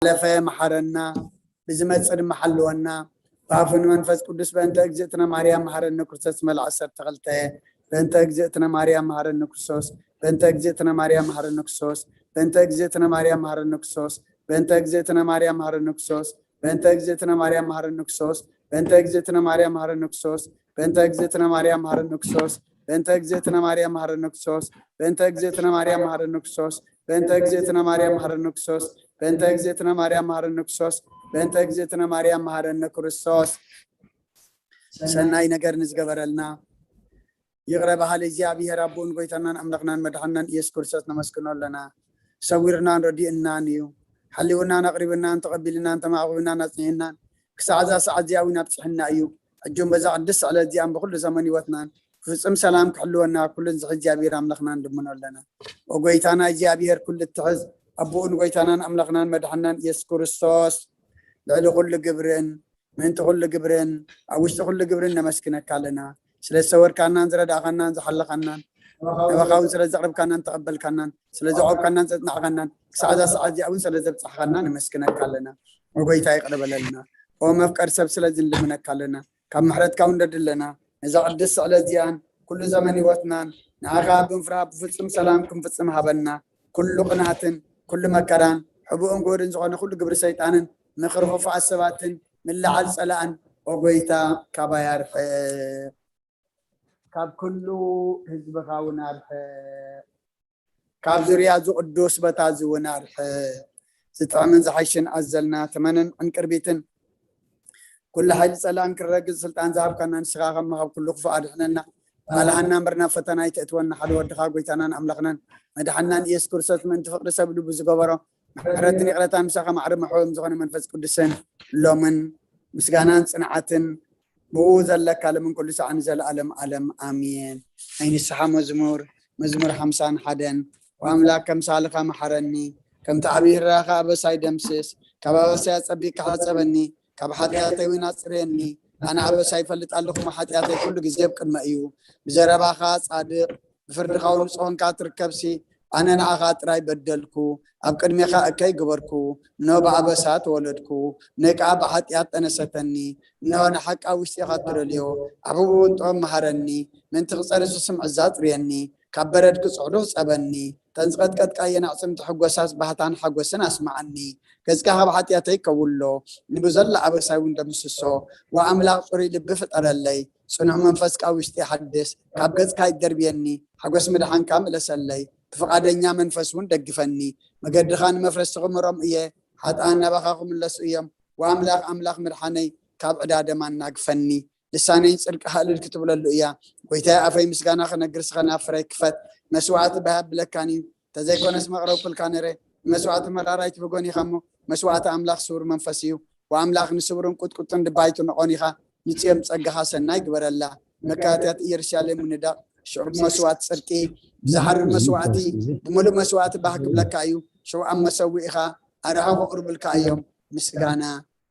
ዝሓለፈ መሓረና፣ ብዝመጽእ ድማ ሓልወና። ብኣፉ ንመንፈስ ቅዱስ በእንተ እግዝእትነ ማርያም መሓረኒ ክርስቶስ መልኣ ዓሰርተ ክልተ። በእንተ እግዝእትነ ማርያም መሓረኒ ክርስቶስ፣ በእንተ እግዝእትነ ማርያም መሓረኒ ክርስቶስ፣ በእንተ እግዝእትነ ማርያም መሓረኒ ክርስቶስ፣ በእንተ እግዝእትነ ማርያም መሓረኒ ክርስቶስ፣ በእንተ እግዝእትነ ማርያም መሓረኒ ክርስቶስ፣ በእንተ እግዝእትነ ማርያም መሓረኒ ክርስቶስ፣ በእንተ እግዝእትነ ማርያም መሓረኒ ክርስቶስ፣ በእንተ እግዝእትነ ማርያም መሓረኒ ክርስቶስ፣ በእንተ እግዝእትነ ማርያም መሓረኒ ክርስቶስ፣ በእንተ እግዝእትነ ማርያም መሓረኒ ክርስቶስ፣ በእንተ እግዝእትነ ማርያም መሓረኒ ክርስቶስ፣ በእንተ እግዝእትነ ማርያም መሓረኒ ክርስቶስ። ሰናይ ነገር ንዝገበረልና ይቕረ በሃሊ እግዚኣብሔር ኣቦን ጎይታናን ኣምላኽናን መድሓናን ኢየሱስ ክርስቶስ ነመስግኖ ኣለና። ሰዊርናን ረዲእናን እዩ። ሓሊውናን ኣቕሪብናን ተቐቢልናን ተማዕቑብናን ኣጽኒዕናን ክሳዕ እዛ ሰዓት እዚኣ እውን ኣብጽሕና እዩ። ሕጂ እውን በዛ ቅድስቲ ዕለት እዚኣን ብኩሉ ዘመን ህይወትናን ፍጹም ሰላም ክሕልወና ኩሉ ዝሕዝ እግዚኣብሔር ኣምላኽና ንልምኖ ኣለና። ኦ ጎይታና እግዚኣብሔር ኩሉ እትሕዝ ኣቦኡን ጎይታናን ኣምላኽናን መድሓናን ኢየሱስ ክርስቶስ ልዕሊ ኩሉ ግብርን ምእንቲ ኩሉ ግብርን ኣብ ውሽጢ ኩሉ ግብርን ነመስግነካ ኣለና። ስለ ዝሰወርካናን ዝረዳእኻናን ዝሓለኻናን ናባኻ እውን ስለ ዘቕርብካናን ተቐበልካናን ስለ ዘቆምካናን ዘጽናዕካናን ክሳዕ እዛ ሰዓት እዚኣ እውን ስለ ዘብጻሕካና ነመስግነካ ኣለና። ኦ ጎይታ ይቕረ በለልና። ኦ መፍቀር ሰብ ስለዚ ንልምነካ ኣለና። ካብ ምሕረትካ እውን ንረዲ ኣለና። ነዛ ቅድስቲ ዕለት እዚኣን ኩሉ ዘመን ህይወትናን ንዓኻ ብምፍራህ ብፍጹም ሰላም ክንፍጽም ሃበና። ኩሉ ቅንኣትን ኩሉ መከራን ሕቡእን ግሁድን ዝኾነ ኩሉ ግብሪ ሰይጣንን ምኽሪ ክፉኣት ሰባትን ምልዓል ጸላእን ኦ ጎይታ ካባይ ኣርሕቕ። ካብ ኩሉ ህዝብኻ እውን ኣርሕቕ። ካብ ዙርያ እዚ ቅዱስ ቦታ እዚ እውን ኣርሕቕ። ዝጥዕምን ዝሓይሽን ኣዘልና ተመንን ዕንቅርቢትን ኩሉ ሓይሊ ጸላእን ክረግጽ ስልጣን ዝሃብካና ንስኻ ከማኻ ካብ ኩሉ ክፉእ ኣድሕነና። ኣልሃና እምበር ናብ ፈተና ኣይተእትወና። ሓደ ወድኻ ጎይታናን ኣምላኽናን መድሓናን ኢየሱስ ክርስቶስ ምእንቲ ፍቕሪ ሰብ ልቡ ዝገበሮ ምሕረትን ይቕረታን ምሳኻ ማዕረ መሕበም ዝኾነ መንፈስ ቅዱስን ሎምን ምስጋናን ጽንዓትን ብኡ ዘለካ ለምን ኩሉ ሰዓት ንዘለኣለም ኣለም ኣሜን። ናይ ንስሓ መዝሙር መዝሙር ሓምሳን ሓደን። ወኣምላክ ከምሳልኻ መሓረኒ፣ ከምቲ ዓብዪ ህራኻ ኣበሳይ ደምስስ። ካብ ኣበሳይ ኣጸቢቅካ ሓጸበኒ፣ ካብ ሓጢኣተይ እውን ኣጽርየኒ። ኣነ ኣበሳይ ይፈልጥ ኣለኹ፣ ሓጢኣተይ ኩሉ ግዜ ኣብ ቅድመ እዩ። ብዘረባኻ ጻድቕ ብፍርድኻ እውን ንጹህ ኾንካ ትርከብሲ። ኣነ ንዓኻ ጥራይ በደልኩ፣ ኣብ ቅድሜኻ እከይ ግበርኩ። እነሆ ብኣበሳ ተወለድኩ፣ ነይ ከኣ ብሓጢኣት ጠነሰተኒ። እነሆ ንሓቂ ኣብ ውሽጢኻ ትደልዮ፣ ኣብ ሕቡእ እውን ጥበብ መሃረኒ። ምእንቲ ክጸሪ ዝስምዕ እዛ ኣጽርየኒ፣ ካብ በረድ ክጽዕዱ ሕጸበኒ። ተን ዝቐጥቀጥካየን ኣዕጽምቲ ሕጎሳስ ባህታን ሓጎስን ኣስምዓኒ። ገጽካ ካብ ሓጢኣተይ ከውሎ፣ ንብዘሎ ኣበሳይ እውን ደምስሶ። ወኣምላኽ ጽሩይ ልቢ ፍጠረለይ፣ ጽኑዕ መንፈስ ካብ ውሽጢ ሓድስ። ካብ ገጽካ ኣይደርብየኒ፣ ሓጎስ ምድሓንካ ምለሰለይ። ብፍቓደኛ መንፈስ እውን ደግፈኒ። መገድኻ ንመፍረስቲ ክምሮም እየ፣ ሓጥኣን ናባኻ ክምለሱ እዮም። ወኣምላኽ ኣምላኽ ምድሓነይ፣ ካብ ዕዳ ደም ኣናግፈኒ። ልሳነይ ጽድቅኻ እልል ክትብለሉ እያ። ጎይታየ ኣፈይ ምስጋና ክነግር ስኸና ፍረይ ክፈት። መስዋዕቲ ባህ ኣብለካን እዩ። ተዘይኮነስ መቕረብኩልካ ነረ። ንመስዋዕቲ መራራይ ትብጎን ኢኻ እሞ መስዋዕቲ ኣምላኽ ስውር መንፈስ እዩ። ወኣምላኽ ንስውርን ቁጥቁጥን ድባይቱ ነቖን ኢኻ። ንጽዮም ጸጋኻ ሰናይ ግበረላ። መካትያት ኢየሩሳሌም ንዳቕ ሽዑ ብመስዋዕቲ ጽድቂ ብዝሓርር መስዋዕቲ ብምሉእ መስዋዕቲ ባህ ክብለካ እዩ። ሽዑ ኣብ መሰዊኢኻ ኣርሓ ክቕርብልካ እዮም። ምስጋና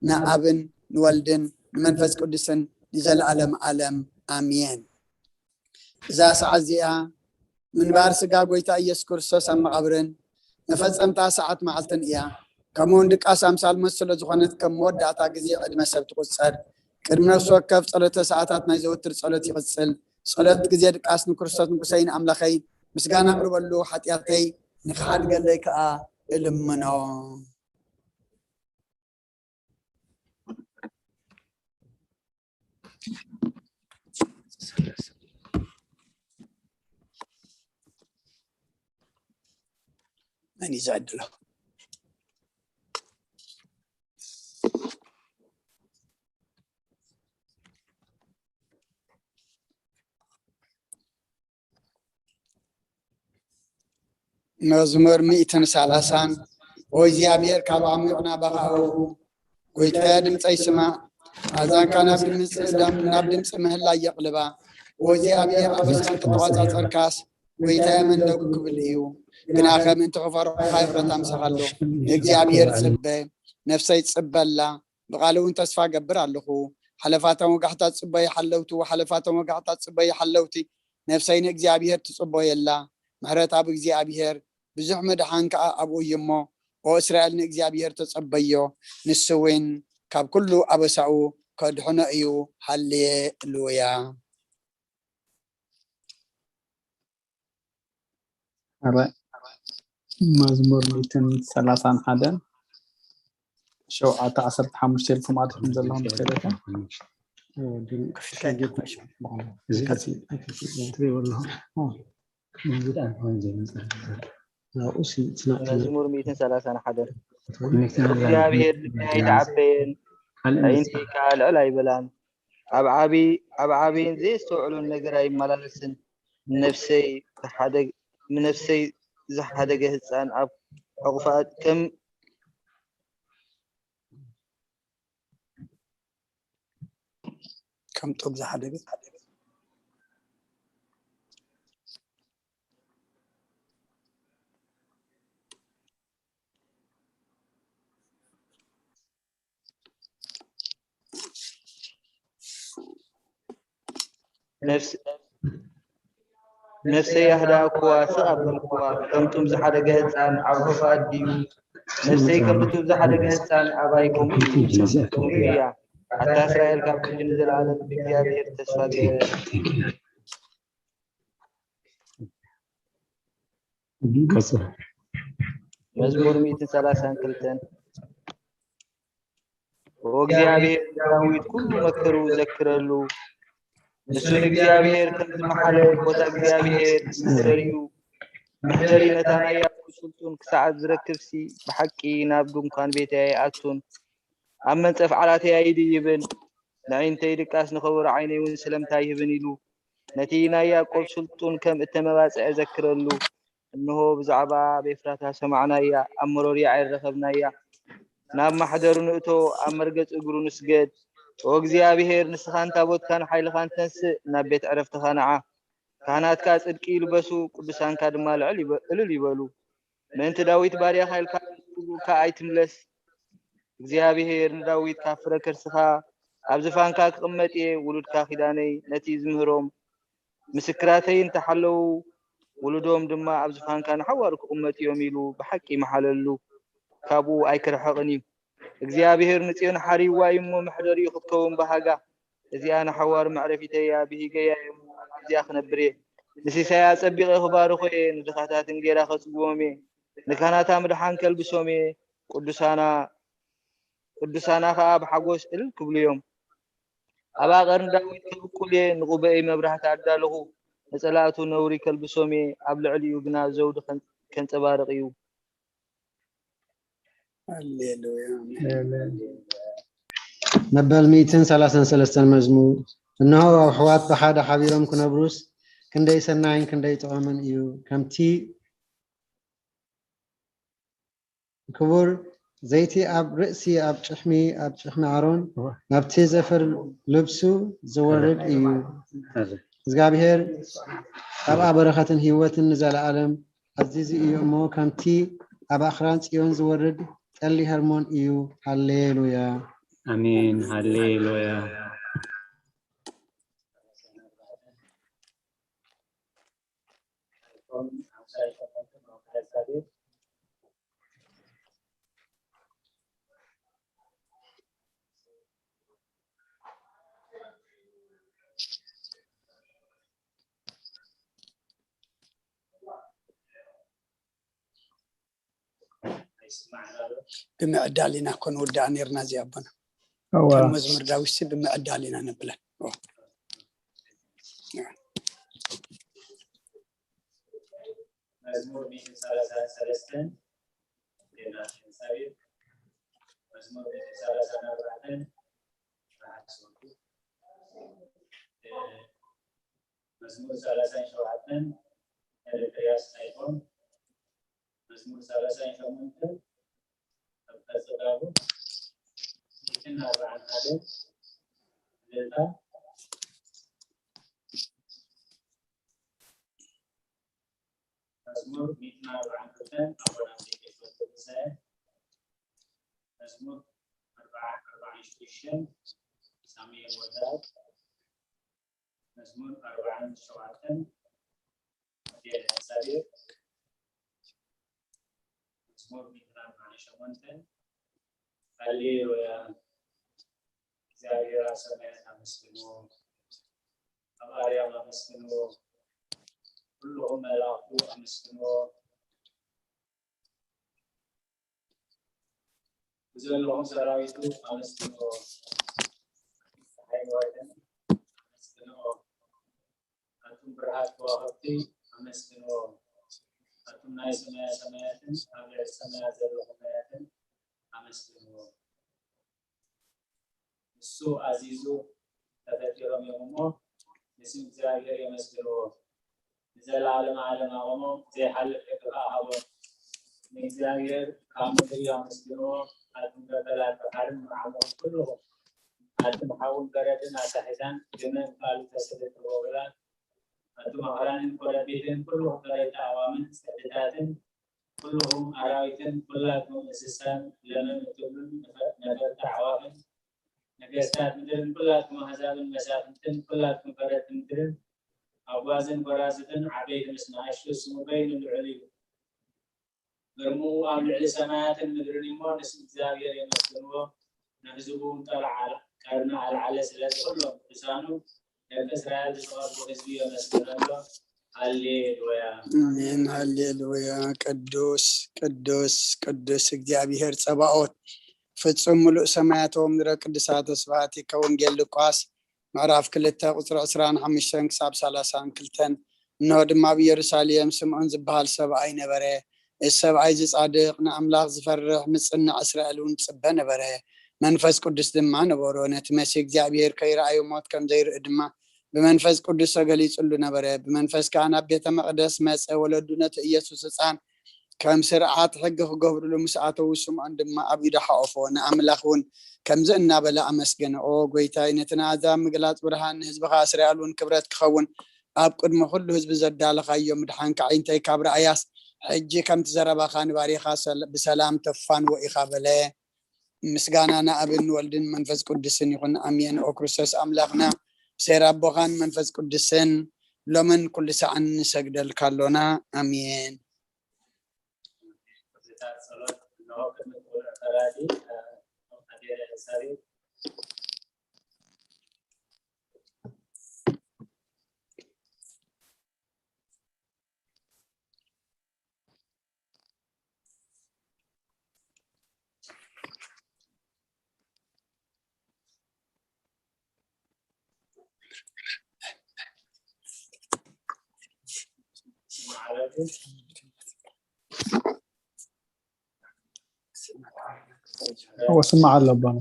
ንኣብን ንወልድን ንመንፈስ ቅዱስን ንዘለኣለም ኣለም ኣሜን። እዛ ሰዓት እዚኣ ምንባር ስጋ ጎይታ ኢየሱስ ክርስቶስ ኣብ መቓብርን መፈጸምታ ሰዓት መዓልትን እያ። ከምኡውን ድቃስ ኣምሳል ሞት ስለ ዝኾነት ከም መወዳእታ ግዜ ዕድመ ሰብ ትቑጸር። ቅድሚ ነፍሲ ወከፍ ጸሎተ ሰዓታት ናይ ዘወትር ጸሎት ይቕጽል። ጸሎት ግዜ ድቃስ ንክርስቶስ ንጉሰይን ኣምላኸይ ምስጋና ኣቕርበሉ፣ ሓጢኣተይ ንኽሓድገለይ ከኣ እልምኖ። መን እዩ ዝዕድሎ? መዝሙር ሚእትን ሰላሳን። ኦ እግዚኣብሔር፣ ካብ ዓሚቕ ናባኻ ኣውሁ፣ ጎይታየ፣ ድምፀይ ስማዕ። ኣእዛንካ ናብ ድምፂ፣ ናብ ድምፂ ምህላይ የቕልባ። ኦ እግዚኣብሔር፣ ኣበሳን ተቆጻጸርካስ፣ ጎይታየ፣ መን ደው ክብል እዩ? ግናኸ ምእንቲ ክፈርሑኻ ይቕረታ ምሳኻ ኣሎ። ንእግዚኣብሔር ጽበ፣ ነፍሰይ ትጽበ ኣላ፣ ብቓሉ እውን ተስፋ እገብር ኣለኹ። ሓለፋታን ወጋሕታ ጽበዩ ሓለውቲ፣ ሓለፋታን ወጋሕታ ጽበዩ ሓለውቲ፣ ነፍሰይ ንእግዚኣብሔር ትጽበዮ ኣላ። ምሕረት ኣብ እግዚኣብሔር፣ ብዙሕ ምድሓን ከኣ ኣብኡ እዩ እሞ፣ ኦ እስራኤል ንእግዚኣብሔር ተጸበዮ፣ ንሱ እውን ካብ ኩሉ ኣበሳኡ ከድሕኖ እዩ። ሃሌሉያ። ኣረ መዝሙር ሚእትን ሰላሳን ሓደን ሸውዓተ ዓሰርተ ሓሙሽተ ኢልኩም ኣቲኹም ዘለኹም ከይደካ መዝሙር ሚእትን ሰላሳን ሓደን እግዚኣብሔር ልቢ ኣይተዓበየን፣ ኣዒንቲ ከኣ ልዕል ኣይበላን። ኣብ ዓቢ ኣብ ዓቢን ዘየስተውዕሎን ነገር ኣይመላለስን። ንነፍሰይ ዝሓደግ ንነፍሰይ ዝሓደገ ህጻን ኣብ ሕቑፋ ከም ከም ጡብ ዝሓደገ ነፍሰይ ኣህዳእኩዋ፣ ስቕ ኣበልኩዋ፣ ከም ጡብ ዝሓደገ ህጻን ኣብ ሑፋ ኣዲኡ። ነፍሰይ ከም ጡብ ዝሓደገ ህጻን ኣባይ ከምኡ እዩ፣ ከምኡ እያ። ኣታ እስራኤል ካብ ሕጂ ንዘለኣለም ብእግዚኣብሔር ተስፋ ገበረ። መዝሙር ሚእትን ሰላሳን ክልተን ኦእግዚኣብሔር ንዳዊት ኩሉ መከርኡ ዘክረሉ። ንሱ ንእግዚኣብሔር ከም ዝመሓለ፣ ቦታ እግዚኣብሔር መሕደሪኡ፣ መሕደሪ ነታ ናይ ያዕቆብ ስልጡን ክሳዕ ዝረክብሲ፣ ብሓቂ ናብ ድንኳን ቤተይ ኣይኣቱን፣ ኣብ መንጸፍ ዓራተይ ኣይድይብን። ነዒንተይ ድቃስ ንኸብሩ ዓይነይ እውን ስለምታ ይህብን ኢሉ፣ ነቲ ናይ ያዕቆብ ስልጡን ከም እተመባጽዐ ዘክረሉ። እንሆ፣ ብዛዕባ ኣብ ኤፍራታ ሰማዕናያ፣ ኣብ መሮርያ ዓይኒ ረኸብናያ። ናብ ማሕደሩ ንእቶ፣ ኣብ መርገጽ እግሩ ንስገድ። ኦ እግዚኣብሄር፣ ንስኻን ታቦትካን ሓይልኻን ተንስእ፣ ናብ ቤት ዕረፍትኻ ንዓ። ካህናትካ ጽድቂ ይልበሱ፣ ቅዱሳንካ ድማ ልዕል ይበ- እልል ይበሉ። ምእንቲ ዳዊት ባርያኻ ኢልካ፣ ክብሩካ ኣይትምለስ። እግዚኣብሄር ንዳዊት ካብ ፍረ ከርስኻ፣ ኣብ ዝፋንካ ክቕመጥ እየ፣ ውሉድካ ኪዳነይ ነቲ ዝምህሮም። ምስክራተይ እንተ ሓለዉ፣ ውሉዶም ድማ ኣብ ዝፋንካ ንሓዋሩ ክቕመጡ እዮም ኢሉ ብሓቂ ይመሓለሉ። ካብኡ ኣይክርሕቕን እዩ። እግዚኣብሄር ንጽዮን ሓሪዋ እዩ እሞ፣ መሕደሪኡ ክትከውን ብሃጋ። እዚኣ ንሓዋሩ መዕረፊተይ እያ፣ ብሂገያ እየ እሞ፣ ኣብ ግዜኣ ክነብር እየ። ንሲሳያ ኣጸቢቐ ክባርኾ እየ፣ ንድኻታት እንጌራ ከጽግቦም እየ። ንካህናታ ምድሓን ከልብሶም እየ፣ ቅዱሳና ቅዱሳና ኸኣ ብሓጎስ እልል ክብሉ እዮም። ኣብ ኣቐርኒ ዳዊት ከብቁል እየ፣ ንቑበኤይ መብራህቲ ኣዳለኹ። ንጸላእቱ ነውሪ ከልብሶም እየ፣ ኣብ ልዕሊኡ ግና ዘውዲ ከንጸባርቕ እዩ። ሃሌሉያ። መበል ሚእትን ሰላሳን ሰለስተን መዝሙር። እነሆ ኣሕዋት ብሓደ ሓቢሮም ክነብሩስ፣ ክንደይ ሰናይን ክንደይ ጥዑምን እዩ። ከምቲ ክቡር ዘይቲ ኣብ ርእሲ ኣብ ጭሕሚ ኣብ ጭሕሚ ኣሮን ናብቲ ዘፈር ልብሱ ዝወርድ እዩ። እግዚኣብሔር ኣብኣ በረኸትን ህይወትን ንዘለኣለም ኣዚዙ እዩ እሞ፣ ከምቲ ኣብ ኣኽራን ጽዮን ዝወርድ ጠሊ ሄርሞን እዩ። ሃሌሉያ። ኣሜን። ሃሌሉያ። ብምዕዳል ኢና እኮ ንውድኣ ነርና እዚ ኣቦና። እዋ ከም መዝሙር ዳዊት ሲ ብምዕዳል ኢና ነብለን። መዝሙር ሚእትን ሰላሳን ሰለስተን ዜማ ኤልሳቤጥ። መዝሙር ሚእትን ሰላሳን ኣርባዕተን መዝሙር ሰላሳን ሸውዓተን ኤርትርያስ ሳይፎን። መዝሙር ሰላሳን ሸሞንተን ኣብ ቀጽጋቡ ሚእትን ኣርባዓን ሓደ እልልታ። መዝሙር ሚእትን ኣርባዓን ክልተን ኣቦና ሙሴ ገብረትንሳኤ። መዝሙር ኣርባዓ ኣርባዓን ሽዱሽተን ሳሙኤል ወልደኣብ። መዝሙር ኣርባዓን ሸውዓተን ኣዴል ኤልሳቤጥ። መዝሙር ሚእትን ኣርባዓን ሸሞንተን። ሃሌሉያ። እግዚኣብሔር ኣብ ሰማያት ኣመስግንዎ፣ ኣብ ኣርያም ኣመስግንዎ፣ ኩልኹም መላእኽቱ ኣመስግንዎ፣ ብዘለኹም ሰራዊቱ ኣመስግንዎ። ፀሓይ ወርሕን ኣመስግንዎ። ኣቱም ብርሃት ከዋኽብቲ ኣመስግንዎ። ኣቱም ናይ ሰማያ ሰማያትን ኣብ ልዕሊ ሰማያት ዘለኹም ማያትን ኣመስግንዎ። ንሱ ኣዚዙ ተፈጢሮም እዮም እሞ ንስም እግዚኣብሔር የመስግንዎ። ንዘለዓለመ ዓለም ኣቐሞ፣ ዘይሓልፍ ሕጊ ከኣ ሃቦም። ንእግዚኣብሔር ካብ ምድሪ ኣመስግንዎ። ኣቱም ገበላት ባሕርን መዓሙቕ ኩልኹም፣ ኣቱም ሓውን በረድን ኣሳሒታን ግመን ካልእ ተስዕልቲ ጎበላት፣ ኣቱም ኣኽራንን ኮረቢትን ኩልኹም ፈረይቲ ኣእዋምን ጽድታትን ኩልኹም ኣራዊትን ኩላትኩም እንስሳን ለመን እትብሉን ነፈ- ነፈርቲ ኣዕዋፍን ነገስታት ምድርን ኩላትኩም ኣህዛብን መሳፍንትን ኩላትኩም ፈረድቲ ምድርን ኣጓዝን ጎራዙትን ዓበይቲ ምስ ንኣሽቱ ስሙ በይኑ ልዑል እዩ። ግርምኡ ኣብ ልዕሊ ሰማያትን ምድርን እሞ ንስም እግዚኣብሔር የመስግንዎ። ንህዝቡ እውን ቀርኒ ኣልዓለ። ስለዚ ኩሎም ቅዱሳኑ ደቂ እስራኤል ዝተቐርቡ ህዝቢ የመስግነሎ። ሃሌሉያ። ኣሜን። ሃሌሉያ። ቅዱስ ቅዱስ ቅዱስ እግዚኣብሔር ጸባኦት ፍጹም ምሉእ ሰማያት ወምድረ ቅዱሳተ ስብሐቲከ። ወንጌል ሉቃስ ምዕራፍ ክልተ ቁጽሪ ዕስራን ሓሙሽተን ክሳብ ሰላሳን ክልተን። እንሆ ድማ ኣብ ኢየሩሳሌም ስምዖን ዝበሃል ሰብኣይ ነበረ። እዚ ሰብኣይ እዚ ጻድቕ፣ ንኣምላኽ ዝፈርሕ፣ ምጽንዕ፣ እስራኤል እውን ዝጽበ ነበረ። መንፈስ ቅዱስ ድማ ነበሮ። ነቲ መሲህ እግዚኣብሔር ከይረኣዩ ሞት ከም ዘይርኢ ድማ ብመንፈስ ቅዱስ ተገሊጹሉ ነበረ። ብመንፈስ ከኣ ናብ ቤተ መቕደስ መጸ። ወለዱ ነቲ ኢየሱስ ህጻን ከም ስርዓት ሕጊ ክገብርሉ ምስ ኣተዉ፣ ስምዖን ድማ ኣብ ኢዱ ሓቖፎ፣ ንኣምላኽ እውን ከምዚ እናበለ ኣመስገነ፣ ኦ ጐይታይ፣ ነቲ ንኣህዛብ ምግላጽ ብርሃን፣ ንህዝብኻ እስራኤል እውን ክብረት ክኸውን ኣብ ቅድሚ ኩሉ ህዝቢ ዘዳለኻዮ ምድሓንካ ኣዒንተይ ካብ ረኣያስ፣ ሕጂ ከምቲ ዘረባኻ ንባሪኻ ሰል- ብሰላም ተፋንዎ ኢኻ በለ። ምስጋና ንኣብን ወልድን መንፈስ ቅዱስን ይኹን፣ ኣሜን። ኦ ክርስቶስ ኣምላኽና፣ ብሴር ኣቦኻን መንፈስ ቅዱስን ሎምን ኩሉ ሰዓን ንሰግደልካ ኣሎና። ኣሜን። ቁጽርታት ጸሎት እንሆ ቅድሚ ቁኑዕ ፈራዲ ኣዴረ ሳሪ ወስማዕ ኣሎ ኣቦና።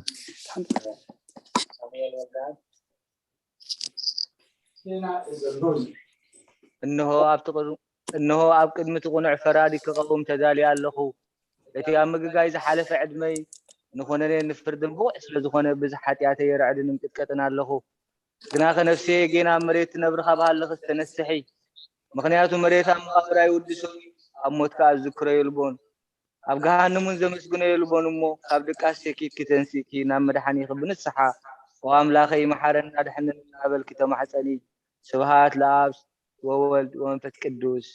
እንሆ ኣብቲ ቅድ- እንሆ ኣብ ቅድሚ እቲ ቅኑዕ ፈራዲ ክቐውም ተዳልየ ኣለኹ። እቲ ኣብ ምግጋይ ዝሓለፈ ዕድመይ ንኹነኔ ንፍርድን ብቑዕ ስለ ዝኾነ ብዝሕ ሓጢኣተይ ይርዕድን እምቅጥቀጥን ኣለኹ። ግናኸ ነፍሰየ ጌና ኣብ መሬት ትነብሪ ካብ ሃለኽስ ተነስሒ። ምኽንያቱ መሬት ኣብ መቓብር ኣይውድሶን፣ ኣብ ሞት ከኣ ዝዝክሮ የልቦን። ኣብ ገሃንምን ዘመስግኖ የልቦን እሞ፣ ካብ ድቃስ ሸኪትኪ ተንሲእኪ ናብ መድሓኒኺ ብንስሓ፣ "ኦ ኣምላኸይ፣ መሓረኒ፣ ኣድሕነኒ" እናበልኪ ተማሕጸኒ። ስብሃት ለኣብ ወወልድ ወመንፈስ ቅዱስ።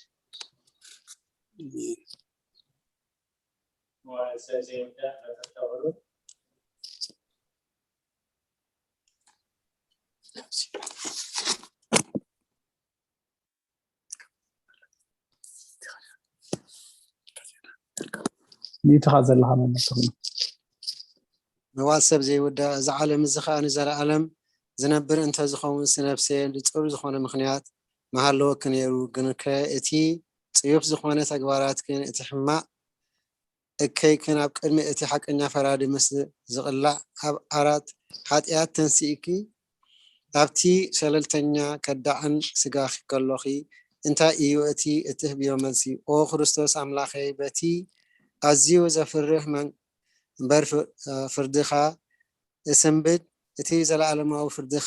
መዋዕል ሰብ ዘይውዳእ መፈተውሩ ሚእትኻ ዘለኻ መመልክትና። መዋል ሰብ ዘይውዳእ፣ እዚ ዓለም እዚ ኸኣ ንዘለኣለም ዝነብር እንተ ዝኸውን፣ ነፍሰየ ንጹር ዝኾነ ምኽንያት ምሃለወኪ ነይሩ። ግንከ እቲ ጽዩፍ ዝኾነ ተግባራትክን እቲ ሕማቕ እከይክን ኣብ ቅድሚ እቲ ሓቀኛ ፈራዲ ምስ ዝቕላዕ፣ ኣብ ዓራት ሓጢኣት ተንሲእኪ ኣብቲ ሸለልተኛ ከዳዕን ስጋኺ ከሎኺ፣ እንታይ እዩ እቲ እትህብዮ መልሲ? ኦ ክርስቶስ ኣምላኸይ፣ በቲ ኣዝዩ ዘፍርህ መንበር ፍርድኻ እስንብድ፣ እቲ ዘለኣለማዊ ፍርድኻ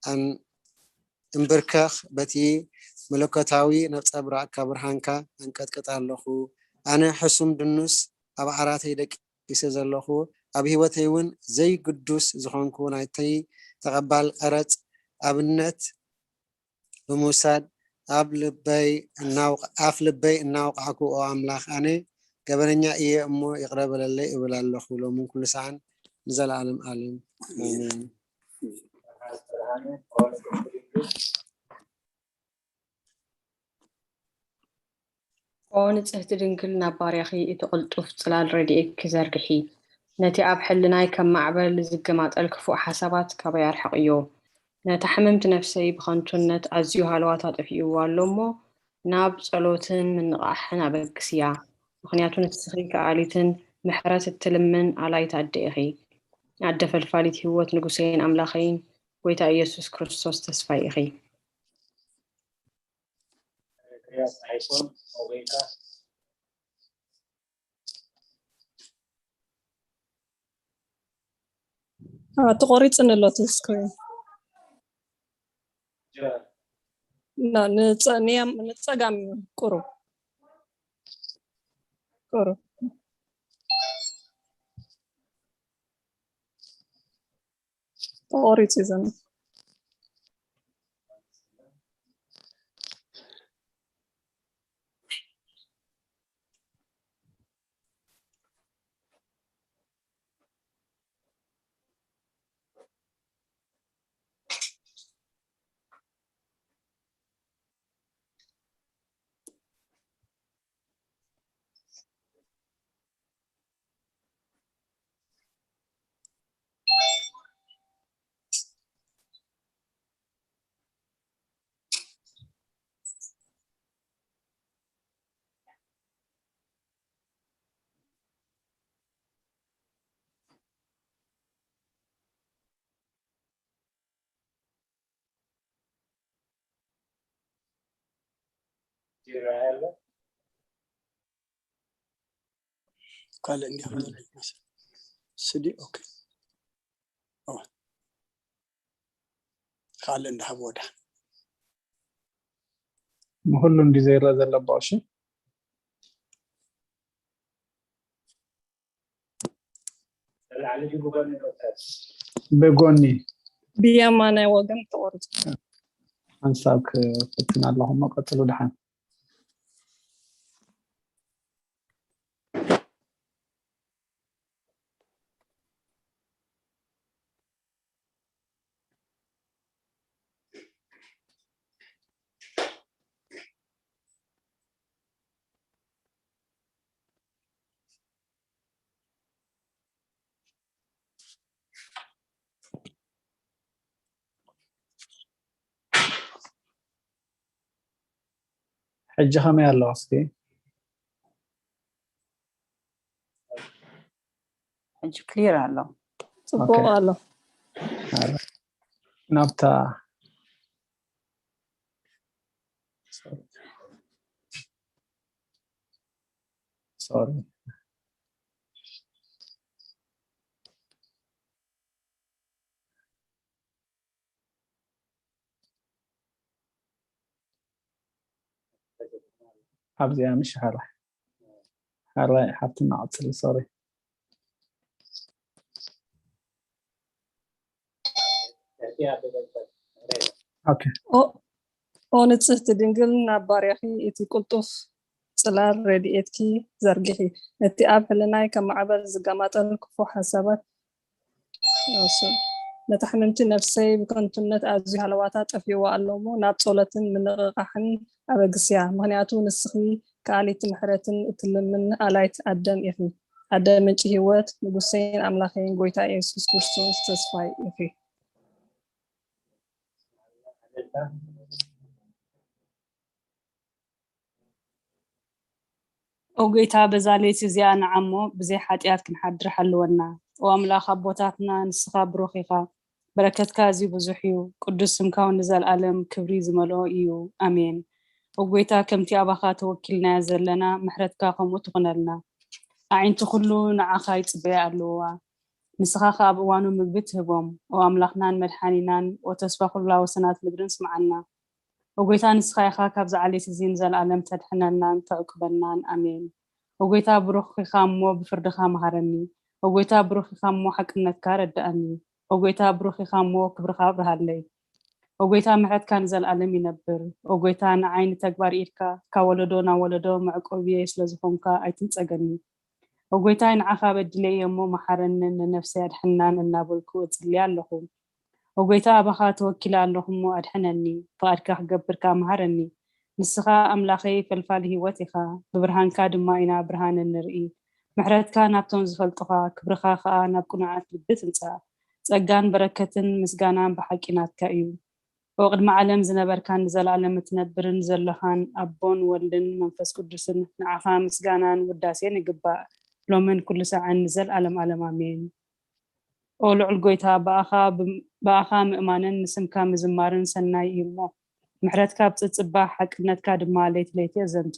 ኣን- እንብርከኽ፣ በቲ መለኮታዊ ነጸብራቕካ ብርሃንካ ኣንቀጥቅጥ ኣለኹ። ኣነ ሕሱም ድኑስ ኣብ ዓራተይ ደቂሰ ዘለኹ፣ ኣብ ህይወተይ እውን ዘይግዱስ ዝኾንኩ፣ ናተይ ተቐባል ቀረጽ ኣብነት ብምውሳድ ኣብ ልበይ እናውቕ- ኣፍ ልበይ እናወቕዕኩ፣ ኦ ኣምላኽ፣ ኣነ ገበነኛ እየ እሞ ይቕረ በለለይ እብል ኣለኹ፣ ሎምን ኩሉ ሰዓን ንዘለኣለም ኣለም። ኣሜን። ኦ ንጽህቲ ድንግል፣ ናብ ባርያኺ እቲ ቅልጡፍ ጽላል ረድኤትኪ ዘርግሒ። ነቲ ኣብ ሕልናይ ከም ማዕበል ዝገማጠል ክፉእ ሓሳባት ካባይ ኣርሕቕዮ። ነታ ሕምምቲ ነፍሰይ ብኸንቱነት ኣዝዩ ሃለዋታ ጠፊእዋ ኣሎ እሞ፣ ናብ ጸሎትን ምንቕቓሕን ኣበግስያ። ምኽንያቱ ንስኺ ከኣሊትን ምሕረት እትልምን ኣላይት ኣደ ኢኺ። ኣደ ፈልፋሊት ህይወት፣ ንጉሰይን ኣምላኸይን፣ ጐይታ ኢየሱስ ክርስቶስ ተስፋይ ኢኺ። ተቆሪፅን ኣሎ እቲ ስክሪን። ንፀጋም ቁሩብ ቁሩብ ተቆሪፁ እዩ ዘሎ። ካልእ እንዲያ ስዲ ኦኬ። ካልእ እንዳሃብ ወዳ ንኩሉ እንዲ ዘይረአ ዘለባ እሺ። ብጎኒ ብየማናይ ወገን ተቆርፁ። ሓንሳብ ክፍትን ኣለኹ እሞ ቀፅሉ ድሓን። ሕጂ ከመይ ኣለዋ እስኪ? ሕጂ ክሊር ኣሎ። ፅቡቅ ኣሎ። ናብታ ሶሪ ኣብዚኣ ምሽ ሓራ ሓራ ሓፍትና ቀፅሊ ሶሪ ኦ ንጽህቲ ድንግል ናብ ባርያኺ እቲ ቅልጡፍ ጽላል ረድኤትኪ ዘርግሒ። ነቲ ኣብ ሕልናይ ከም ማዕበል ዝገማጠል ክፉእ ሓሳባት ነታ ሕምምቲ ነፍሰይ ብከንቱነት ኣዝዩ ሃለዋታ ጠፊእዋ ኣሎ እሞ ናብ ጸሎትን ምንቕቓሕን ኣበግስያ። ምኽንያቱ ንስኺ ከኣሊቲ ምሕረትን እትልምኒ ኣላይት ኣደም ኢኺ። ኣደ ምንጪ ህይወት፣ ንጉሰይን ኣምላኸይን ጐይታ ኢየሱስ ክርስቶስ ተስፋይ ኢኺ። ኦ ጐይታ፣ በዛ ለይቲ እዚኣ ንዓሞ ብዘይ ሓጢኣት ክንሓድር ሓልወና። ኦ ኣምላኽ ኣቦታትና፣ ንስኻ ብሩኽ ኢኻ፣ በረከትካ ኣዝዩ ብዙሕ እዩ፣ ቅዱስ ስምካ እውን ንዘለኣለም ክብሪ ዝመልኦ እዩ። ኣሜን። ኦ ጐይታ፣ ከምቲ ኣባኻ ተወኪልናያ ዘለና፣ ምሕረትካ ከምኡ ትኹነልና። ኣዒንቲ ኩሉ ንዓኻ ይጽበያ ኣለዋ፣ ንስኻ ኸኣ ኣብ እዋኑ ምግቢ ትህቦም። ኦ ኣምላኽናን መድሓኒናን፣ ኦ ተስፋ ኩላ ወሰናት ምድርን ስምዓና። ኦ ጐይታ፣ ንስኻ ኢኻ ካብዚ ዓሌት እዚ ንዘለኣለም ተድሕነናን ተዕቁበናን። ኣሜን። ኦ ጐይታ፣ ብሩኽ ኢኻ እሞ ብፍርድኻ መሃረኒ። ኦ ጐይታ፣ ብሩኽ ኢኻ እሞ ሓቅነትካ ረድኣኒ። ኦ ጐይታ፣ ብሩኽ ኢኻ እሞ ክብርኻ ኣብርሃለይ። ኦጎይታ ምሕረትካ ንዘለኣለም ይነብር። ኦጎይታ ንዓይ ንተግባር ኢድካ ካብ ወለዶ ናብ ወለዶ መዕቆብየይ ስለዝኾንካ ኣይትንጸገኒ። ኦጎይታይ ንዓኻ በድለየ እሞ መሓረንን ንነፍሰይ ኣድሕናን እናበልኩ እጽሊ ኣለኹ። ኦጎይታ ኣባኻ ተወኪለ ኣለኹ እሞ ኣድሕነኒ፣ ፍቓድካ ክገብር ከኣ መሃረኒ። ንስኻ ኣምላኸይ ፈልፋሊ ህይወት ኢኻ፣ ብብርሃንካ ድማ ኢና ብርሃን እንርኢ። ምሕረትካ ናብቶም ዝፈልጡኻ፣ ክብርኻ ከኣ ናብ ቅኑዓት ልቢ ትምጻእ። ጸጋን በረከትን ምስጋናን ብሓቂ ናትካ እዩ። ኦ ቅድሚ ዓለም ዝነበርካን ንዘለኣለም እትነብርን ዘለኻን ኣቦን ወልድን መንፈስ ቅዱስን ንዓኻ ምስጋናን ውዳሴን ይግባእ፣ ሎምን ኩሉ ሳዕን ንዘለኣለም ዓለም ኣሜን። ኦ ልዑል ጎይታ ብኣኻ ብኣኻ ምእማንን ንስምካ ምዝማርን ሰናይ እዩ እሞ ምሕረትካ ኣብ ጽጽባሕ ሓቅነትካ ድማ ለይቲ ለይቲ የዘንቱ።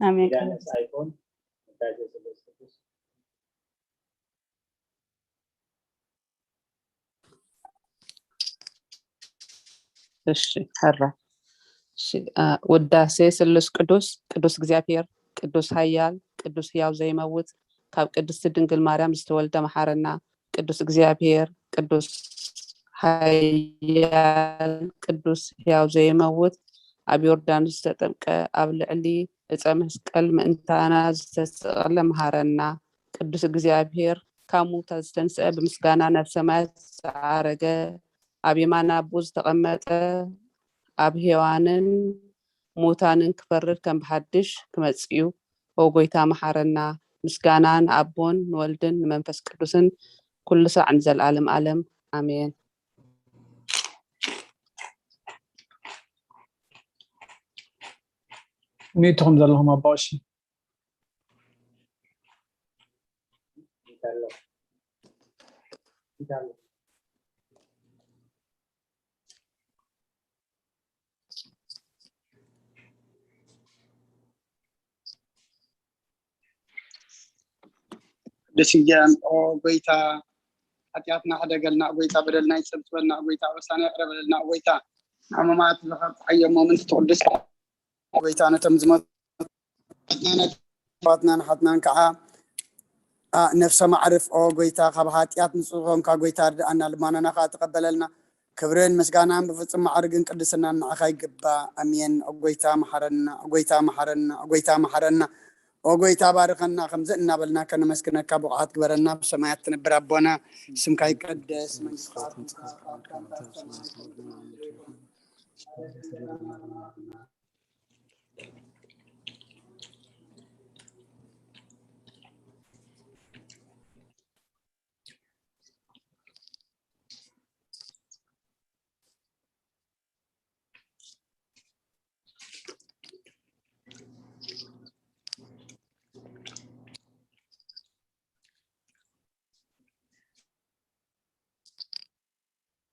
ኣሜን። እሺ ሕራ እሺ ውዳሴ ስሉስ ቅዱስ ቅዱስ እግዚኣብሔር ቅዱስ ኃያል ቅዱስ ሕያው ዘይመውት ካብ ቅድስቲ ድንግል ማርያም ዝተወልደ መሓረና ቅዱስ እግዚኣብሔር ቅዱስ ኃያል ቅዱስ ሕያው ዘይመውት ኣብ ዮርዳኖስ ዝተጠምቀ ኣብ ልዕሊ ዕፀ መስቀል ምእንታና ዝተሰቐለ መሃረና ቅዱስ እግዚኣብሔር ካብ ሙታ ዝተንስአ ብምስጋና ናብ ሰማያት ዝዓረገ ኣብ የማን ኣቦ ዝተቐመጠ ኣብ ሔዋንን ሙታንን ክፈርድ ከም ብሓድሽ ክመጽእ እዩ። ኦ ጎይታ መሓረና። ምስጋና ንኣቦን ንወልድን ንመንፈስ ቅዱስን ኩሉ ሳዕ ንዘለኣለም ኣለም ኣሜን። ሚእትኹም ዘለኹም ኣባውሺ ደስ እያለን። ኦ ጎይታ፣ ሓጢኣትና ሕደገልና፣ ኦ ጎይታ፣ በደልና ይጸብጽበልና፣ ኦ ጎይታ፣ ኣበሳና ይቕረ በለልና፣ ኦ ጎይታ፣ ንሕሙማት ዝኸብጽ ሓየሞ ምንቲ ትቕዱስ፣ ኦ ጎይታ፣ ነቶም ዝመቱ ኣሕዋትና ኣሓትናን ከዓ ነፍሰ ማዕርፍ፣ ኦ ጎይታ፣ ካብ ሓጢኣት ንጹህ ዝኾንካ ጎይታ፣ ርድኣና፣ ልማናና ከዓ ተቐበለልና። ክብርን ምስጋናን ብፍጹም ማዕርግን ቅድስናን ንዓኻ ይግባእ። ኣሜን። ኦ ጎይታ መሓረና፣ ኦ ጎይታ መሓረና፣ ኦ ጎይታ መሓረና። ኦ ጎይታ ባርኸና፣ ከምዚ እናበልና ከነመስግነካ ብቑዓት ግበረና። ብሰማያት ትነብር ኣቦና፣ ስምካ ይቀደስ፣ መንግስትካ ትምጻእ፣ ፍቓድካ ኣብ ሰማይ ከምቲ ኣብ ሰማይ ትኹን።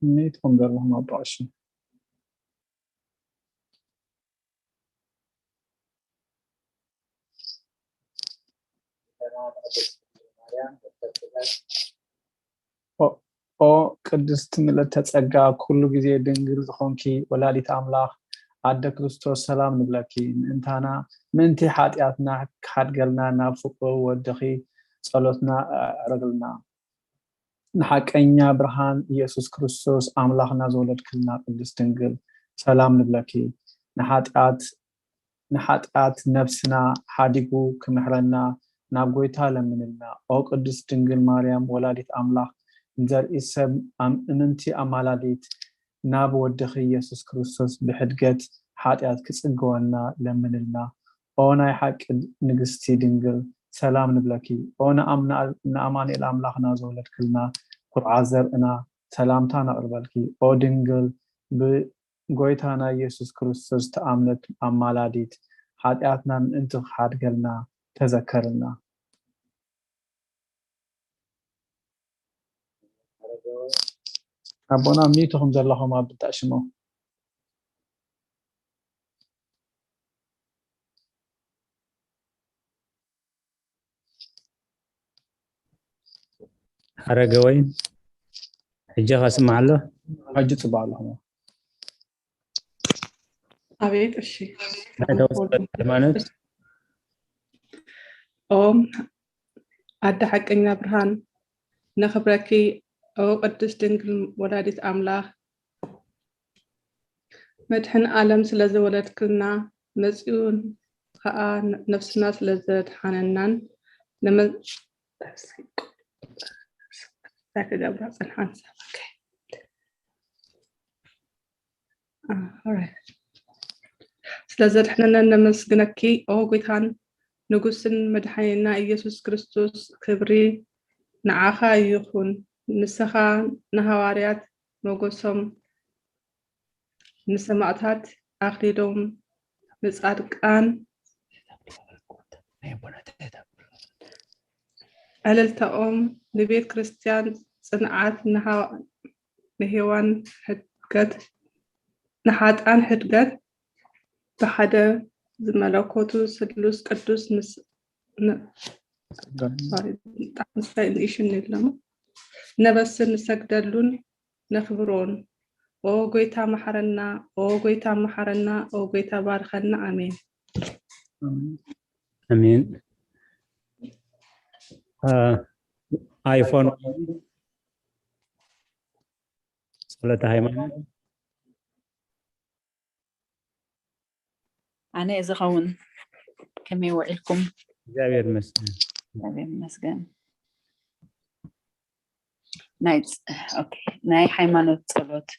ስምዒትኩም ዘለኹም ኣጣቕሱ። ኦ ቅድስቲ ምልእተ ጸጋ፣ ኩሉ ግዜ ድንግል ዝኾንኪ ወላዲት ኣምላኽ ኣደ ክርስቶስ፣ ሰላም ንብለኪ። ምእንታና፣ ምእንቲ ሓጢኣትና ክሓድገልና ናብ ፍቕሩ ወድኺ ጸሎትና ኣዕርግልና። ንሓቀኛ ብርሃን ኢየሱስ ክርስቶስ ኣምላኽና ዝወለድክልና ቅድስት ድንግል፣ ሰላም ንብለኪ። ንሓጢኣት ንሓጢኣት ነብስና ሓዲጉ ክምሕረና ናብ ጎይታ ለምንልና። ኦ ቅድስት ድንግል ማርያም ወላዲት ኣምላኽ፣ ንዘርኢ ሰብ ኣምእምንቲ ኣማላዲት፣ ናብ ወድኺ ኢየሱስ ክርስቶስ ብሕድገት ሓጢኣት ክጽገወና ለምንልና። ኦ ናይ ሓቂ ንግስቲ ድንግል፣ ሰላም ንብለኪ። ኦ ንኣማኑኤል ኣምላኽና ዘውለድክልና ኩርዓት ዘርእና፣ ሰላምታ ነቕርበልኪ። ኦ ድንግል፣ ብ ጎይታና ኢየሱስ ክርስቶስ ተኣምነት ኣማላዲት፣ ሓጢኣትና ምእንቲ ክሓድገልና ተዘከርልና። ኣቦና ሚቱ ከም ዘለኹም ኣብ ብጣሽሞ። ሓረገወይን፣ ሕጂ ከስምዕ ኣሎ? ሕጂ ጽቡቕ ኣለኹም። ኣቤት፣ እሺ። ናይ ተወሰነ ሃይማኖት ኦም ኣደ ሓቀኛ ብርሃን፣ ነኽብረኪ፣ ኦ ቅድስት ድንግል ወላዲት ኣምላኽ፣ መድሕን ዓለም ስለ ዘወለድክልና፣ መጺኡ ኸኣ ነፍስና ስለ ዘድሓነናን፣ ንመ-፣ እንታይ ክገብራ ጸንሓን ሰባከ? ስለ ዘድሕነና ነመስግነኪ፣ ኦ ጎይታን ንጉስን መድሓኒና ኢየሱስ ክርስቶስ፣ ክብሪ ንዓኻ ይኹን። ንስኻ ንሃዋርያት ሞገሶም፣ ንሰማዕታት ኣኽሊሎም፣ ንጻድቃን ዕልልታኦም፣ ንቤት ክርስቲያን ጽንዓት፣ ንሃ-፣ ንሔዋን ሕድገት፣ ንሓጣን ሕድገት፣ ብሓደ ዝመለኮቱ ስሉስ ቅዱስ ንስ-፣ ን-፣ ሶሪ፣ ብጣዕሚ ስታይ ንእሽን የለሙ። ነበስን ንሰግደሉን ነኽብሮን። ኦ ጎይታ መሓረና፣ ኦ ጎይታ መሓረና፣ ኦ ጎይታ ባርኸና። ኣሜን። ኣሜን። አ፣ ኣይፎን ጸሎተ ሃይማኖት። ኣነ እየ ዝኸውን። ከመይ ውዒልኩም? እግዚኣብሔር ይመስገን። እግዚኣብሔር ይመስገን። ናይ ፅ-፣ ኦኬ፣ ናይ ሃይማኖት ጸሎት።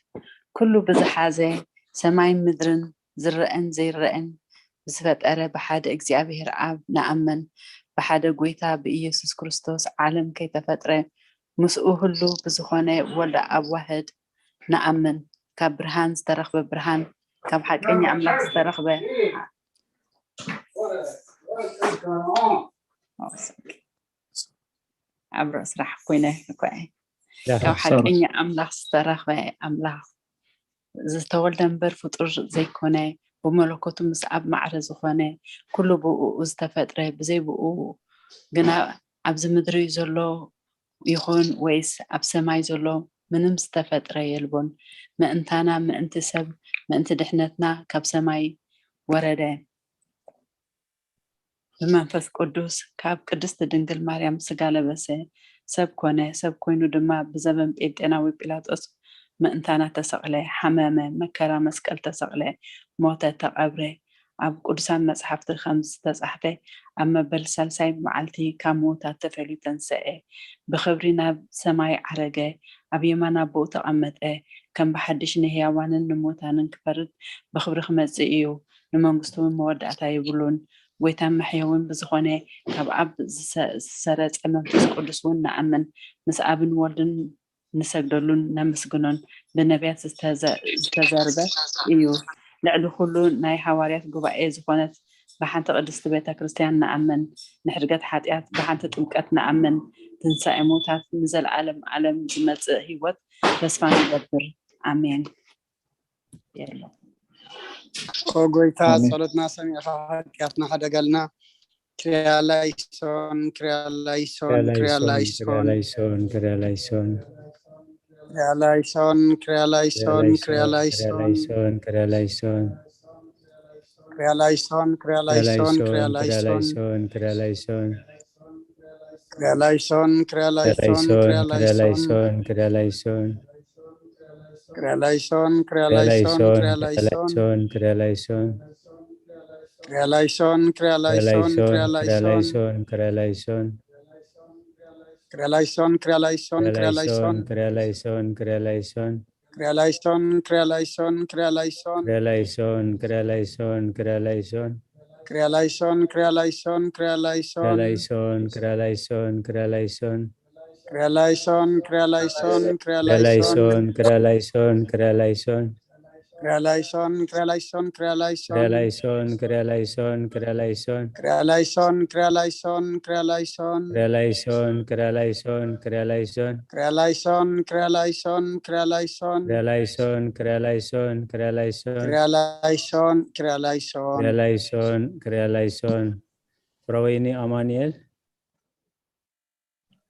ኩሉ ብዝሓዘ ሰማይን ምድርን ዝረአን ዘይረአን ብዝፈጠረ ብሓደ እግዚኣብሔር ኣብ ንኣምን፣ ብሓደ ጎይታ ብኢየሱስ ክርስቶስ ዓለም ከይተፈጥረ ምስኡ ህሉ ብዝኾነ ወልደ ኣብ ዋህድ ንኣምን። ካብ ብርሃን ዝተረኽበ ብርሃን፣ ካብ ሓቀኛ ኣምላኽ ዝተረኽበ ኣብ ርእሲ ስራሕ ኮይነ እኮ እየ። ካብ ሓቀኛ ኣምላኽ ዝተረኽበ ኣምላኽ ዝተወልደ እምበር ፍጡር ዘይኮነ፣ ብመለኮቱ ምስ ኣብ ማዕረ ዝኾነ፣ ኩሉ ብእኡ ዝተፈጥረ፣ ብዘይ ብእኡ ግና ኣብዚ ምድሪ ዘሎ ይኹን ወይስ ኣብ ሰማይ ዘሎ ምንም ዝተፈጥረ የልቦን። ምእንታና፣ ምእንቲ ሰብ፣ ምእንቲ ድሕነትና ካብ ሰማይ ወረደ። ብመንፈስ ቅዱስ ካብ ቅድስቲ ድንግል ማርያም ስጋ ለበሰ፣ ሰብ ኮነ። ሰብ ኮይኑ ድማ ብዘበን ጴንጤናዊ ጲላጦስ ምእንታና ተሰቕለ፣ ሓመመ፣ መከራ መስቀል ተሰቕለ፣ ሞተ፣ ተቐብረ። ኣብ ቅዱሳን መጽሓፍቲ ከም ዝተጻሕፈ ኣብ መበል ሳልሳይ መዓልቲ ካብ ምዉታት ተፈልዩ ተንሰኤ፣ ብኽብሪ ናብ ሰማይ ዓረገ፣ ኣብ የማን ኣቦኡ ተቐመጠ። ከም ብሓድሽ ንህያዋንን ንሙታንን ክፈርድ ብኽብሪ ክመጽእ እዩ። ንመንግስቱ እውን መወዳእታ የብሉን። ጎይታን መሕየውን ብዝኾነ ካብ ኣብ ዝሰ-፣ ዝሰረጸ መንፈስ ቅዱስ እውን ንኣምን። ምስ ኣብን ወልድን ንሰግደሉን ነመስግኖን ብነቢያት ዝተዘ-፣ ዝተዘርበ እዩ። ልዕሊ ኩሉ ናይ ሃዋርያት ጉባኤ ዝኾነት ብሓንቲ ቅድስቲ ቤተ ክርስቲያን ንኣምን። ንሕድገት ሓጢኣት ብሓንቲ ጥምቀት ንኣምን። ትንሳኤ ሙታት ንዘለዓለም ዓለም ዝመጽእ ህይወት ተስፋ ንገብር። ኣሜን። የሎ። ኦ ጎይታ፣ ኣሜን። ጸሎትና ሰሚዕኻ ሓጢኣትና ሕደገልና። ክርያ ላይሶን፣ ክርያ ላይሶን፣ ክርያ ላይሶን። ክርያ ላይሶን፣ ክርያ ላይሶን። ክርያ ላይሶን፣ ክርያ ላይሶን፣ ክርያ ላይሶን። ክርያ ላይሶን፣ ክርያ ላይሶን። ክርያ ላይሶን፣ ክርያ ላይሶን፣ ክርያ ላይሶን። ላይሶን፣ ክርያ ላይሶን። ክርያ ላይሶን፣ ክርያ ላይሶን፣ ክርያ ላይሶን። ላይሶን፣ ክርያ ላይሶን። ክርያ ላይሶን፣ ክርያ ላይሶን፣ ክርያ ላይሶን። ላይሶን፣ ክርያ ላይሶን። ክርያ ላይሶን፣ ክርያ ላይሶን፣ ክርያ ላይሶን። ላይሶን፣ ክርያ ላይሶን። ክርያ ላይሶን፣ ክርያ ላይሶን፣ ክርያ ላይሶን። ክርያ ላይሶን፣ ክርያ ላይሶን። ክርያ ላይሶን፣ ክርያ ላይሶን፣ ክርያ ላይሶን። ክርያ ላይሶን፣ ክርያ ላይሶን፣ ክርያ ላይሶን። ክርያ ላይሶን፣ ክርያ ላይሶን፣ ክርያ ላይሶን። ክርያ ላይሶን፣ ክርያ ላይሶን፣ ክርያ ላይሶን። ክርያ ላይሶን፣ ክርያ ላይሶን፣ ክርያ ክርያ ላይሶን። ላይሶን፣ ክርያ ላይሶን፣ ክርያ ላይሶን። ክርያ ላይሶን፣ ክርያ ላይሶን፣ ክርያ ላይሶን። ክርያ ላይሶን፣ ክርያ ላይሶን፣ ክርያ ላይሶን። ክርያ ላይሶን፣ ክርያ ላይሶን፣ ክርያ ላይሶን። ክርያ ላይሶን፣ ክርያ ላይሶን፣ ክርያ ላይሶን። ክርያ ላይሶን፣ ክርያ ላይሶን፣ ክርያ ላይሶን። ክርያ ላይሶን፣ ክርያ ላይሶን፣ ክርያ ላይሶን። ክርያ ላይሶን፣ ክርያ ላይሶን። ክርያ ላይሶን፣ ክርያ ላይሶን። ፍረወይኒ ኣማኑኤል።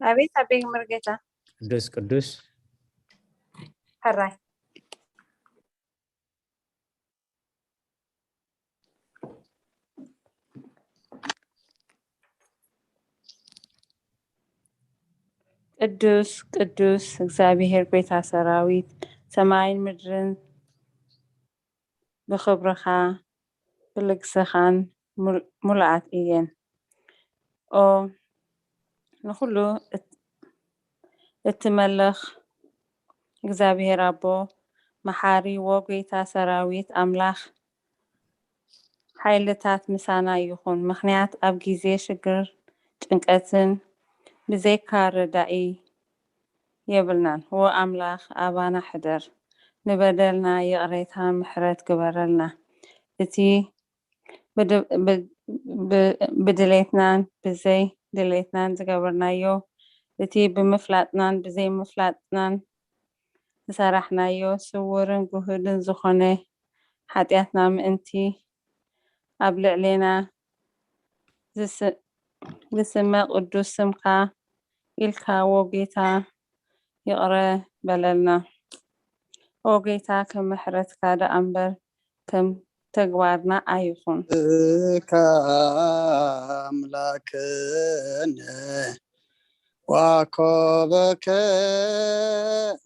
ኣቤት ኣቤት መርጌታ። ቅዱስ ቅዱስ። ሕራይ። ቅዱስ ቅዱስ እግዚኣብሔር ጐይታ ሰራዊት፣ ሰማይን ምድርን ብኽብርኻ ብልግስኻን ሙሉኣት እየን። ኦ ንኹሉ እትመልኽ እግዚኣብሔር ኣቦ፣ መሓሪ ዎ ጐይታ ሰራዊት ኣምላኽ፣ ሓይልታት ምሳና ይኹን። ምኽንያት ኣብ ግዜ ሽግር ጭንቀትን ብዘይካ ረዳኢ የብልናን። ዎ ኣምላኽ ኣባና ሕደር፣ ንበደልና ይቕሬታ ምሕረት ግበረልና። እቲ ብድሌትናን ብዘይ ድሌትናን ዝገበርናዮ፣ እቲ ብምፍላጥናን ብዘይምፍላጥናን ዝሰራሕናዮ ስውርን ግሁድን ዝኾነ ሓጢኣትና ምእንቲ ኣብ ልዕሌና ዝስመ ቅዱስ ስምካ ኢልካ ዎ ጌታ ይቕረ በለልና። ዎ ጌታ ከም ምሕረትካ ደኣ እምበር ከም ተግባርና ኣይኹን። እካ ኣምላክነ ዋኮበከ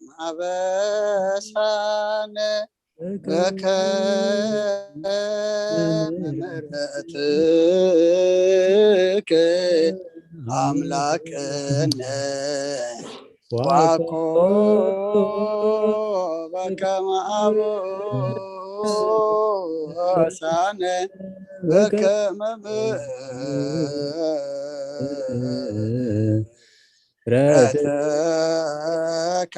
ማበሳነ በከመ ምሕረትከ ኣምላክነ ዋኮበከ ማበሳነ በከመ ምሕረትከ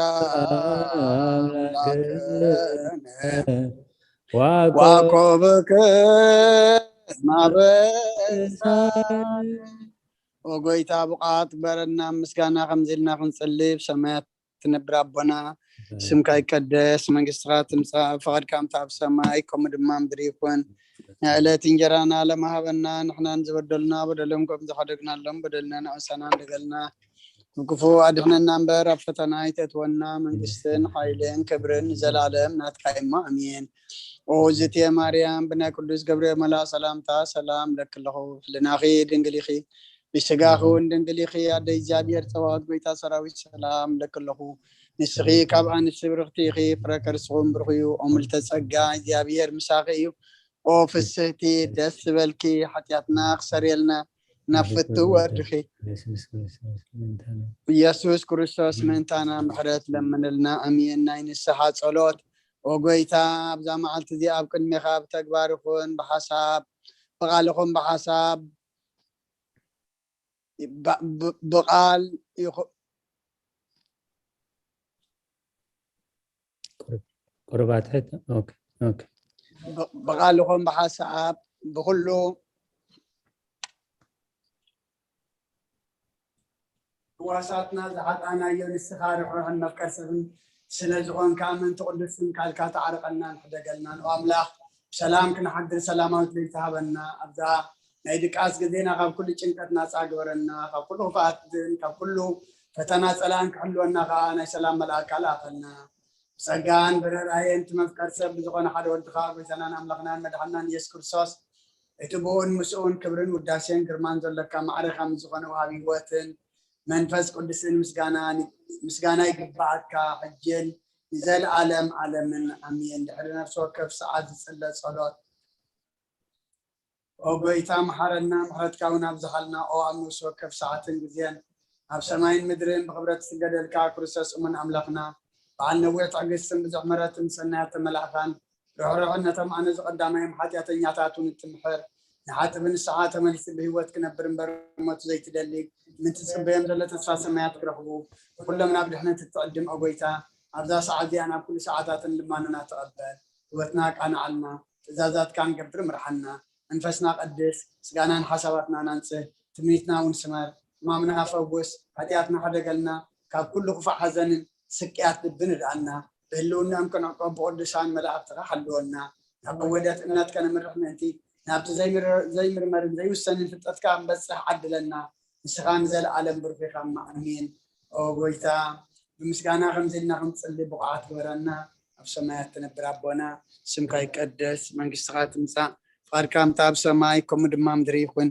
ኣምላክነ ዋኮበከ ማበሳነ። ኦ ጎይታ፣ ብቕዓት ግበረና፣ ምስጋና ከምዚ ኢልና ክንጽሊ። ብሰማያት ትነብር ኣቦና፣ ስምካ ይቀደስ፣ መንግስትኻ ትምጻእ፣ ፍቓድካ ከምቲ ኣብ ሰማይ ከምኡ ድማ ምድሪ ይኹን። ናይ ዕለት እንጀራና ሎሚ ሃበና፣ ንሕናን ዝበደሉና በደሎም ከም ዝሓደግናሎም በደልና ንኣውሳና ንደገልና፣ ካብ ክፉእ ኣድሕነና እምበር ኣብ ፈተና ኣይተእትወና፣ መንግስትን ሓይልን ክብርን ንዘለኣለም ናትካ እሞ ኣሜን። ኦ ዝትየ ማርያም፣ ብናይ ቅዱስ ገብርኤል መልኣኽ ሰላምታ ሰላም እብለኪ ኣለኹ። ሕልናኺ ድንግል ኢኺ፣ ብስጋኺ እውን ድንግል ኢኺ። ኣደ እግዚኣብሔር ጸባኦት፣ ጎይታ ሰራዊት ሰላም እብለኪ ኣለኹ። ንስኺ ካብ ኣንስቲ ብርኽቲ ኢኺ፣ ፍረ ከርስኹም ብሩኽ እዩ። ኦ ምልዕተ ጸጋ፣ እግዚኣብሔር ምሳኺ እዩ። ኦ ፍስህቲ፣ ደስ ዝበልኪ፣ ሓጢኣትና ክሰርየልና ናብ ፍትው ወርድኺ ኢየሱስ ክርስቶስ ምእንታና ምሕረት ለምንልና። ኣሜን። ናይ ንስሓ ጸሎት። ኦ ጎይታ፣ ኣብዛ መዓልቲ እዚኣ ኣብ ቅድሜኻ ብተግባር ይኹን ብሓሳብ፣ ብቓል ይኹን ብሓሳብ፣ ብቓል ይኹን ቁሩብ ኣትሕት። ኦኬ፣ ኦኬ። ብቓል ይኹን ብሓሳብ፣ ብኹሉ ህዋሳትና ዝሓጣናዮ ንስኻ ርሕሩሕን መፍቀር ሰብን ስለ ዝኾንካ፣ ምእንቲ ቅዱስ ስምካ ኢልካ ተዓርቐናን ሕደገልናን። ኦ ኣምላኽ፣ ብሰላም ክንሓድር ሰላማዊት ለይቲ ሃበና። ኣብዛ ናይ ድቃስ ግዜና ካብ ኩሉ ጭንቀት ናጻ ግበረና። ካብ ኩሉ ክፍኣትን ካብ ኩሉ ፈተና ጸላእን ክሕልወና ከኣ ናይ ሰላም መልኣካ ልኣኸልና። ብጸጋን ብርህራሄን እቲ መፍቀር ሰብ ብዝኾነ ሓደ ወድኻ፣ ጎይታናን ኣምላኽናን መድሓንናን ኢየሱስ ክርስቶስ፣ እቲ ብኡን ምስኡን ክብርን ውዳሴን ግርማን ዘለካ፣ ማዕረ ከም ዝኾነ ወሃቢ ህይወትን መንፈስ ቅዱስን ምስጋና፣ ምስጋና ይግብኣካ፣ ሕጅን ንዘለኣለም ዓለምን ኣሜን። ድሕሪ ነፍሲ ወከፍ ሰዓት ዝጽለ ጸሎት። ኦ ጎይታ፣ መሓረና፣ ምሕረትካ እውን ኣብዝሓልና። ኦ ኣብ ነፍሲ ወከፍ ሰዓትን ግዜን ኣብ ሰማይን ምድርን ብኽብረት ትስገደልካ፣ ክርስቶስ እሙን ኣምላኽና፣ በዓል ነዊሕ ትዕግስትን ብዙሕ ምሕረትን ሰናያት ተመላእኻን፣ ርሕሩሕን ነቶም ኣነ ዝቐዳማዮም ሓጢኣተኛታት እውን እትምሕር፣ ንሓጥቢ ንስሓ ተመሊሱ ብህይወት ክነብር እምበር ሞት ዘይትደሊ፣ ምእንቲ ዝጽበዮም ዘሎ ተስፋ ሰማያት ክረኽቡ፣ ንኹሎም ናብ ድሕነት እትዕድም፣ ኦ ጎይታ፣ ኣብዛ ሰዓት እዚኣን ኣብ ኩሉ ሰዓታትን ልማኖና ተቐበል። ህይወትና ኣቃንዓልና፣ ትእዛዛትካ ንገብር ምርሓና። መንፈስና ቀድስ፣ ስጋናን ሓሳባትናን ኣንጽህ፣ ትምኒትና እውን ስመር። ሕማምና ፈውስ፣ ሓጢኣትና ሕደገልና፣ ካብ ኩሉ ክፉእ ሓዘንን ስቅያት ልብን እድኣና። ብህልውናኦም ክንዕቆብ ብቅዱሳን መላእክትኻ ሓልወና። ናብ ወደት እምነት ከነምርሕ ምእንቲ፣ ናብቲ ዘይምር-፣ ዘይምርመርን ዘይውሰንን ፍልጠትካ ክንበጽሕ ዓድለና። ንስኻ ንዘለኣለም ብሩኽ ኢኻ እሞ ኣሜን። ኦ ጎይታ፣ ብምስጋና ከምዚ ኢልና ክንጽሊ ብቑዓት ግበረና። ኣብ ሰማያት ትነብር ኣቦና፣ ስምካ ይቀደስ፣ መንግስትኻ ትምጻእ፣ ፍቓድካ ከምቲ ኣብ ሰማይ ከምኡ ድማ ምድሪ ይኹን።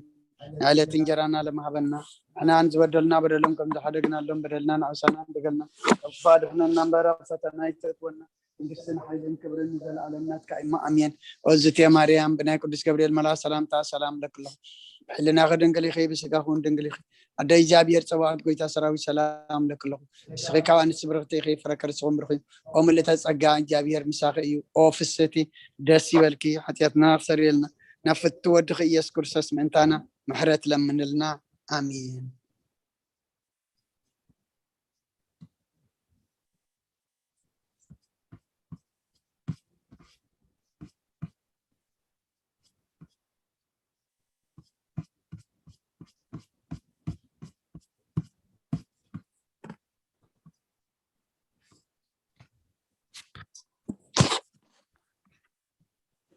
ዕለት እንጀራና ለማህበና፣ ንሕና ዝበደልና በደሎም ከም ዝሓደግናሎም በደልና ንዕሰና እንደገልና፣ ካብ ክፉእ ኣድሕነና እምበር ኣብ ፈተና ኣይተእትወና፣ መንግስትን ሓይልን ክብርን ንዘለኣለም ናትካ እዩ፣ ኣሜን። ኦዝቴ ማርያም፣ ብናይ ቅዱስ ገብርኤል መልኣክ ሰላምታ ሰላም እለኪ ኣለኹ። ብሕልናኺ ድንግል ኢኺ፣ ብስጋኺ እውን ድንግል ኢኺ። ኣደ እግዚኣብሔር ጸባኦት፣ ጎይታ ሰራዊት፣ ሰላም እለኪ ኣለኹ። ንስኺ ካብ ኣንስቲ ብርኽቲ ኢኺ፣ ፍረ ከርስኺ እውን ብሩኽ እዩ። ኦ ምልእተ ጸጋ፣ እግዚኣብሔር ምሳኺ እዩ። ኦ ፍስህቲ፣ ደስ ይበልኪ፣ ሓጢኣትና ኣስተሰርየልና፣ ናብ ፍትው ወድኺ ኢየሱስ ክርስቶስ ምእንታና ምሕረት ለምንልና። ኣሜን።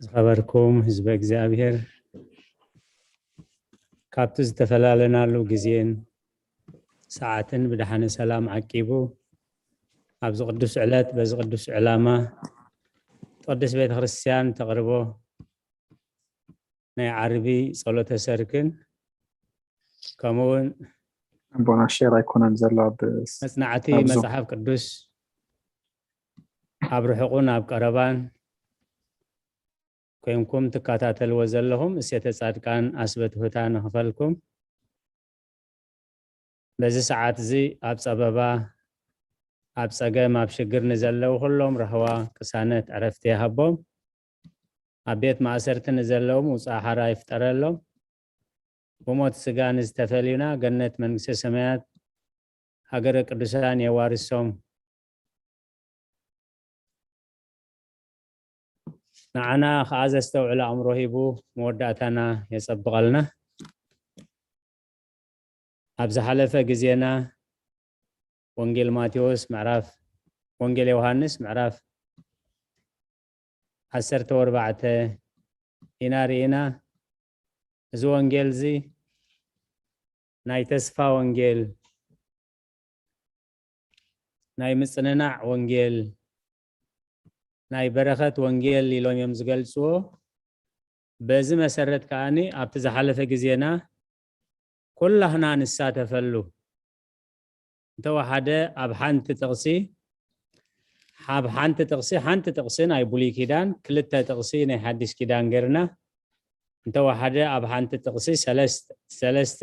ዝኸበርኩም ህዝበ እግዚኣብሔር፣ ካብቲ ዝተፈላለናሉ ግዜን ሰዓትን ብደሓነ ሰላም ዓቂቡ ኣብዚ ቅዱስ ዕለት በዚ ቅዱስ ዕላማ ቅድስት ቤተ ክርስቲያን ተቕርቦ ናይ ዓርቢ ጸሎተ ሰርክን ከምኡ እውን ኣቦና ሼር ኣይኮነን ዘሎ ኣብ መጽናዕቲ ኣብዚ መጽሓፍ ቅዱስ ኣብ ርሑቕን ኣብ ቀረባን ኮይንኩም ትከታተልዎ ዘለኹም እሴተ ጻድቃን ኣስበትሁታ ንኽፈልኩም። በዚ ሰዓት እዚ ኣብ ጸበባ፣ ኣብ ጸገም፣ ኣብ ሽግር ንዘለዉ ኩሎም ራህዋ፣ ቅሳነት፣ ዕረፍቲ ይሃቦም። ኣብ ቤት ማእሰርቲ ንዘለዉ ምውጻእ ሓራ ይፍጠረሎም። ብሞት ስጋ ንዝተፈልዩና ገነት መንግስተ ሰማያት ሃገረ ቅዱሳን የዋርሶም። ንዓና ከኣ ዘስተውዕል ኣእምሮ ሂቡ መወዳእታና የጸብቐልና። ኣብ ዝሓለፈ ግዜና ወንጌል ማቴዎስ ምዕራፍ፣ ወንጌል ዮሃንስ ምዕራፍ ዓሰርተ ኣርባዕተ ኢና ርኢና። እዚ ወንጌል እዚ ናይ ተስፋ ወንጌል፣ ናይ ምጽንናዕ ወንጌል፣ ናይ በረኸት ወንጌል ኢሎም እዮም ዝገልጽዎ። በዚ መሰረት ከኣኒ ኣብቲ ዝሓለፈ ግዜና ኩላህና ንሳተፈሉ እንተወሓደ ኣብ ሓንቲ ጥቕሲ፣ ኣብ ሓንቲ ጥቕሲ፣ ሓንቲ ጥቕሲ ናይ ብሉይ ኪዳን፣ ክልተ ጥቕሲ ናይ ሓዲስ ኪዳን ጌርና፣ እንተወሓደ ኣብ ሓንቲ ጥቕሲ ሰለስተ፣ ሰለስተ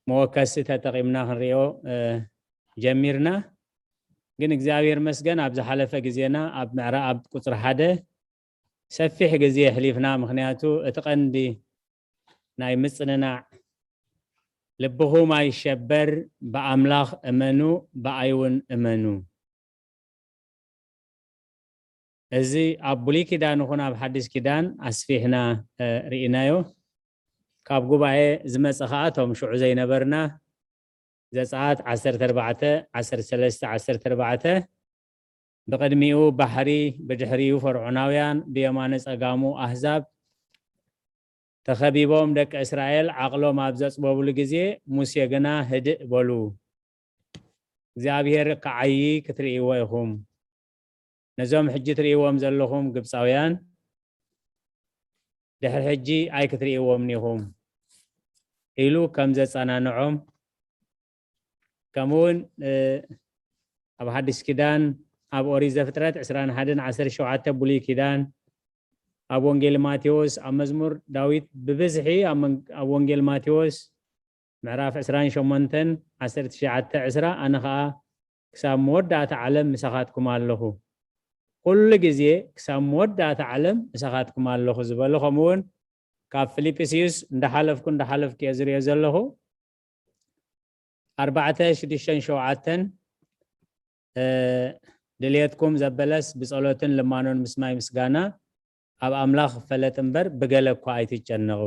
መወከሲ ተጠቒምና ክንሪኦ፣ እ፣ ጀሚርና። ግን እግዚኣብሔር መስገን ኣብ ዝሓለፈ ግዜና ኣብ ምዕራ-፣ ኣብ ቁጽሪ ሓደ ሰፊሕ ግዜ የሕሊፍና። ምኽንያቱ እቲ ቀንዲ ናይ ምጽንናዕ ልብኹም ኣይሸበር፣ ብኣምላኽ እመኑ፣ ብኣይ እውን እመኑ። እዚ ኣብ ብሉይ ኪዳን ይኹን ኣብ ሓዲስ ኪዳን ኣስፊሕና፣ እ፣ ርኢናዮ። ካብ ጉባኤ ዝመጸ ኸኣ እቶም ሽዑ ዘይነበርና ዘጸኣት ዓሰርተ ኣርባዕተ፣ ዓሰርተ ሰለስተ፣ ዓሰርተ ኣርባዕተ፣ ብቕድሚኡ ባሕሪ፣ ብድሕሪኡ ፈርዖናውያን፣ ብየማነ ጸጋሙ ኣህዛብ ተኸቢቦም ደቂ እስራኤል ዓቕሎም ኣብ ዘጽበብሉ ግዜ፣ ሙሴ ግና ህድእ በሉ። እግዚኣብሔር ክዓዪ ክትርእይዎ ኢኹም። ነዞም ሕጂ ትርእይዎም ዘለኹም ግብፃውያን ድሕሪ ሕጂ ኣይክትርእይዎምን ኢኹም ኢሉ ከም ዘጸናንዖም፣ ከምኡ እውን፣ እ፣ ኣብ ሓዲስ ኪዳን ኣብ ኦሪት ዘፍጥረት ዕስራን ሓደን ዓሰርተ ሸውዓተ ብሉይ ኪዳን ኣብ ወንጌል ማቴዎስ ኣብ መዝሙር ዳዊት ብብዝሒ ኣብ መን-፣ ኣብ ወንጌል ማቴዎስ ምዕራፍ ዕስራን ሸሞንተን ዓሰርተ ትሽዓተ ዕስራ ኣነ ኸኣ ክሳብ መወዳእታ ዓለም ምሳኻትኩም ኣለኹ። ኩሉ ግዜ ክሳብ መወዳእታ ዓለም ምሳኻትኩም ኣለኹ ዝበሉ፣ ከምኡ እውን ካብ ፊልጵስዩስ እንዳሓለፍኩ እንዳሓለፍኩ እየ ዝሪኦ ዘለኹ። ኣርባዕተ ሽዱሽተን ሸውዓተን፣ እ፣ ድልየትኩም ዘበለስ ብጸሎትን ልማኖን ምስማይ ምስጋና ኣብ ኣምላኽ ክፈለጥ እምበር ብገለ እኳ ኣይትጨነቑ።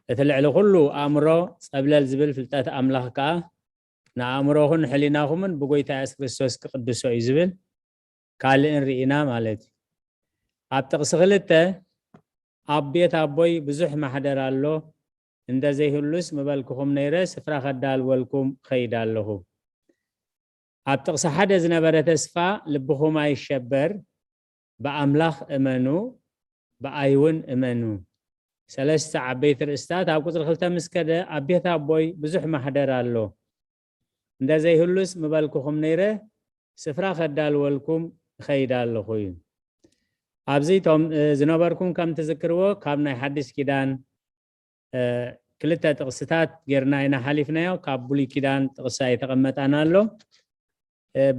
እቲ ልዕሊ ኩሉ ኣእምሮ ጸብለል ዝብል ፍልጠት ኣምላኽ ከኣ ንኣእምሮኹን ሕሊናኹምን ብጎይታ የሱስ ክርስቶስ ክቕድሶ እዩ ዝብል ካልእን ርኢና ማለት እዩ። ኣብ ጥቕሲ ክልተ ኣብ ቤት ኣቦይ ብዙሕ ማሕደር ኣሎ፣ እንተዘይህሉስ ምበልኩኹም ነይረ፣ ስፍራ ከዳልወልኩም እኸይድ ኣለኹ። ኣብ ጥቕሲ ሓደ ዝነበረ ተስፋ ልብኹም ኣይሸበር፣ ብኣምላኽ እመኑ፣ ብኣይ እውን እመኑ። ሰለስተ ዓበይቲ ርእስታት ኣብ ቁጽሪ ክልተ ምስ ከደ ኣብ ቤት ኣቦይ ብዙሕ ማህደር ኣሎ። እንተዘይህሉስ ምበልኩኹም ነይረ፣ ስፍራ ከዳልወልኩም እኸይድ ኣለኹ እዩ። ኣብዚ እቶም ዝነበርኩም ከም ትዝክርዎ ካብ ናይ ሓድሽ ኪዳን ክልተ ጥቕስታት ጌርና ኢና ሓሊፍናዮ። ካብ ብሉይ ኪዳን ጥቕሲ ኣይተቐመጣን ኣሎ።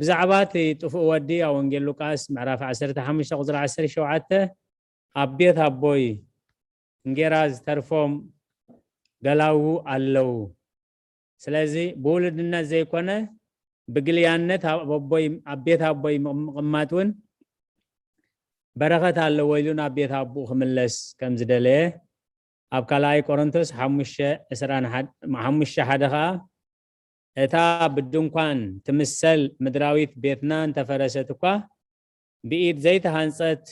ብዛዕባ እቲ ጥፉእ ወዲ ኣብ ወንጌል ሉቃስ ምዕራፍ ዓሰርተ ሓሙሽተ ቁፅሪ ዓሰርተ ሸውዓተ ኣብ ቤት ኣቦይ እንጌራ ዝተርፎም ገላዉ ኣለዉ። ስለዚ ብውሉድነት ዘይኮነ ብግልያነት ኣብ ኣቦይ ኣብ ቤት ኣቦይ ምቕማጥ እውን በረኸት ኣለዎ ኢሉ ናብ ቤት ኣቦኡ ክምለስ ከም ዝደለየ ኣብ ካልኣይ ቆሮንቶስ ሓሙሽተ ዕስራን ሓሙሽተ ሓደ ኸኣ እታ ብድንኳን ትምሰል ምድራዊት ቤትና እንተፈረሰት እኳ ብኢድ ዘይተሃንጸት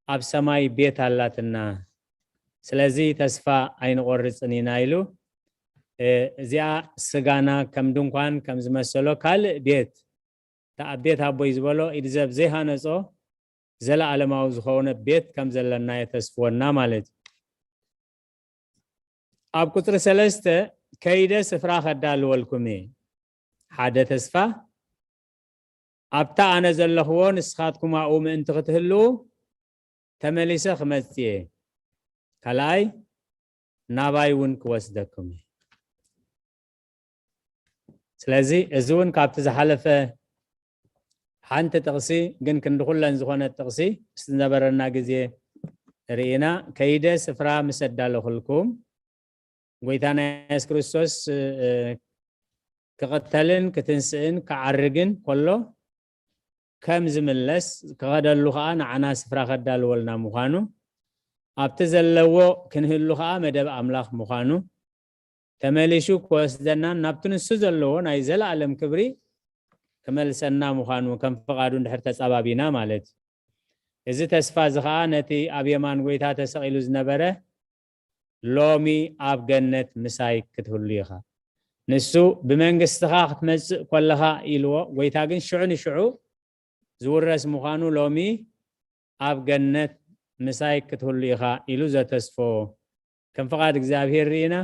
ኣብ ሰማይ ቤት ኣላትና። ስለዚ ተስፋ ኣይንቆርጽን ኢና ኢሉ እዚኣ ስጋና ከም ድንኳን ከም ዝመሰሎ ካልእ ቤት እታ ኣብ ቤት ኣቦይ ዝበሎ ኢድ ሰብ ዘይሃነጾ ዘለኣለማዊ ዝኾነ ቤት ከም ዘለና የተስፍወና ማለት እዩ። ኣብ ቁፅሪ ሰለስተ ከይደ ስፍራ ከዳልወልኩም እየ። ሓደ ተስፋ ኣብታ ኣነ ዘለኽዎ ንስኻትኩም ኣብኡ ምእንቲ ክትህልዉ ተመሊሰ ክመጽእ እየ። ካልኣይ ናባይ እውን ክወስደኩም እየ። ስለዚ እዚ እውን ካብቲ ዝሓለፈ ሓንቲ ጥቕሲ ግን ክንዲ ኩለን ዝኾነት ጥቕሲ ምስ ዝነበረና ግዜ ርኢና ከይደ ስፍራ ምስ ኣዳለኹልኩም ጎይታና የሱስ ክርስቶስ ክቕተልን ክትንስእን ክዓርግን ከሎ ከም ዝምለስ ክኸደሉ ኸዓ ንዓና ስፍራ ከዳልወልና ምዃኑ ኣብቲ ዘለዎ ክንህሉ ኸዓ መደብ ኣምላኽ ምዃኑ ተመሊሱ ክወስደናን ናብቲ ንሱ ዘለዎ ናይ ዘለኣለም ክብሪ ክመልሰና ምዃኑ ከም ፍቓዱ እንድሕር ተጻባቢና ማለት እዩ። እዚ ተስፋ እዚ ኸዓ ነቲ ኣብ የማን ጎይታ ተሰቒሉ ዝነበረ ሎሚ ኣብ ገነት ምሳይ ክትህሉ ኢኻ። ንሱ ብመንግስትኻ ክትመጽእ ኮለኻ ኢልዎ፣ ጎይታ ግን ሽዑ ንሽዑ ዝውረስ ምዃኑ ሎሚ ኣብ ገነት ምሳይ ክትህሉ ኢኻ ኢሉ ዘተስፎ ከም ፍቓድ እግዚኣብሔር ርኢና።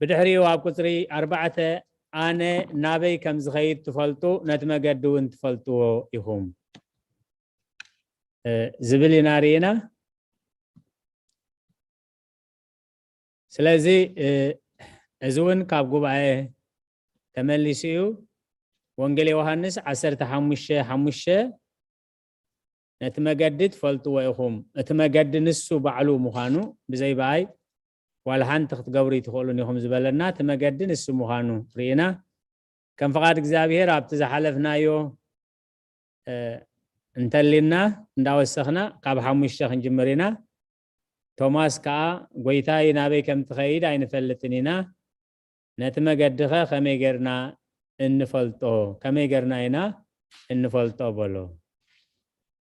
ብድሕሪኡ ኣብ ቁፅሪ ኣርባዕተ ኣነ ናበይ ከም ዝኸይድ ትፈልጡ ነቲ መገዲ እውን ትፈልጥዎ ኢኹም ዝብል ኢና ርኢና። ስለዚ እዚ እውን ካብ ጉባኤ ተመሊሱ እዩ። ወንጌል ዮሃንስ ዓሰርተ ሓሙሽተ ሓሙሽተ ነቲ መገዲ ትፈልጥዎ ኢኹም። እቲ መገዲ ንሱ ባዕሉ ምዃኑ ብዘይ ብኣይ ዋላ ሓንቲ ክትገብሩ ይትኽእሉን ኢኹም ዝበለና እቲ መገዲ ንሱ ምዃኑ ርኢና። ከም ፍቓድ እግዚኣብሔር ኣብቲ ዝሓለፍናዮ እንተሊና እንዳወሰኽና ካብ ሓሙሽተ ክንጅምር ኢና። ቶማስ ከኣ ጎይታይ ናበይ ከም ትኸይድ ኣይንፈልጥን ኢና፣ ነቲ መገድኸ ከመይ ጌርና እንፈልጦ? ከመይ ጌርና ኢና እንፈልጦ በሎ።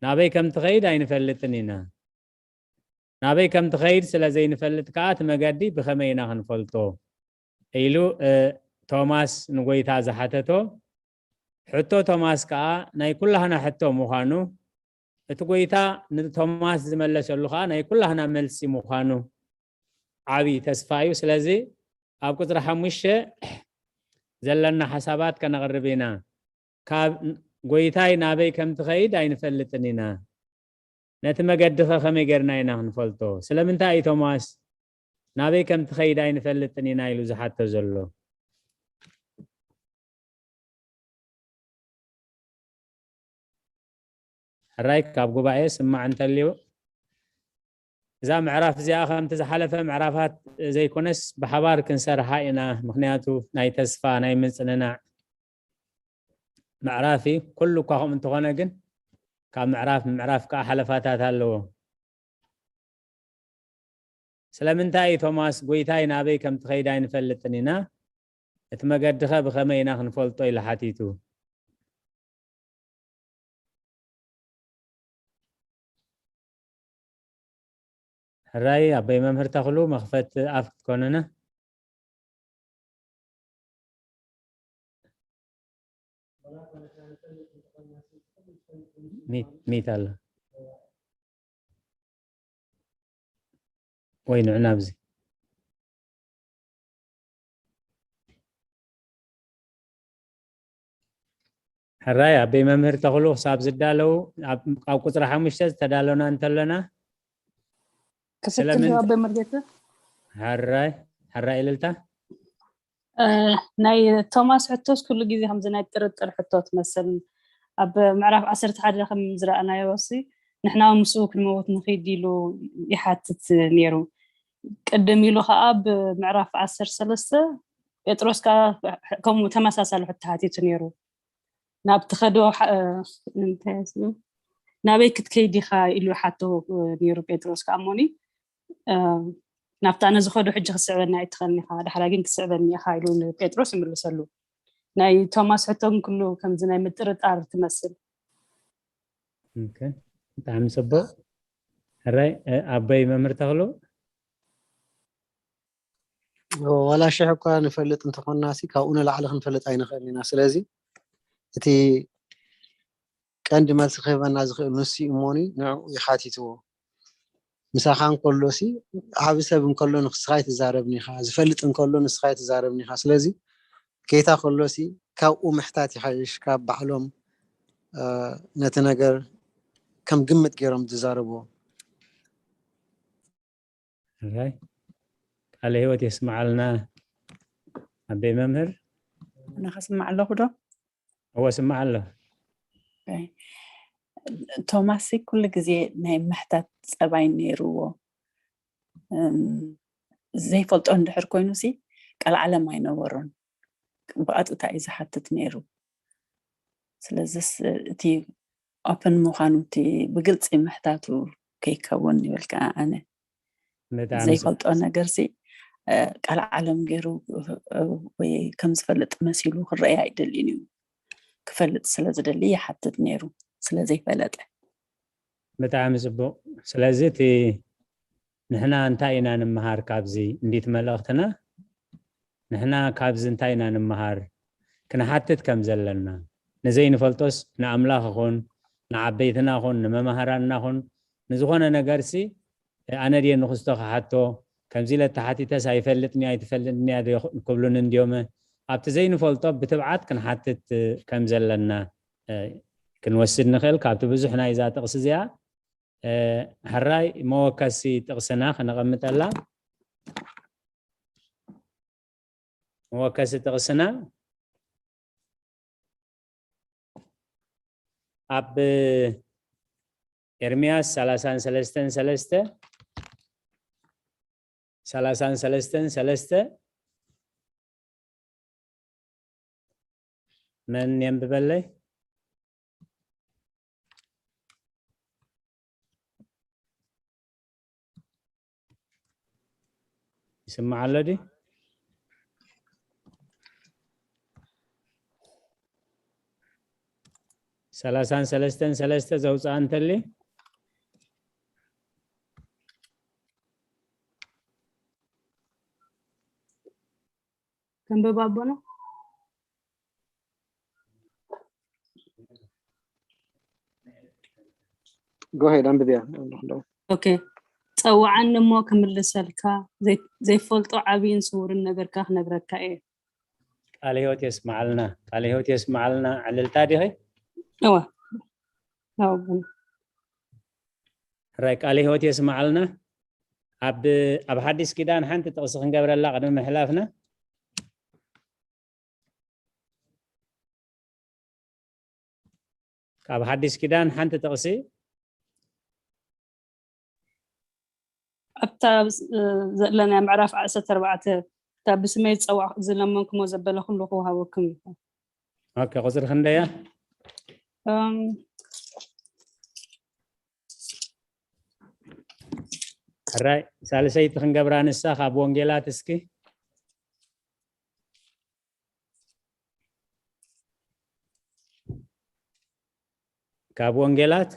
ናበይ ከም ትኸይድ ኣይንፈልጥን ኢና። ናበይ ከም ትኸይድ ስለ ዘይንፈልጥ ከኣ እቲ መገዲ ብኸመይ ኢና ክንፈልጦ? ኢሉ ቶማስ ንጎይታ ዝሓተቶ ሕቶ ቶማስ ከኣ ናይ ኩላህና ሕቶ ምዃኑ እቲ ጎይታ ንቶማስ ዝመለሰሉ ከኣ ናይ ኩላህና መልሲ ምዃኑ ዓብዪ ተስፋ እዩ። ስለዚ ኣብ ቁፅሪ ሓሙሽተ ዘለና ሓሳባት ከነቕርብ ኢና። ካብ ጎይታይ ናበይ ከም ትኸይድ ኣይንፈልጥን ኢና። ነቲ መገድኸ ከመይ ጌርና ኢና ክንፈልጦ? ስለምንታይ እዩ ቶማስ ናበይ ከም ትኸይድ ኣይንፈልጥን ኢና ኢሉ ዝሓቶ ዘሎ? ሕራይ ካብ ጉባኤ ስማዕ እንተልዩ እዛ ምዕራፍ እዚኣ ከምቲ ዝሓለፈ ምዕራፋት ዘይኮነስ ብሓባር ክንሰርሓ ኢና። ምክንያቱ ናይ ተስፋ ናይ ምጽንናዕ ምዕራፍ እዩ። ኩሉ እኳ ከምኡ እንተኾነ ግን ካብ ምዕራፍ ምዕራፍ ከዓ ሓለፋታት ኣለዎ። ስለምንታይ እዩ ቶማስ ጎይታይ ናበይ ከም ትኸይድ ኣይንፈልጥን ኢና፣ እቲ መገድኸ ብኸመይ ኢና ክንፈልጦ ኢሉ ሓቲቱ? ሕራይ ኣበይ መምህር ተኽሉ መኽፈት ኣፍ ክትኮንነ ሚት ኣላ። ወይ ንዑ ናብዚ። ሕራይ ኣበይ መምህር ተኽሉ ክሳብ ዝዳለዉ ኣብ ቁፅሪ ሓሙሽተ ዝተዳለና እንተለና ክፍትል ኣበይ መርጌታ ሕራይ ሕራይ እልልታ ናይ ቶማስ ሕቶስ ኩሉ ግዜ ከምዚ ናይ ጥርጥር ሕቶ ትመስል ኣብ ምዕራፍ ዓሰርተ ሓደ ከም ዝረኣናዮ ሲ ንሕና ምስኡ ክንመውት ንኽድ ኢሉ ይሓትት ነይሩ ቅድም ኢሉ ከዓ ብምዕራፍ ዓሰርተ ሰለስተ ጴጥሮስ ከዓ ከምኡ ተመሳሳሊ ሕቶ ሓቲቱ ነይሩ ናብ ትኸዶ ናበይ ክትከይድ ኢኻ ኢሉ ሓቶ ነይሩ ጴጥሮስ ከዓ ሞኒ ናብታ ኣነ ዝኸዶ ሕጂ ክስዕበኒ ኣይትኸልኒ ኢኻ ዳሕራ ግን ክስዕበኒ ኢኻ ኢሉ ንጴጥሮስ ይምልሰሉ ናይ ቶማስ ሕቶ ግን ኩሉ ከምዚ ናይ ምጥርጣር ትመስል ብጣዕሚ ፅቡቅ ሕራይ ኣቦይ መምህር ተኽሉ ዋላ ሽሕ እኳ ንፈልጥ እንተኾንና ሲ ካብኡ ንላዕሊ ክንፈልጥ ኣይንኽእል ኢና ስለዚ እቲ ቀንዲ መልሲ ክህበና ዝኽእል ንሱ እሞኒ ንዕኡ ይሓቲትዎ ምሳኻ እንከሎ ሲ ዓቢ ሰብ እንከሎ ንስኻ ይትዛረብኒ ኢኻ ዝፈልጥ እንከሎ ንስኻ ይትዛረብኒ ኢኻ ስለዚ ጌታ ከሎ ሲ ካብኡ ምሕታት ይሓይሽ ካብ ባዕሎም ነቲ ነገር ከም ግምት ገይሮም ዝዛረብዎ ቃለ ህይወት የስምዓልና ኣበይ መምህር ኣነ ከስምዕ ኣለኹ ዶ እወ ስምዕ ኣሎ ቶማስ ኩሉ ግዜ ናይ ምሕታት ፀባይ ነይርዎ ዘይፈልጦ እንድሕር ኮይኑ ሲ ቃል ዓለም ኣይነበሮን ብቐጥታ እዩ ዝሓትት ነይሩ ስለዚስ እቲ ኦፕን ምዃኑ እቲ ብግልፂ ምሕታቱ ከይከውን ይብል ከዓ ኣነ ዘይፈልጦ ነገር ሲ ቃል ዓለም ገይሩ ወይ ከም ዝፈልጥ መሲሉ ክረአ ኣይደልን እዩ ክፈልጥ ስለ ዝደሊ ይሓትት ነይሩ ስለ ዘይፈለጠ ብጣዕሚ ፅቡቅ ስለዚ እቲ ንሕና እንታይ ኢና ንምሃር ካብዚ እንዲት መልእክትና ንሕና ካብዚ እንታይ ኢና ንምሃር ክንሓትት ከም ዘለና ንዘይንፈልጦስ ንኣምላኽ ኹን ንዓበይትና ኹን ንመማህራንና ኹን ንዝኾነ ነገርሲ ኣነ ድየ ንክስቶ ክሓቶ ከምዚ ኢለ ተሓቲተስ ኣይፈልጥን እየ ኣይትፈልጥን እያ ክብሉኒ እንድዮም ኣብቲ ዘይንፈልጦ ብትብዓት ክንሓትት ከም ዘለና ክንወስድ ንኽእል ካብቲ ብዙሕ ናይዛ ጥቕሲ እዚኣ ሕራይ መወከሲ ጥቕስና ክነቐምጠላ መወከሲ ጥቕስና ኣብ ኤርምያስ ሰላሳን ሰለስተን ሰለስተ ሰላሳን ሰለስተን ሰለስተ መን የንብበለይ ይስማዕ ኣሎ ድዩ ሰላሳን ሰለስተን ሰለስተ ዘውፅኣ እንተሊ ከንብብ ኣቦና ጎሄድ ኣንብብያ ኦኬ ጸውዓኒ እሞ ክምልሰልካ ዘይፈልጦ ዓብይን ስውርን ነገርካ ክነግረካ እየ ቃለ ህይወት የስማዓልና ቃለ ህይወት የስማዓልና ዕልልታ ዲኺ እወ ሕራይ ቃለ ህይወት የስማዓልና ኣብ ኣብ ሓዲስ ኪዳን ሓንቲ ጥቕሲ ክንገብረላ ቅድሚ ምሕላፍና ካብ ሓዲስ ኪዳን ሓንቲ ጥቕሲ ኣብታ ዘለና ምዕራፍ ዓሰርተ ኣርባዕተ እታ ብስመይ ዝፀዋዕ ዝለመንኩሞ ዘበለ ኩሉ ክወሃበኩም እዩ ኦኬ ቁፅሪ ክንደያ ሕራይ ሳልሰይቲ ክንገብራ ንሳ ካብ ወንጌላት እስኪ ካብ ወንጌላት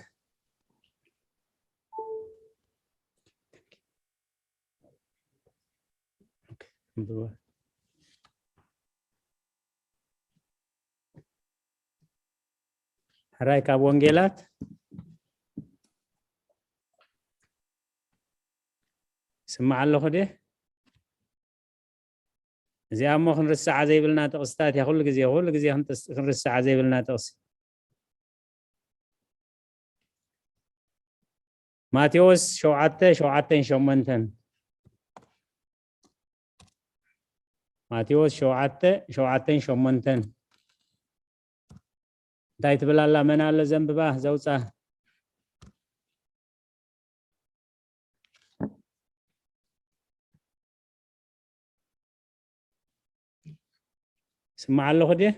ሕራይ ካብ ወንጌላት ስማዕ ኣለኹ ድየ? እዚኣ እሞ ክንርስዓ ዘይብልና ጥቕስታት እያ። ኩሉ ግዜ፣ ኩሉ ግዜ ክንጥስ-፣ ክንርስዓ ዘይብልና ጥቕሲ። ማቴዎስ ሸውዓተ፣ ሸውዓተን ሸሞንተን። ማቴዎስ ሸውዓተ፣ ሸውዓተን ሸሞንተን። እንታይ ትብል ኣላ? መን ኣሎ ዘንብባ ዘውፃ? ስማዕ ኣለኹ ድየ?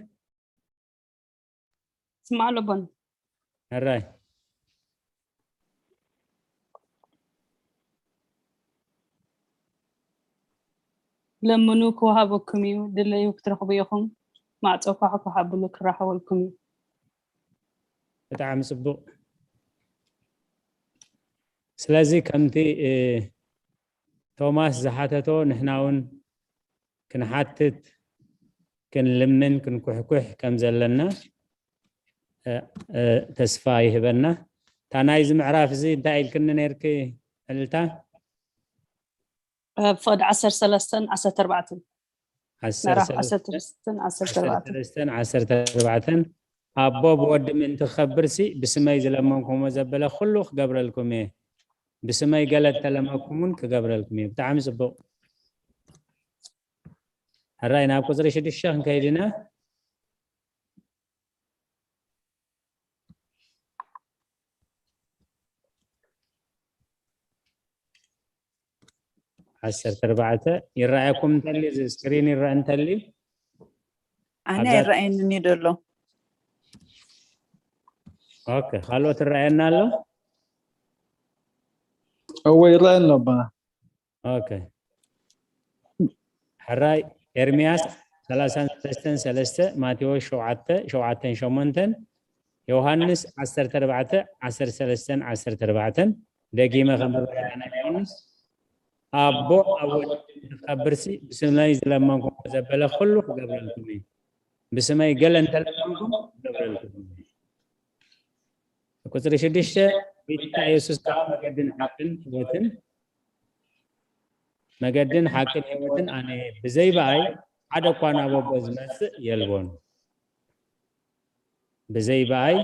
ስማዕ ኣሎ ቦን። ሕራይ። ለምኑ ክወሃበኩም እዩ፣ ድለዩ ክትረኽቡ ኢኹም፣ ማዕጾ ኳሕኩሕ ኣብሉ ክራኸበልኩም እዩ። ብጣዕሚ ጽቡቕ። ስለዚ ከምቲ፣ እ፣ ቶማስ ዝሓተቶ ንሕና እውን ክንሓትት፣ ክንልምን፣ ክንኩሕኩሕ ከም ዘለና፣ እ፣ እ፣ ተስፋ ይህበና። እታ ናይዚ ምዕራፍ እዚ እንታይ ኢልክኒ ነይርኪ ዕልልታ? ኣብ ፍቕዲ ዓሰርተ ሰለስተን ዓሰርተ ኣርባዕተን። ምዕራፍ ዓሰርተ ሰለስተን ዓሰርተ ኣርባዕተን። ዓሰርተ ሰለስተን ዓሰርተ ኣርባዕተን። ኣቦ ብወዲ ምእንቲ ክኸብርሲ ብስመይ ዝለመንኩምዎ ዘበለ ኩሉ ክገብረልኩም እየ። ብስመይ ገለ እተለመኩም እውን ክገብረልኩም እየ። ብጣዕሚ ጽቡቕ። ሕራይ ናብ ቁጽሪ ሽዱሽተ ክንከይድ ኢና። ዓሰርተ ኣርባዕተ ይረኣየኩም እንተልዩ፣ እዚ ስክሪን ይረአ እንተልዩ። ኣነ ኣዛ- ይረኣየኒ ዘሎ። ኦኬ፣ ካልኦት ይረኣየና ኣሎ? እወ ይረኣየና ኣባና። ኦኬ። ሕራይ ኤርምያስ ሰላሳን ሰለስተን ሰለስተ፣ ማቴዎስ ሸውዓተ፣ ሸውዓተን ሸሞንተን፣ ዮሃንስ ዓሰርተ ኣርባዕተ፣ ዓሰርተ ሰለስተን ዓሰርተ ኣርባዕተን፣ ደጊመ ከንብበልና ናይ ዮሃንስ፣ ኣቦ ኣብ ወዲ ክኸብርሲ ብስመይ ዝለመንኩሞ ዘበለ ኩሉ ክገብረልኩም እዩ። ብስመይ ገለ እንተለመንኩም ክገብረልኩም እዩ። ቁጽሪ ሽዱሽተ፣ ጎይታ የሱስ ከኣ መገድን ሓቅን ህይወትን፣ መገድን ሓቅን ህይወትን ኣነ እየ። ብዘይ ብኣይ ሓደ እኳ ናብ ኣቦ ዝመጽእ የልቦን። ብዘይ ብኣይ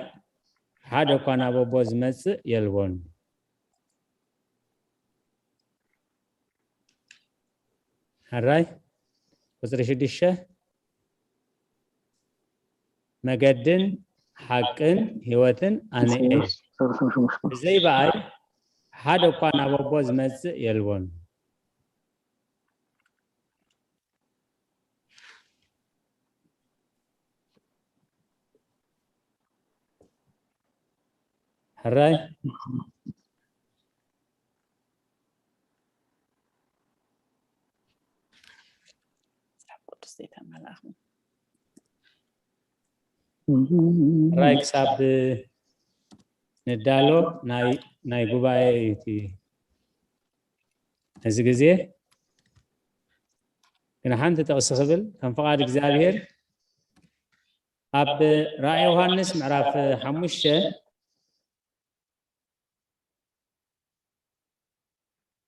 ሓደ እኳ ናብ ኣቦ ዝመጽእ የልቦን። ሕራይ ቁጽሪ ሽዱሽተ፣ መገድን ሓቅን ህይወትን ኣነ እየ። ብዘይ ብኣይ ሓደ እኳ ናብ ኣቦ ዝመጽእ የልቦን። ሕራይ መጽሓፍ ቅዱስ ዘይተመላእኹ። ሕራይ ክሳብ ንዳሎ ናይ፣ ናይ ጉባኤ እዩ እቲ፣ እዚ ግዜ ግን ሓንቲ ጥቕሲ ክብል ከም ፍቓድ እግዚኣብሔር ኣብ ራእይ ዮሃንስ ምዕራፍ ሓሙሽተ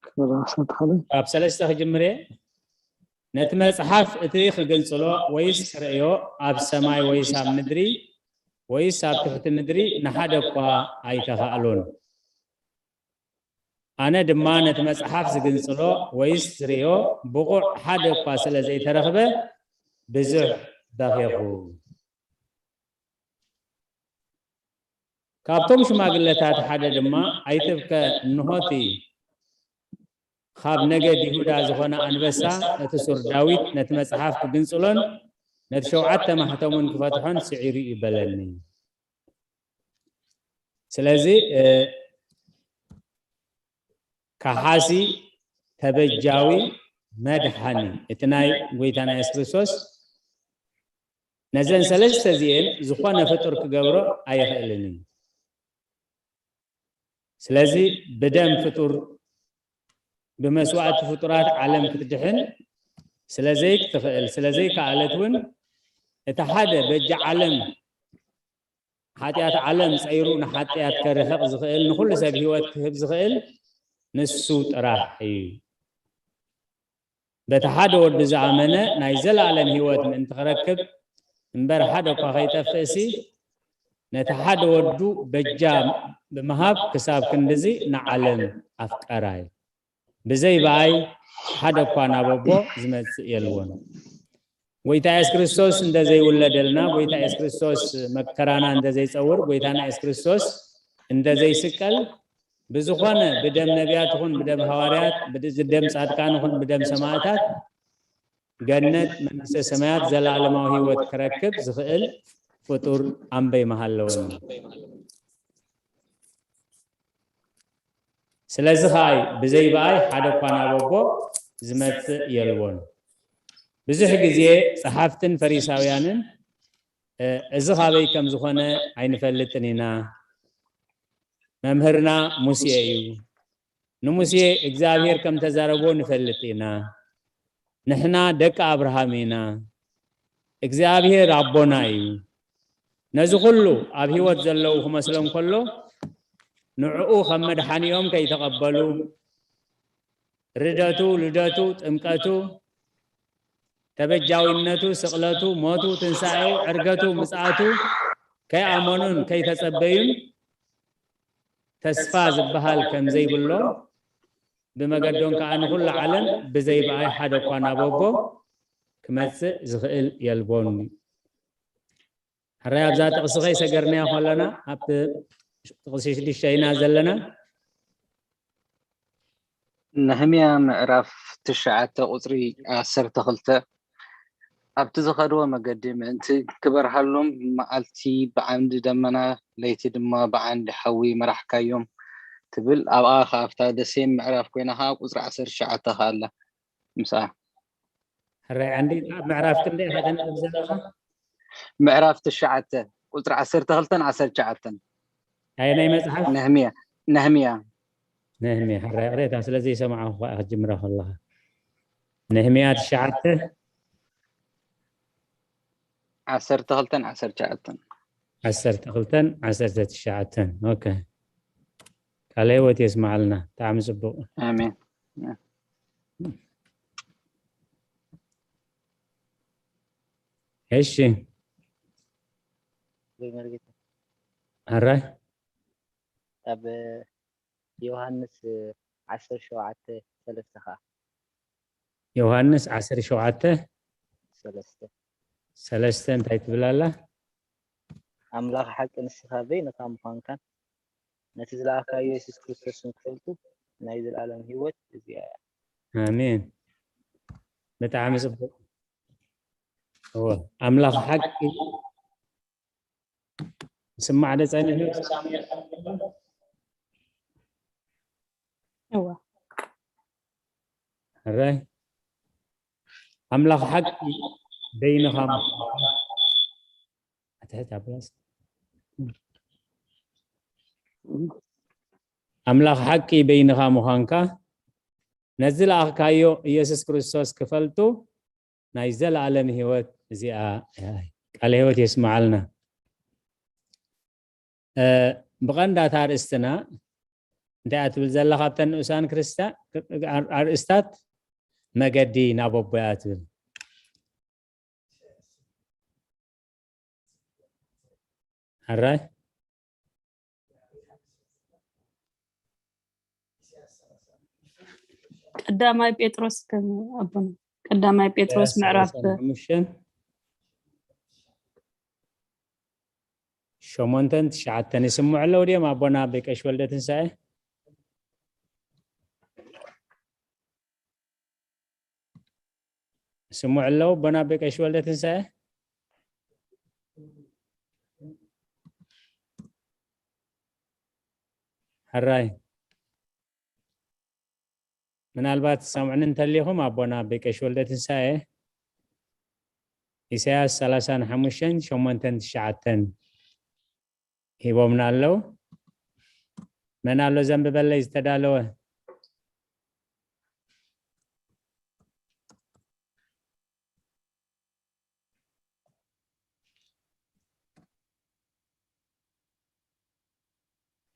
ክብል ዓሰርተ ሓደ። ካብ ሰለስተ ክጅምር እየ። ነቲ መጽሓፍ እቲ ክግንጽሎ ወይስ ክርእዮ ኣብ ሰማይ ወይስ ኣብ ምድሪ ወይስ ኣብ ትሕቲ ምድሪ ንሓደ እኳ ኣይተኻእሎን። ኣነ ድማ ነቲ መጽሓፍ ዝግንጽሎ ወይስ ዝርእዮ ብቑዕ ሓደ እኳ ስለ ዘይተረኽበ ብዙሕ በኼኹ። ካብቶም ሽማግለታት ሓደ ድማ ኣይትብከ፣ እንሆ እቲ ካብ ነገድ ይሁዳ ዝኾነ ኣንበሳ እቲ ሱር ዳዊት ነቲ መጽሓፍ ክግንጽሎን ነቲ ሸውዓተ ማሕተሙን ክፈትሖን ስዒሩ እዩ በለኒ። ስለዚ እ፣ ከሓሲ፣ ተበጃዊ፣ መድሓኒ እቲ ናይ ጎይታና የሱስ ክርስቶስ ነዘን ሰለስተ እዚኤን ዝኾነ ፍጡር ክገብሮ ኣይኽእልን እዩ። ስለዚ ብደም ፍጡር ብመስዋእቲ ፍጡራት ዓለም ክትድሕን ስለ ዘይትኽእል ስለ ዘይከኣለት እውን እቲ ሓደ በጃ ዓለም ሓጢኣት ዓለም ጸይሩ ንሓጢኣት ከርሕቕ ዝኽእል ንኹሉ ሰብ ህይወት ክህብ ዝኽእል ንሱ ጥራሕ እዩ። በቲ ሓደ ወዱ ዝኣመነ ናይ ዘለኣለም ህይወት ምእንቲ ክረክብ እምበር ሓደ እኳ ከይጠፍእሲ፣ ነቲ ሓደ ወዱ በጃ ብምሃብ ክሳብ ክንድዚ ንዓለም ኣፍቀራ እዩ። ብዘይ ብኣይ ሓደ እኳ ናብ ኣቦ ዝመጽእ የልቦን። ጎይታ የሱስ ክርስቶስ እንተ ዘይውለደልና፣ ጎይታ የሱስ ክርስቶስ መከራና እንተ ዘይጸውር፣ ጎይታና የሱስ ክርስቶስ እንተ ዘይስቀል፣ ብዝኾነ ብደም ነቢያት ይኹን ብደም ሃዋርያት፣ ብደም ጻድቃን ይኹን ብደም ሰማዕታት ገነት መንግስተ ሰማያት ዘለኣለማዊ ህይወት ክረክብ ዝኽእል ፍጡር ኣምበይ ምሃለወኒ። ስለዚ ከኣ እዩ ብዘይ ብኣይ ሓደ እኳ ናብ ኣቦ ዝመጽእ የልቦን። ብዙሕ ግዜ ጸሓፍትን ፈሪሳውያንን እዚ ካበይ ከም ዝኾነ ኣይንፈልጥን ኢና፣ መምህርና ሙሴ እዩ፣ ንሙሴ እግዚኣብሔር ከም ተዛረቦ ንፈልጥ ኢና፣ ንሕና ደቂ ኣብርሃም ኢና፣ እግዚኣብሔር ኣቦና እዩ። ነዚ ኩሉ ኣብ ህይወት ዘለዉ ክመስሎም ከሎ ንዕኡ ከም መድሓኒኦም ከይተቐበሉ፣ ርደቱ፣ ልደቱ፣ ጥምቀቱ፣ ተበጃዊነቱ፣ ስቕለቱ፣ ሞቱ፣ ትንሳኤው፣ ዕርገቱ፣ ምጽኣቱ ከይኣመኑን ከይተጸበዩን ተስፋ ዝበሃል ከም ዘይብሎም ብመገዶም ከኣ ንኹሉ ዓለም ብዘይ ብኣይ ሓደ እኳ ናብ ኣቦ ክመጽእ ዝኽእል የልቦን። ሕራይ ኣብዛ ጥቕሲ ከይሰገርናዮ ከለና ኣብቲ ጥቕሲ ሽዱሽተ ኢና ዘለና። ነህምያ ምዕራፍ ትሽዓተ ቁፅሪ ዓሰርተ ክልተ ኣብቲ ዝኸድዎ መገዲ ምእንቲ ክበርሃሎም መዓልቲ ብዓንዲ ደመና ለይቲ ድማ ብዓንዲ ሓዊ መራሕካዮም ትብል። ኣብኣ ከኣ ኣብታ ደሴም ምዕራፍ ኮይና ከኣ ቁፅሪ ዓሰርተ ትሽዓተ ከኣ ኣላ ምስኣ። ሕራይ ዓንዲ ኣብ ምዕራፍ ክንደይ ኢኻ ተንብብ ዘለኻ? ምዕራፍ ትሽዓተ ቁፅሪ ዓሰርተ ክልተን ዓሰርተ ትሽዓተን ኣየናይ መፅሓፍ? ነህምያ ነህምያ ነህምያ ሕራይ ቅሬታ ስለ ዘይሰማዕኹ ከዓ ክትጅምራ ከለኻ ነህምያ ትሽዓተ ዓሰርተ ክልተን ዓሰርተ ትሽዓተን ዓሰርተ ክልተን ዓሰርተ ትሽዓተን ኦኬ ቃለ ህይወት የስማዓልና ብጣዕሚ ፅቡቅ ኣሜን እሺ ሕራይ ኣብ ዮሃንስ ዓሰርተ ሸውዓተ ሰለስተ ከዓ ዮሃንስ ዓሰርተ ሸውዓተ ሰለስተ ሰለስተ እንታይ ትብል ኣላ? ኣምላኽ ሓቂ ንስኻ በይንኻ ምዃንካን ነቲ ዝለኣኻዮ የሱስ ክርስቶስን ክፈልጡ ናይ ዘለኣለም ህይወት እዚኣ እያ። ኣሜን። ብጣዕሚ ጽቡቕ። እወ ኣምላኽ ሓቂ ስማዕ ደ ጸኒሑ እወ ሕራይ ኣምላኽ ሓቂ በይንኻ ኣትሕት ኣበስ ኣምላኽ ሓቂ በይንኻ ምዃንካ ነዚ ለኣኽካዮ ኢየሱስ ክርስቶስ ክፈልጡ ናይ ዘለኣለም ህይወት እዚኣ ቃለ ህይወት የስምዓልና። ብቐንዳት ኣርእስትና እንታይ እያ ትብል ዘላ ካብተን ንኡሳን ክርስትያን ኣርእስታት መገዲ ናብ ኣቦ እያ ትብል። ሕራይ ቀዳማይ ጴጥሮስ ከም ኣቦና ቀዳማይ ጴጥሮስ ምዕራፍ ሸሞንተን ትሽዓተን ይስምዑ ኣለዉ ድዮም ኣቦና ኣቦይ ቀሺ ወልደ ትንሳኤ? ይስምዑ ኣለዉ ኣቦና ኣቦይ ቀሺ ወልደ ትንሳኤ? ሕራይ ምናልባት ትሰምዑኒ እንተሊኹም ኣቦና ኣቦይ ቀሺ ወልደ ትንሳኤ ኢሳያስ ሰላሳን ሓሙሽተን ሸሞንተን ትሽዓተን ሂቦምና ኣለዉ። መን ኣሎ ዘንብበለይ ዝተዳለወ?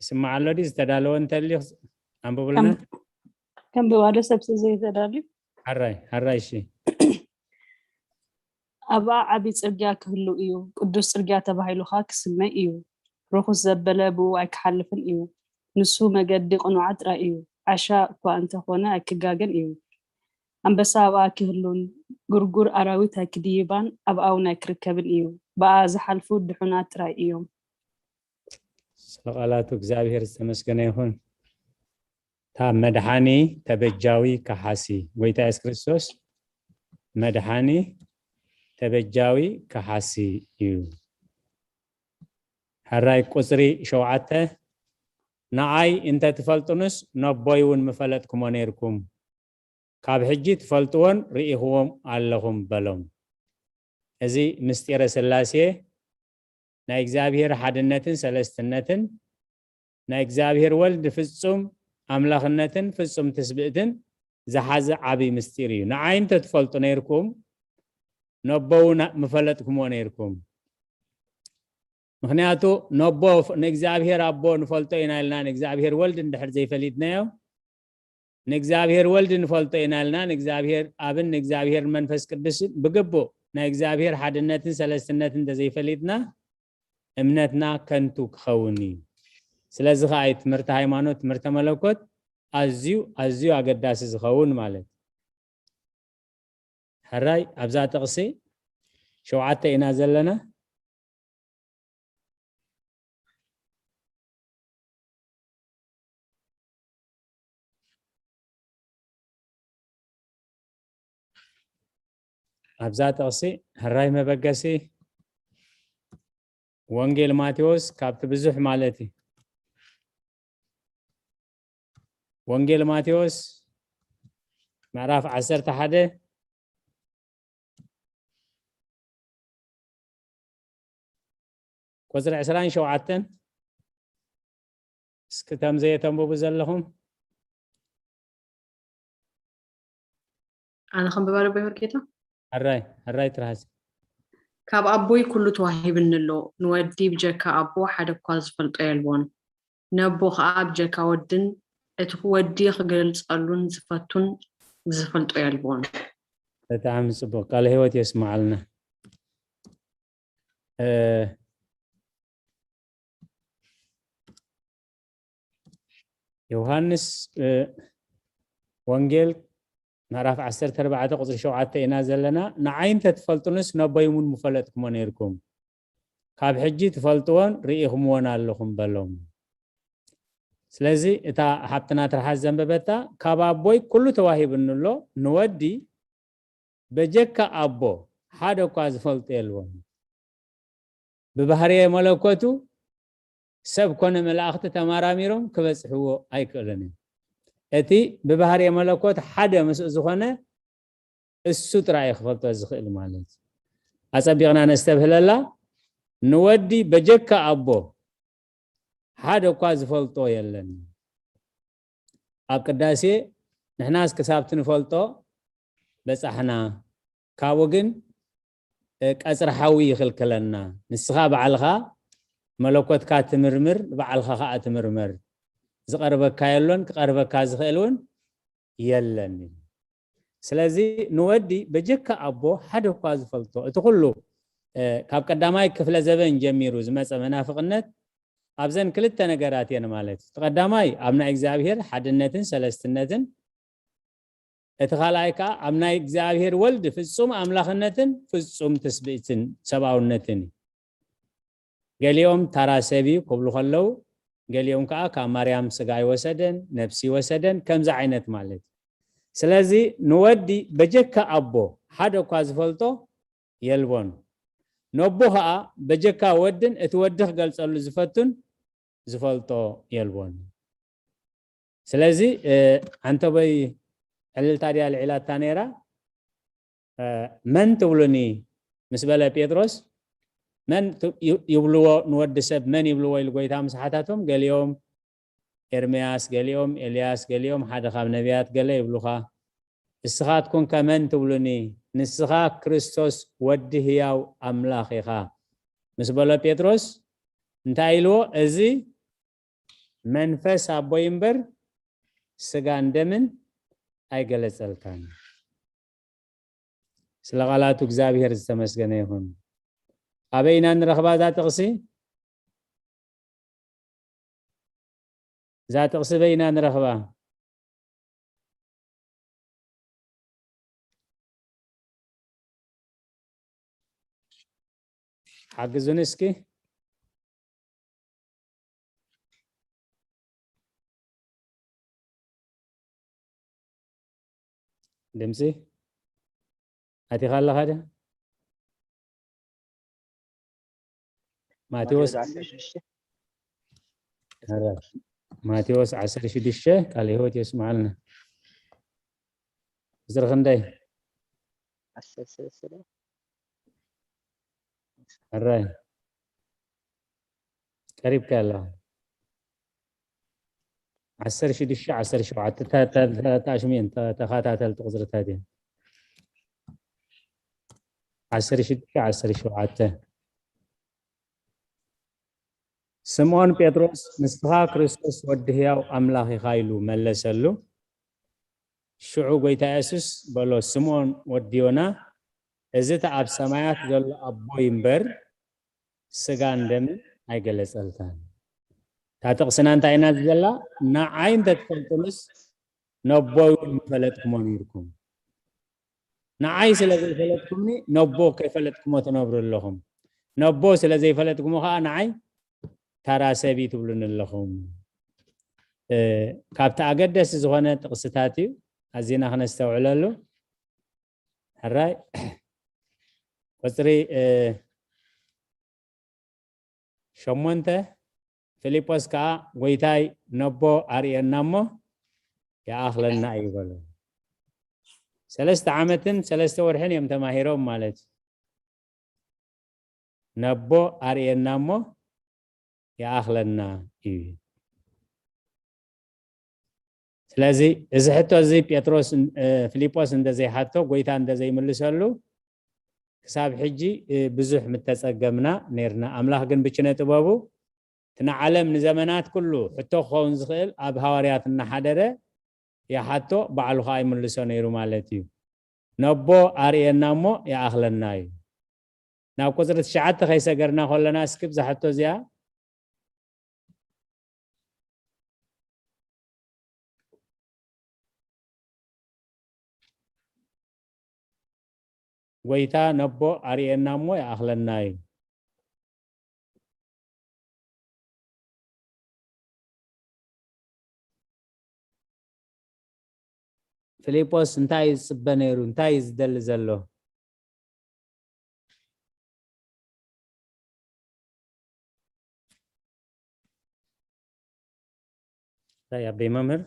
ይስማዕ ኣሎ ድዩ? ዝተዳለወ እንተልዩ ኣንብቡልና። ከንብባ ዶ ሰብ ዘይተዳልዩ? ሓራይ ሓራይ እሺ። ኣብኣ ዓቢ ጽርግያ ክህሉ እዩ፣ ቅዱስ ጽርግያ ተባሂሉ ኸኣ ክስመ እዩ። ርኹስ ዘበለ ብኡ ኣይክሓልፍን እዩ። ንሱ መገዲ ቅኑዓት ጥራይ እዩ። ዓሻ እኳ እንተ ኾነ ኣይክጋገን እዩ። ኣንበሳ ኣብኣ ኣይክህሉን፣ ግርጉር ኣራዊት ኣይክድይባን ኣብኣ እውን ኣይክርከብን እዩ። ብኣ ዝሓልፉ ድሑናት ጥራይ እዮም። ስለ ቃላቱ እግዚኣብሔር ዝተመስገነ ይኹን። እታ መድሓኒ ተበጃዊ ከሓሲ ጎይታ የሱስ ክርስቶስ መድሓኒ ተበጃዊ ከሓሲ እዩ። ሕራይ ቁፅሪ ሸውዓተ ንዓይ እንተ ትፈልጡንስ ነቦይ እውን ምፈለጥኩሞ ነይርኩም። ካብ ሕጂ ትፈልጥዎን ርኢኽዎም ኣለኹም በሎም። እዚ ምስጢረ ስላሴ ናይ እግዚኣብሔር ሓድነትን ሰለስትነትን ናይ እግዚኣብሔር ወልድ ፍጹም ኣምላኽነትን ፍጹም ትስብእትን ዝሓዘ ዓብዪ ምስጢር እዩ። ንዓይ እንተ ትፈልጡ ነይርኩም ነቦ እውን ምፈለጥኩምዎ ነይርኩም። ምክንያቱ ነቦ ንእግዚኣብሔር ኣቦ ንፈልጦ ኢና ኢልና ንእግዚኣብሔር ወልድ እንድሕር ዘይፈሊጥናዮ ንእግዚኣብሔር ወልድ ንፈልጦ ኢና ኢልና ንእግዚኣብሔር ኣብን ንእግዚኣብሔር መንፈስ ቅዱስን ብግቡእ ናይ እግዚኣብሔር ሓድነትን ሰለስትነትን እንተዘይፈሊጥና እምነትና ከንቱ ክኸውን እዩ። ስለዚ ከዓ እዩ ትምህርቲ ሃይማኖት ትምህርተ መለኮት ኣዝዩ ኣዝዩ ኣገዳሲ ዝኸውን ማለት። ሕራይ ኣብዛ ጥቕሲ ሸውዓተ ኢና ዘለና። ኣብዛ ጥቕሲ ሕራይ መበገሲ ወንጌል ማቴዎስ ካብቲ ብዙሕ ማለት እዩ። ወንጌል ማቴዎስ ምዕራፍ ዓሰርተ ሓደ ቁፅሪ ዕስራን ሸውዓተን እስኪ ተም ዘየተንብቡ ዘለኹም ኣነ ከንብባ ዶ በይወርጌታ ሕራይ ሕራይ ትርሃስ ካብ ኣቦይ ኩሉ ተዋሂብኒ ኣሎ። ንወዲ ብጀካ ኣቦ ሓደ እኳ ዝፈልጦ የልቦን። ነቦ ከዓ ብጀካ ወድን እቲ ወዲ ክገልጸሉን ዝፈቱን ዝፈልጦ የልቦን። ብጣዕሚ ፅቡቅ ቃለ ህይወት የስማዓልና። ዮሃንስ ወንጌል ምዕራፍ ዓሰርተ ኣርባዕተ ቁፅሪ ሸውዓተ ኢና ዘለና። ንዓይ እንተትፈልጡንስ ነቦይ እውን ምፈለጥኩሞ ነይርኩም፣ ካብ ሕጂ ትፈልጥዎን ርኢኹምዎን ኣለኹም በሎም። ስለዚ እታ ሓብትና ትርሓስ ዘንበበታ ካብ ኣቦይ ኩሉ ተዋሂብኒ ኣሎ፣ ንወዲ በጀካ ኣቦ ሓደ እኳ ዝፈልጦ የልቦን። ብባህርየ መለኮቱ ሰብ ኮነ መላእኽቲ ተማራሚሮም ክበፅሕዎ ኣይክእሉን እዮም። እቲ ብባህርየ መለኮት ሓደ ምስኡ ዝኾነ እሱ ጥራይ ክፈልጦ ዝኽእል ማለት እዩ። ኣፀቢቕና ነስተብህለላ ንወዲ በጀካ ኣቦ ሓደ እኳ ዝፈልጦ የለን። ኣብ ቅዳሴ ንሕናስ ክሳብ ትንፈልጦ በጻሕና፣ ካብኡ ግን ቀጽሪ ሓዊ ይኽልክለና። ንስኻ ባዕልኻ መለኮትካ ትምርምር፣ ባዕልኻ ኸኣ ትምርመር። ዝቐርበካ የሎን ክቐርበካ ዝኽእል እውን የለን። ስለዚ ንወዲ በጀካ ኣቦ ሓደ እኳ ዝፈልጦ እቲ ኩሉ ካብ ቀዳማይ ክፍለ ዘበን ጀሚሩ ዝመፀ መናፍቕነት ኣብዘን ክልተ ነገራት እየን ማለት እዩ። እቲ ቀዳማይ ኣብ ናይ እግዚኣብሔር ሓድነትን ሰለስትነትን፣ እቲ ካልኣይ ከዓ ኣብ ናይ እግዚኣብሔር ወልድ ፍጹም ኣምላኽነትን ፍጹም ትስብእትን ሰብኣውነትን እዩ። ገሊኦም ታራ ሰብ እዩ ክብሉ ከለዉ፣ ገሊኦም ከዓ ካብ ማርያም ስጋ ኣይወሰደን፣ ነፍሲ ይወሰደን፣ ከምዚ ዓይነት ማለት እዩ። ስለዚ ንወዲ በጀካ ኣቦ ሓደ እኳ ዝፈልጦ የልቦን። ነቦ ከዓ በጀካ ወድን እቲ ወዲ ክገልጸሉ ዝፈቱን ዝፈልጦ የልቦን። ስለዚ ኣንተበይ ዕልልታ ድያ ልዒላታ ነይራ? መን ትብሉኒ ምስ በለ ጴጥሮስ፣ መን ይብልዎ ንወዲ ሰብ መን ይብልዎ ኢሉ ጎይታ ምስ ሓታቶም፣ ገሊኦም ኤርምያስ፣ ገሊኦም ኤልያስ፣ ገሊኦም ሓደ ካብ ነቢያት ገለ ይብሉኻ። እስኻትኩም ከመን ትብሉኒ? ንስኻ ክርስቶስ ወዲ ህያው ኣምላኽ ኢኻ ምስ በሎ ጴጥሮስ እንታይ ኢልዎ? እዚ መንፈስ ኣቦይ እምበር ስጋን ደምን ኣይገለጸልካን። ስለ ቃላቱ እግዚኣብሔር ዝተመስገነ ይኹን። ኣበይ ኢና ንረኽባ እዛ ጥቕሲ? እዛ ጥቕሲ በይና ንረኽባ። ሓግዙኒ እስኪ። ድምፂ ኣቲኻ ኣለኻ ዶ? ማቴዎስ ማቴዎስ ዓሰርተ ሽዱሽተ። ኧረ፣ ማቴዎስ ዓሰርተ ሽዱሽተ ቃል ህይወት የስምዓልና። ቁፅሪ ክንደይ? ዓሰርተ ሰለስተ። ሕራይ ቀሪብካ ኣለኻ። ዓሰርተ ሽዱሽተ ዓሰርተ ሸውዓተ። ተኣሽሚን ተኸታተልቲ ቁፅርታት እዮም። ዓሰርተ ሽዱሽተ ዓሰርተ ሸውዓተ። ስምዖን ጴጥሮስ፣ ንስኻ ክርስቶስ ወዲ ህያው ኣምላኽ ኢኻ ኢሉ መለሰሉ። ሽዑ ጎይታ የሱስ በሎ፣ ስምኦን ወዲ ዮና፣ እዚ እቲ ኣብ ሰማያት ዘሎ ኣቦይ እምበር ስጋን ደምን ኣይገለጸልካን። እታ ጥቕስና እንታይ ኢና ዝብለላ? ንዓይ እንተትፈልጡንስ ነቦይ እውን ምፈለጥኩሞ ነይርኩም። ንዓይ ስለ ዘይፈለጥኩምኒ ነቦ ከይፈለጥኩሞ ትነብሩ ኣለኹም። ነቦ ስለ ዘይፈለጥኩሞ ከዓ ንዓይ ታራ ሰብ እዩ ትብሉኒ ኣለኹም። ካብቲ ኣገደሲ ዝኾነ ጥቕስታት እዩ። ኣዚና ክነስተውዕለሉ። ሕራይ ቁፅሪ ሸሞንተ። ፊልጶስ ከዓ ጎይታይ ነቦ ኣርእየና እሞ ይኣኽለና እዩ በሎ። ሰለስተ ዓመትን ሰለስተ ወርሕን እዮም ተማሂሮም ማለት እዩ። ነቦ ኣርእየና እሞ ይኣኽለና እዩ። ስለዚ እዚ ሕቶ እዚ ጴጥሮስ ፊልጶስ እንደዘይሓቶ፣ ጎይታ እንደዘይምልሰሉ ክሳብ ሕጂ ብዙሕ ምተጸገምና ነርና። ኣምላኽ ግን ብችነ ጥበቡ እቲ ንዓለም ንዘመናት ኩሉ ሕቶ ክኸውን ዝኽእል ኣብ ሃዋርያት እናሓደረ ይሓቶ፣ ባዕሉ ኸዓ ይምልሶ ነይሩ ማለት እዩ። ነቦ ኣርእየና እሞ ይኣኽለና እዩ። ናብ ቁፅሪ ትሽዓተ ከይሰገርና ከለና እስኪ ብዛ ሕቶ እዚኣ ጎይታ ነቦ ኣርእየና እሞ ይኣኽለና እዩ። ፊልጶስ እንታይ እዩ ዝፅበ ነይሩ? እንታይ እዩ ዝደሊ ዘሎ? እንታይ ኣበይ መምህር?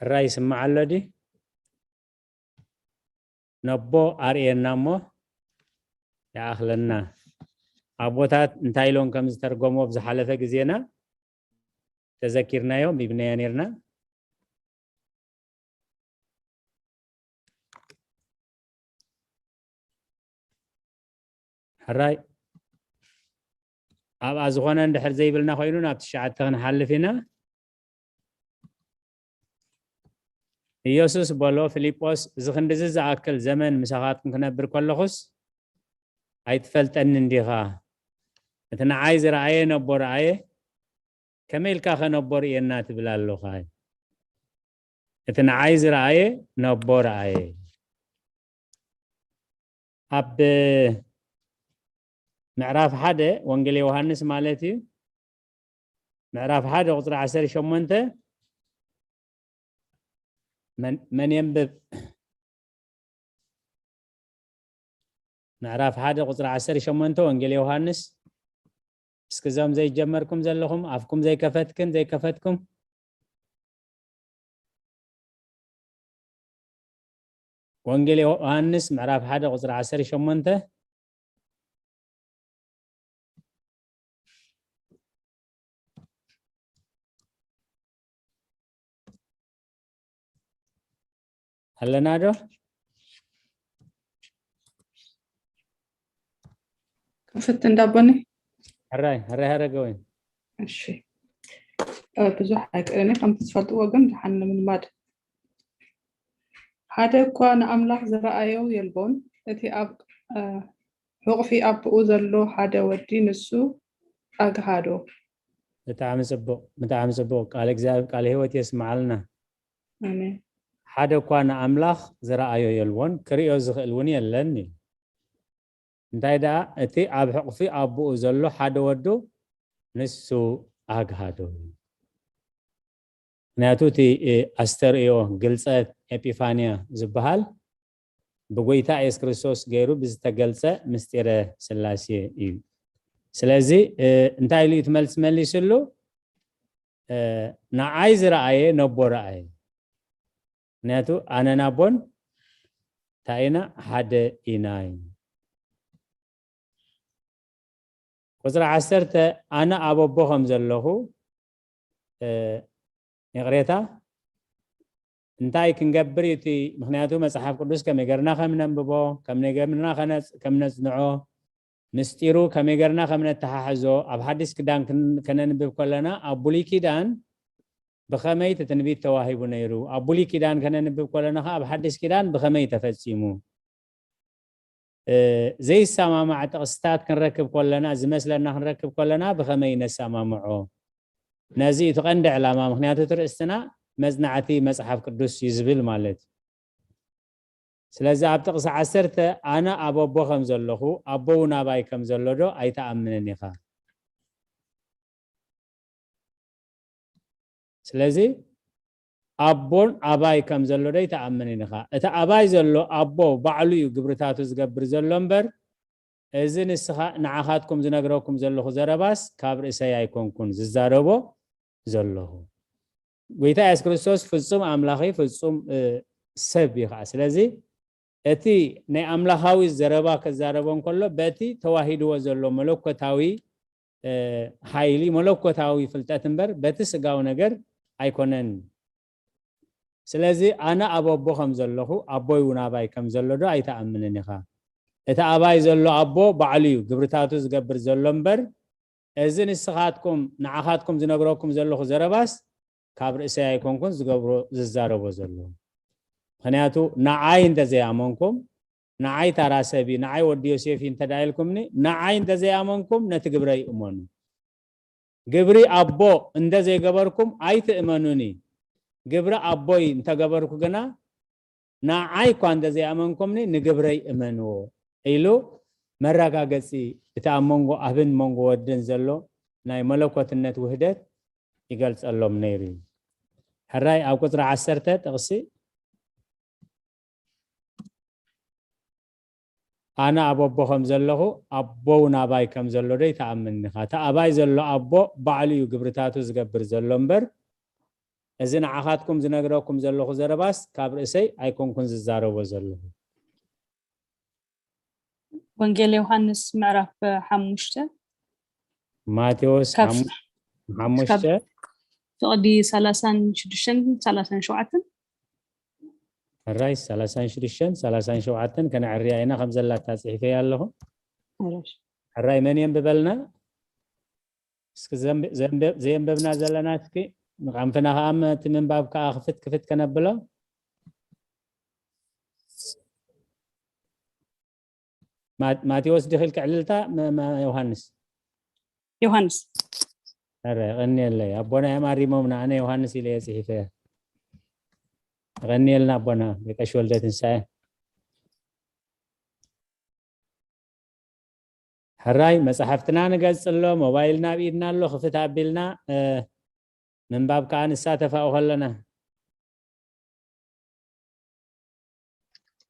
ሕራይ ይስማዕ ኣሎ ድዩ? ነቦ ኣርእየና እሞ ይኣኽለና። ኣቦታት እንታይ ኢሎም ከም ዝተርጎሞ ኣብ ዝሓለፈ ግዜና ተዘኪርናዮ፣ ኣንቢብናዮ ነርና። ሕራይ ኣብኣ ዝኾነ እንድሕር ዘይብልና ኮይኑ ናብ ትሽዓተ ክንሓልፍ ኢና። ኢየሱስ በሎ፣ ፊልጶስ፣ እዚ ክንድዚ ዝኣክል ዘመን ምሳኻትኩም ክነብር ከለኹስ ኣይትፈልጠንን ዲኻ? እቲ ንዓይ ዝረኣየ ነቦ ረኣየ፣ ከመይ ኢልካ ኸ ነቦ ርእየና ትብል ኣለኻ? እቲ ንዓይ ዝረኣየ ነቦ ረኣየ። ኣብ ምዕራፍ ሓደ ወንጌል ዮሃንስ ማለት እዩ፣ ምዕራፍ ሓደ ቁፅሪ ዓሰርተ ሸሞንተ መን የንብብ? ምዕራፍ ሓደ ቁፅሪ ዓሰርተ ሸሞንተ ወንጌል ዮሃንስ። እስኪ እዞም ዘይጀመርኩም ዘለኹም ኣፍኩም ዘይከፈትክን ዘይከፈትኩም፣ ወንጌል ዮሃንስ ምዕራፍ ሓደ ቁፅሪ ዓሰርተ ሸሞንተ። ኣለና ዶ? ክንፍትን ዳቦኒ። ሕራይ ሕራይ ሃረገወይን። እሺ፣ እ፣ ብዙሕ ኣይክእልን እየ፣ ከምቲ ዝፈልጥዎ ግን ደሓን ንምልማድ። ሓደ እኳ ንኣምላኽ ዝረኣዮ የልቦን፣ እቲ ኣብ፣ እ፣ ሕቑፊ ኣቦኡ ዘሎ ሓደ ወዲ ንሱ ኣግሃዶ። ብጣዕሚ ጽቡቕ፣ ብጣዕሚ ጽቡቕ። ቃል እግዚኣብሔር፣ ቃል ህይወት የስምዓልና። ኣሜን። ሓደ እኳ ንኣምላኽ ዝረኣዮ የልቦን፣ ክርእዮ ዝኽእል እውን የለን እዩ። እንታይ ደኣ፣ እቲ ኣብ ሕቑፊ ኣቦኡ ዘሎ ሓደ ወዱ ንሱ ኣግሃዶ። ምክንያቱ እቲ፣ እ፣ ኣስተርእዮ፣ ግልጸት፣ ኤጲፋንያ ዝበሃል ብጎይታ የሱስ ክርስቶስ ገይሩ ብዝተገልጸ ምስጢረ ስላሴ እዩ። ስለዚ፣ እ፣ እንታይ ኢሉ እዩ እቲ መልሲ መሊስሉ? እ፣ ንዓይ ዝረኣየ ነቦ ረኣየ። ምክንያቱ ኣነ ናቦን እንታይ ኢና? ሓደ ኢና እዩ። ቁጽሪ ዓሰርተ፣ ኣነ ኣብ ኣቦ ከም ዘለኹ፣ እ፣ ይቕሬታ፣ እንታይ ክንገብር እዩ እቲ? ምክንያቱ መጽሓፍ ቅዱስ ከመይ ገርና ከም ነንብቦ፣ ከም ገርና ከነጽ-፣ ከም ነጽንዖ፣ ምስጢሩ ከመይ ገርና ከም ነተሓሕዞ፣ ኣብ ሓዲስ ኪዳን ክን-፣ ከነንብብ ከለና፣ ኣብ ብሉይ ኪዳን ብኸመይ እቲ ትንቢት ተዋሂቡ ነይሩ፣ ኣብ ብሉይ ኪዳን ከነንብብ ከለና ኸዓ ኣብ ሓዲስ ኪዳን ብኸመይ ተፈጺሙ፣ እ፣ ዘይሰማማዕ ጥቕስታት ክንረክብ ከለና፣ ዝመስለና ክንረክብ ከለና ብኸመይ ነሰማምዖ? ነዚ እቲ ቀንዲ ዕላማ፣ ምክንያቱ እቲ ርእስትና መጽናዕቲ መጽሓፍ ቅዱስ እዩ ዝብል ማለት እዩ። ስለዚ ኣብ ጥቕሲ ዓሰርተ፣ ኣነ ኣብ ኣቦ ከም ዘለኹ፣ ኣቦ እውን ኣባይ ከም ዘሎ ዶ ኣይትኣምንን ኢኻ? ስለዚ ኣቦን ኣባይ ከም ዘሎ ዶ ኣይትኣምንን ኢኻ? እቲ ኣባይ ዘሎ ኣቦ ባዕሉ እዩ ግብርታቱ ዝገብር ዘሎ እምበር፣ እዚ ንስኻ፣ ንዓኻትኩም ዝነግረኩም ዘለኹ ዘረባስ ካብ ርእሰይ ኣይኮንኩን ዝዛረቦ ዘለኹ። ጎይታ የሱስ ክርስቶስ ፍጹም ኣምላኽ እዩ፣ ፍጹም፣ እ፣ ሰብ እዩ ኸዓ። ስለዚ እቲ ናይ ኣምላኻዊ ዘረባ ከዛረቦ እንከሎ በቲ ተዋሂድዎ ዘሎ መለኮታዊ፣ እ፣ ሓይሊ፣ መለኮታዊ ፍልጠት እምበር በቲ ስጋዊ ነገር ኣይኮነን። ስለዚ ኣነ ኣብ ኣቦ ከም ዘለኹ፣ ኣቦይ እውን ኣባይ ከም ዘሎ ዶ ኣይትኣምንን ኢኻ? እቲ ኣባይ ዘሎ ኣቦ ባዕሉ እዩ ግብርታቱ ዝገብር ዘሎ እምበር፣ እዚ ንስኻትኩም፣ ንዓኻትኩም ዝነግረኩም ዘለኹ ዘረባስ ካብ ርእሰይ ኣይኮንኩን ዝገብሮ፣ ዝዛረቦ ዘለኹ። ምኽንያቱ ንዓይ እንተዘይኣመንኩም፣ ንዓይ ታራ ሰብ እዩ፣ ንዓይ ወዲ ዮሴፍ እዩ እንተ ደኣ ኢልኩምኒ፣ ንዓይ እንተዘይኣመንኩም ነቲ ግብረይ እመኑ። ግብሪ ኣቦ እንተ ዘይገበርኩም ኣይትእመኑኒ። ግብሪ ኣቦይ እንተገበርኩ ግና ንዓይ እኳ እንተ ዘይኣመንኩምኒ ንግብረይ እመንዎ ኢሉ መረጋገጺ እቲ ኣብ መንጎ ኣብን መንጎ ወድን ዘሎ ናይ መለኮትነት ውህደት ይገልጸሎም ነይሩ እዩ። ሕራይ ኣብ ቁጽሪ ዓሰርተ ጥቕሲ ኣነ ኣብ ኣቦ ከም ዘለኹ ኣቦ እውን ኣባይ ከም ዘሎ ዶ ይትኣምን ኢኻ? እቲ ኣባይ ዘሎ ኣቦ ባዕሉ እዩ ግብርታቱ ዝገብር ዘሎ እምበር እዚ ንዓኻትኩም ዝነግረኩም ዘለኹ ዘረባስ ካብ ርእሰይ ኣይኮንኩን ዝዛረቦ ዘለኹ። ወንጌል ዮሃንስ ምዕራፍ ሓሙሽተ ማቴዎስ ካብ ሓሙ- ሓሙሽተ ፍቕዲ ሰላሳን ሽዱሽተን ሰላሳን ሸውዓተን ሕራይ ሰላሳን ሽዱሽተን ሰላሳን ሸውዓተን ከነዕርያ ኢና ከም ዘላታ ጽሒፈያ ኣለኹ። ሕራይ። ሕራይ መን የንብበልና? እስኪ ዘንብ- ዘንብ- ዘየንበብና ዘለና እስኪ ንቃንፍና ከዓ እቲ ምንባብ ከዓ ክፍት ክፍት ከነብሎ። ማ- ማቴዎስ ድኺል ክዕልልታ መ- መ- ዮሃንስ ዮሃንስ ረ ቀኒየለይ ኣቦና እዮም ኣሪሞምና ኣነ ዮሃንስ ኢለ እየ ጽሒፈ። ቀኒየልና ኣቦና ቀሽ ወልደ ትንሳኤ። ሕራይ መጽሓፍትና ንገጽ ኣሎ፣ ሞባይልና ኣብ ኢድና ኣሎ፣ ክፍት ኣቢልና እ፣ ምንባብ ከዓ ንሳተፋኡ ከለና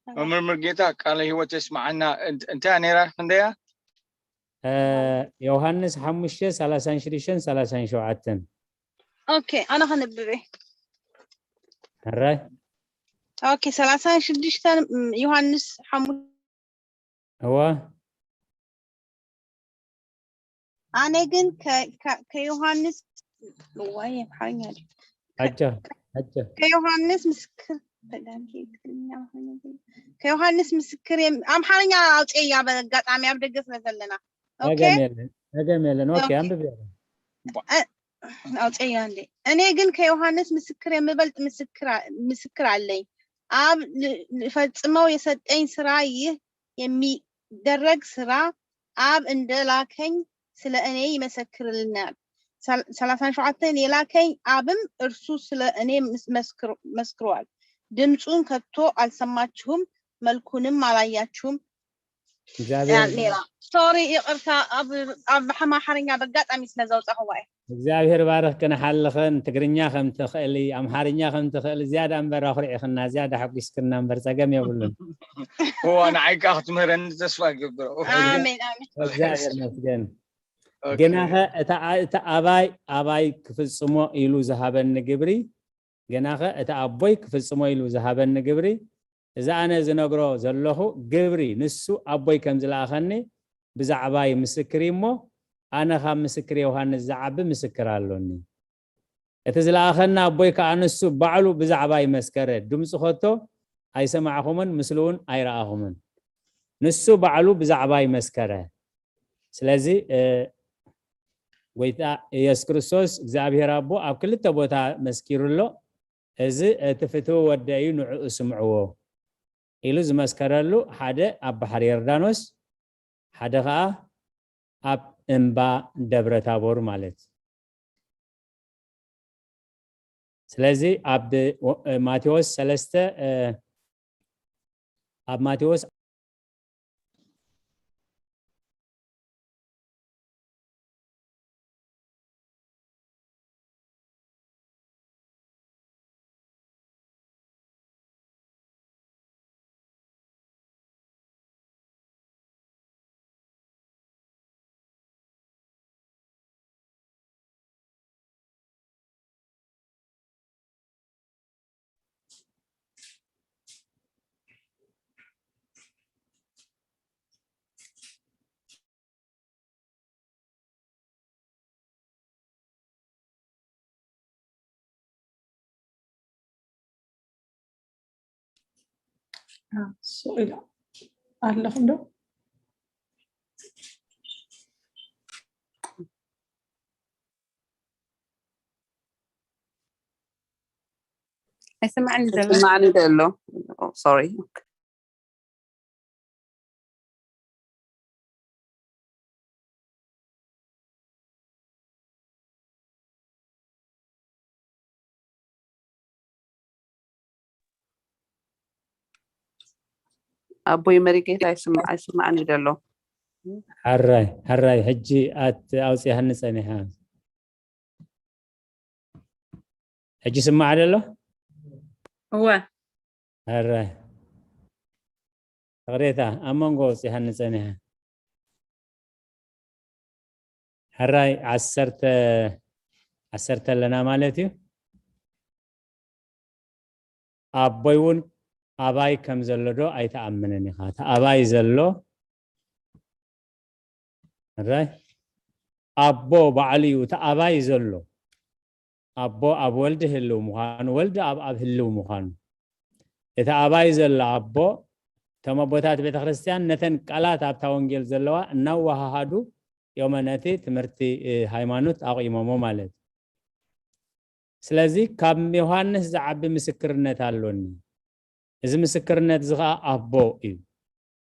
መምህር ሙሉጌታ ቃለ ህይወት የስማዓና። እንት- እንታይ እያ ነይራ ክንደያ? እ፣ ዮሃንስ ሓሙሽተ ሰላሳን ሽዱሽተን ሰላሳን ሸውዓተን። ኦኬ፣ ኣነ ከንብብ እየ። ሕራይ ኦኬ፣ ሰላሳን ሽዱሽተን ም፣ ዮሃንስ ሓሙሽተ እወ ኣነ ግን ከ- ከ- ከዮሃንስ ዋይ ሓኛ ኣጆ ኣጆ ከዮሃንስ ምስ ክ- ከዳንኪ ትግርኛ ሆነ ግን ከዮሃንስ ምስክር የም- ኣምሓርኛ ኣውፅያ በጋጣሚ ኣብ ደገ ስለ ዘለና። ኦኬ። ጸገም የለን፣ ጸገም የለን። ኦኬ፣ ኦኬ። አንብብ ያለ አውፀያ እንዴ። እኔ ግን ከዮሐንስ ምስክር የምበልጥ ምስክር አ- ምስክር አለኝ። አብ ል- ልፈጽመው የሰጠኝ ስራ ይህ የሚደረግ ስራ አብ እንደ ላከኝ ስለ እኔ ይመሰክርልናል። ሰል- ሰላሳ ሸውዓተን የላከኝ አብም እርሱ ስለ እኔ ምስ- መስክሮ- መስክሯል። ድምፁን ከቶ አልሰማችሁም፣ መልኩንም አላያችሁም። እግዚኣብሔር ሌላ ሶሪ፣ ይቅርታ፣ ኣብ ኣብ ኣምሓርኛ በጋጣሚ ስለ ዘውፃእዋ እየ። እግዚኣብሔር ባርኽ ክንሓልኸን ትግርኛ ከም ትኽእሊ ኣምሓርኛ ከም ትኽእሊ ዝያዳ እምበር ኣኹሪዕኽና ዝያዳ ሓጒስክና እምበር ጸገም የብሉን። እዋ ንዓይ ከዓ ክትምህረኒ ተስፋ ይገብር። ኣሜን ኣሜን። እግዚኣብሔር መስገን። ኦኬ። ግናኸ እቲ ኣ- እቲ ኣባይ ኣባይ ክፍጽሞ ኢሉ ዝሃበኒ ግብሪ ግናኸ እቲ ኣቦይ ክፍጽሞ ኢሉ ዝሃበኒ ግብሪ እዚ ኣነ ዝነግሮ ዘለኹ ግብሪ ንሱ ኣቦይ ከም ዝለኣኸኒ ብዛዕባይ ምስክር እዩ እሞ ኣነ ካብ ምስክር ዮሃንስ ዝዓቢ ምስክር ኣሎኒ። እቲ ዝለኣኸኒ ኣቦይ ከኣ ንሱ ባዕሉ ብዛዕባይ መስከረ። ድምፁ ከቶ ኣይሰማዕኹምን፣ ምስሉ እውን ኣይረኣኹምን። ንሱ ባዕሉ ብዛዕባይ መስከረ። ስለዚ እ፣ ጎይታ ኢየሱስ ክርስቶስ እግዚኣብሔር ኣቦ ኣብ ክልተ ቦታ መስኪሩ ኣሎ። እዚ እቲ ፍትዊ ወደ እዩ፣ ንዕኡ ስምዕዎ ኢሉ ዝመስከረሉ ሓደ ኣብ ባሕሪ ዮርዳኖስ፣ ሓደ ኸዓ ኣብ እምባ ደብረ ታቦር ማለት። ስለዚ ኣብ ማቴዎስ ሰለስተ እ፣ ኣብ ማቴዎስ ስቕ ኢሉ ኣለኹም ዶ? ኣይስማዕኒ ዘሎ። ስማዕኒ ዘሎ። ሶሪ። ኣቦይ መሪጌታ ኣይስማዕኒ ዘሎ። ሕራይ ሕራይ ሕጂ ኣት ኣውፅያኒ ፀኒሓ። ሕጂ ስማዕ ደሎ? እወ። ሕራይ ፍቕሬታ ኣብ መንጎ ኣውፅያኒ ፀኒሓ። ሕራይ ዓሰርተ ዓሰርተ ኣለና ማለት እዩ። ኣቦይ እውን ኣባይ ከም ዘሎ ዶ ኣይትኣምንን ኢኻ? እቲ ኣባይ ዘሎ ሕራይ ኣቦ ባዕሉ እዩ እቲ ኣባይ ዘሎ። ኣቦ ኣብ ወልድ ህልው ምዃኑ፣ ወልድ ኣብ ኣብ ህልው ምዃኑ። እቲ ኣባይ ዘሎ ኣቦ እቶም ኣቦታት ቤተ ክርስቲያን ነተን ቃላት ኣብታ ወንጌል ዘለዋ እናወሃሃዱ እዮም ነቲ ትምህርቲ ሃይማኖት ኣቑሞሞ ማለት እዩ። ስለዚ ካብ ዮሃንስ ዝዓቢ ምስክርነት ኣሎኒ። እዚ ምስክርነት እዚ ኸዓ ኣቦ እዩ።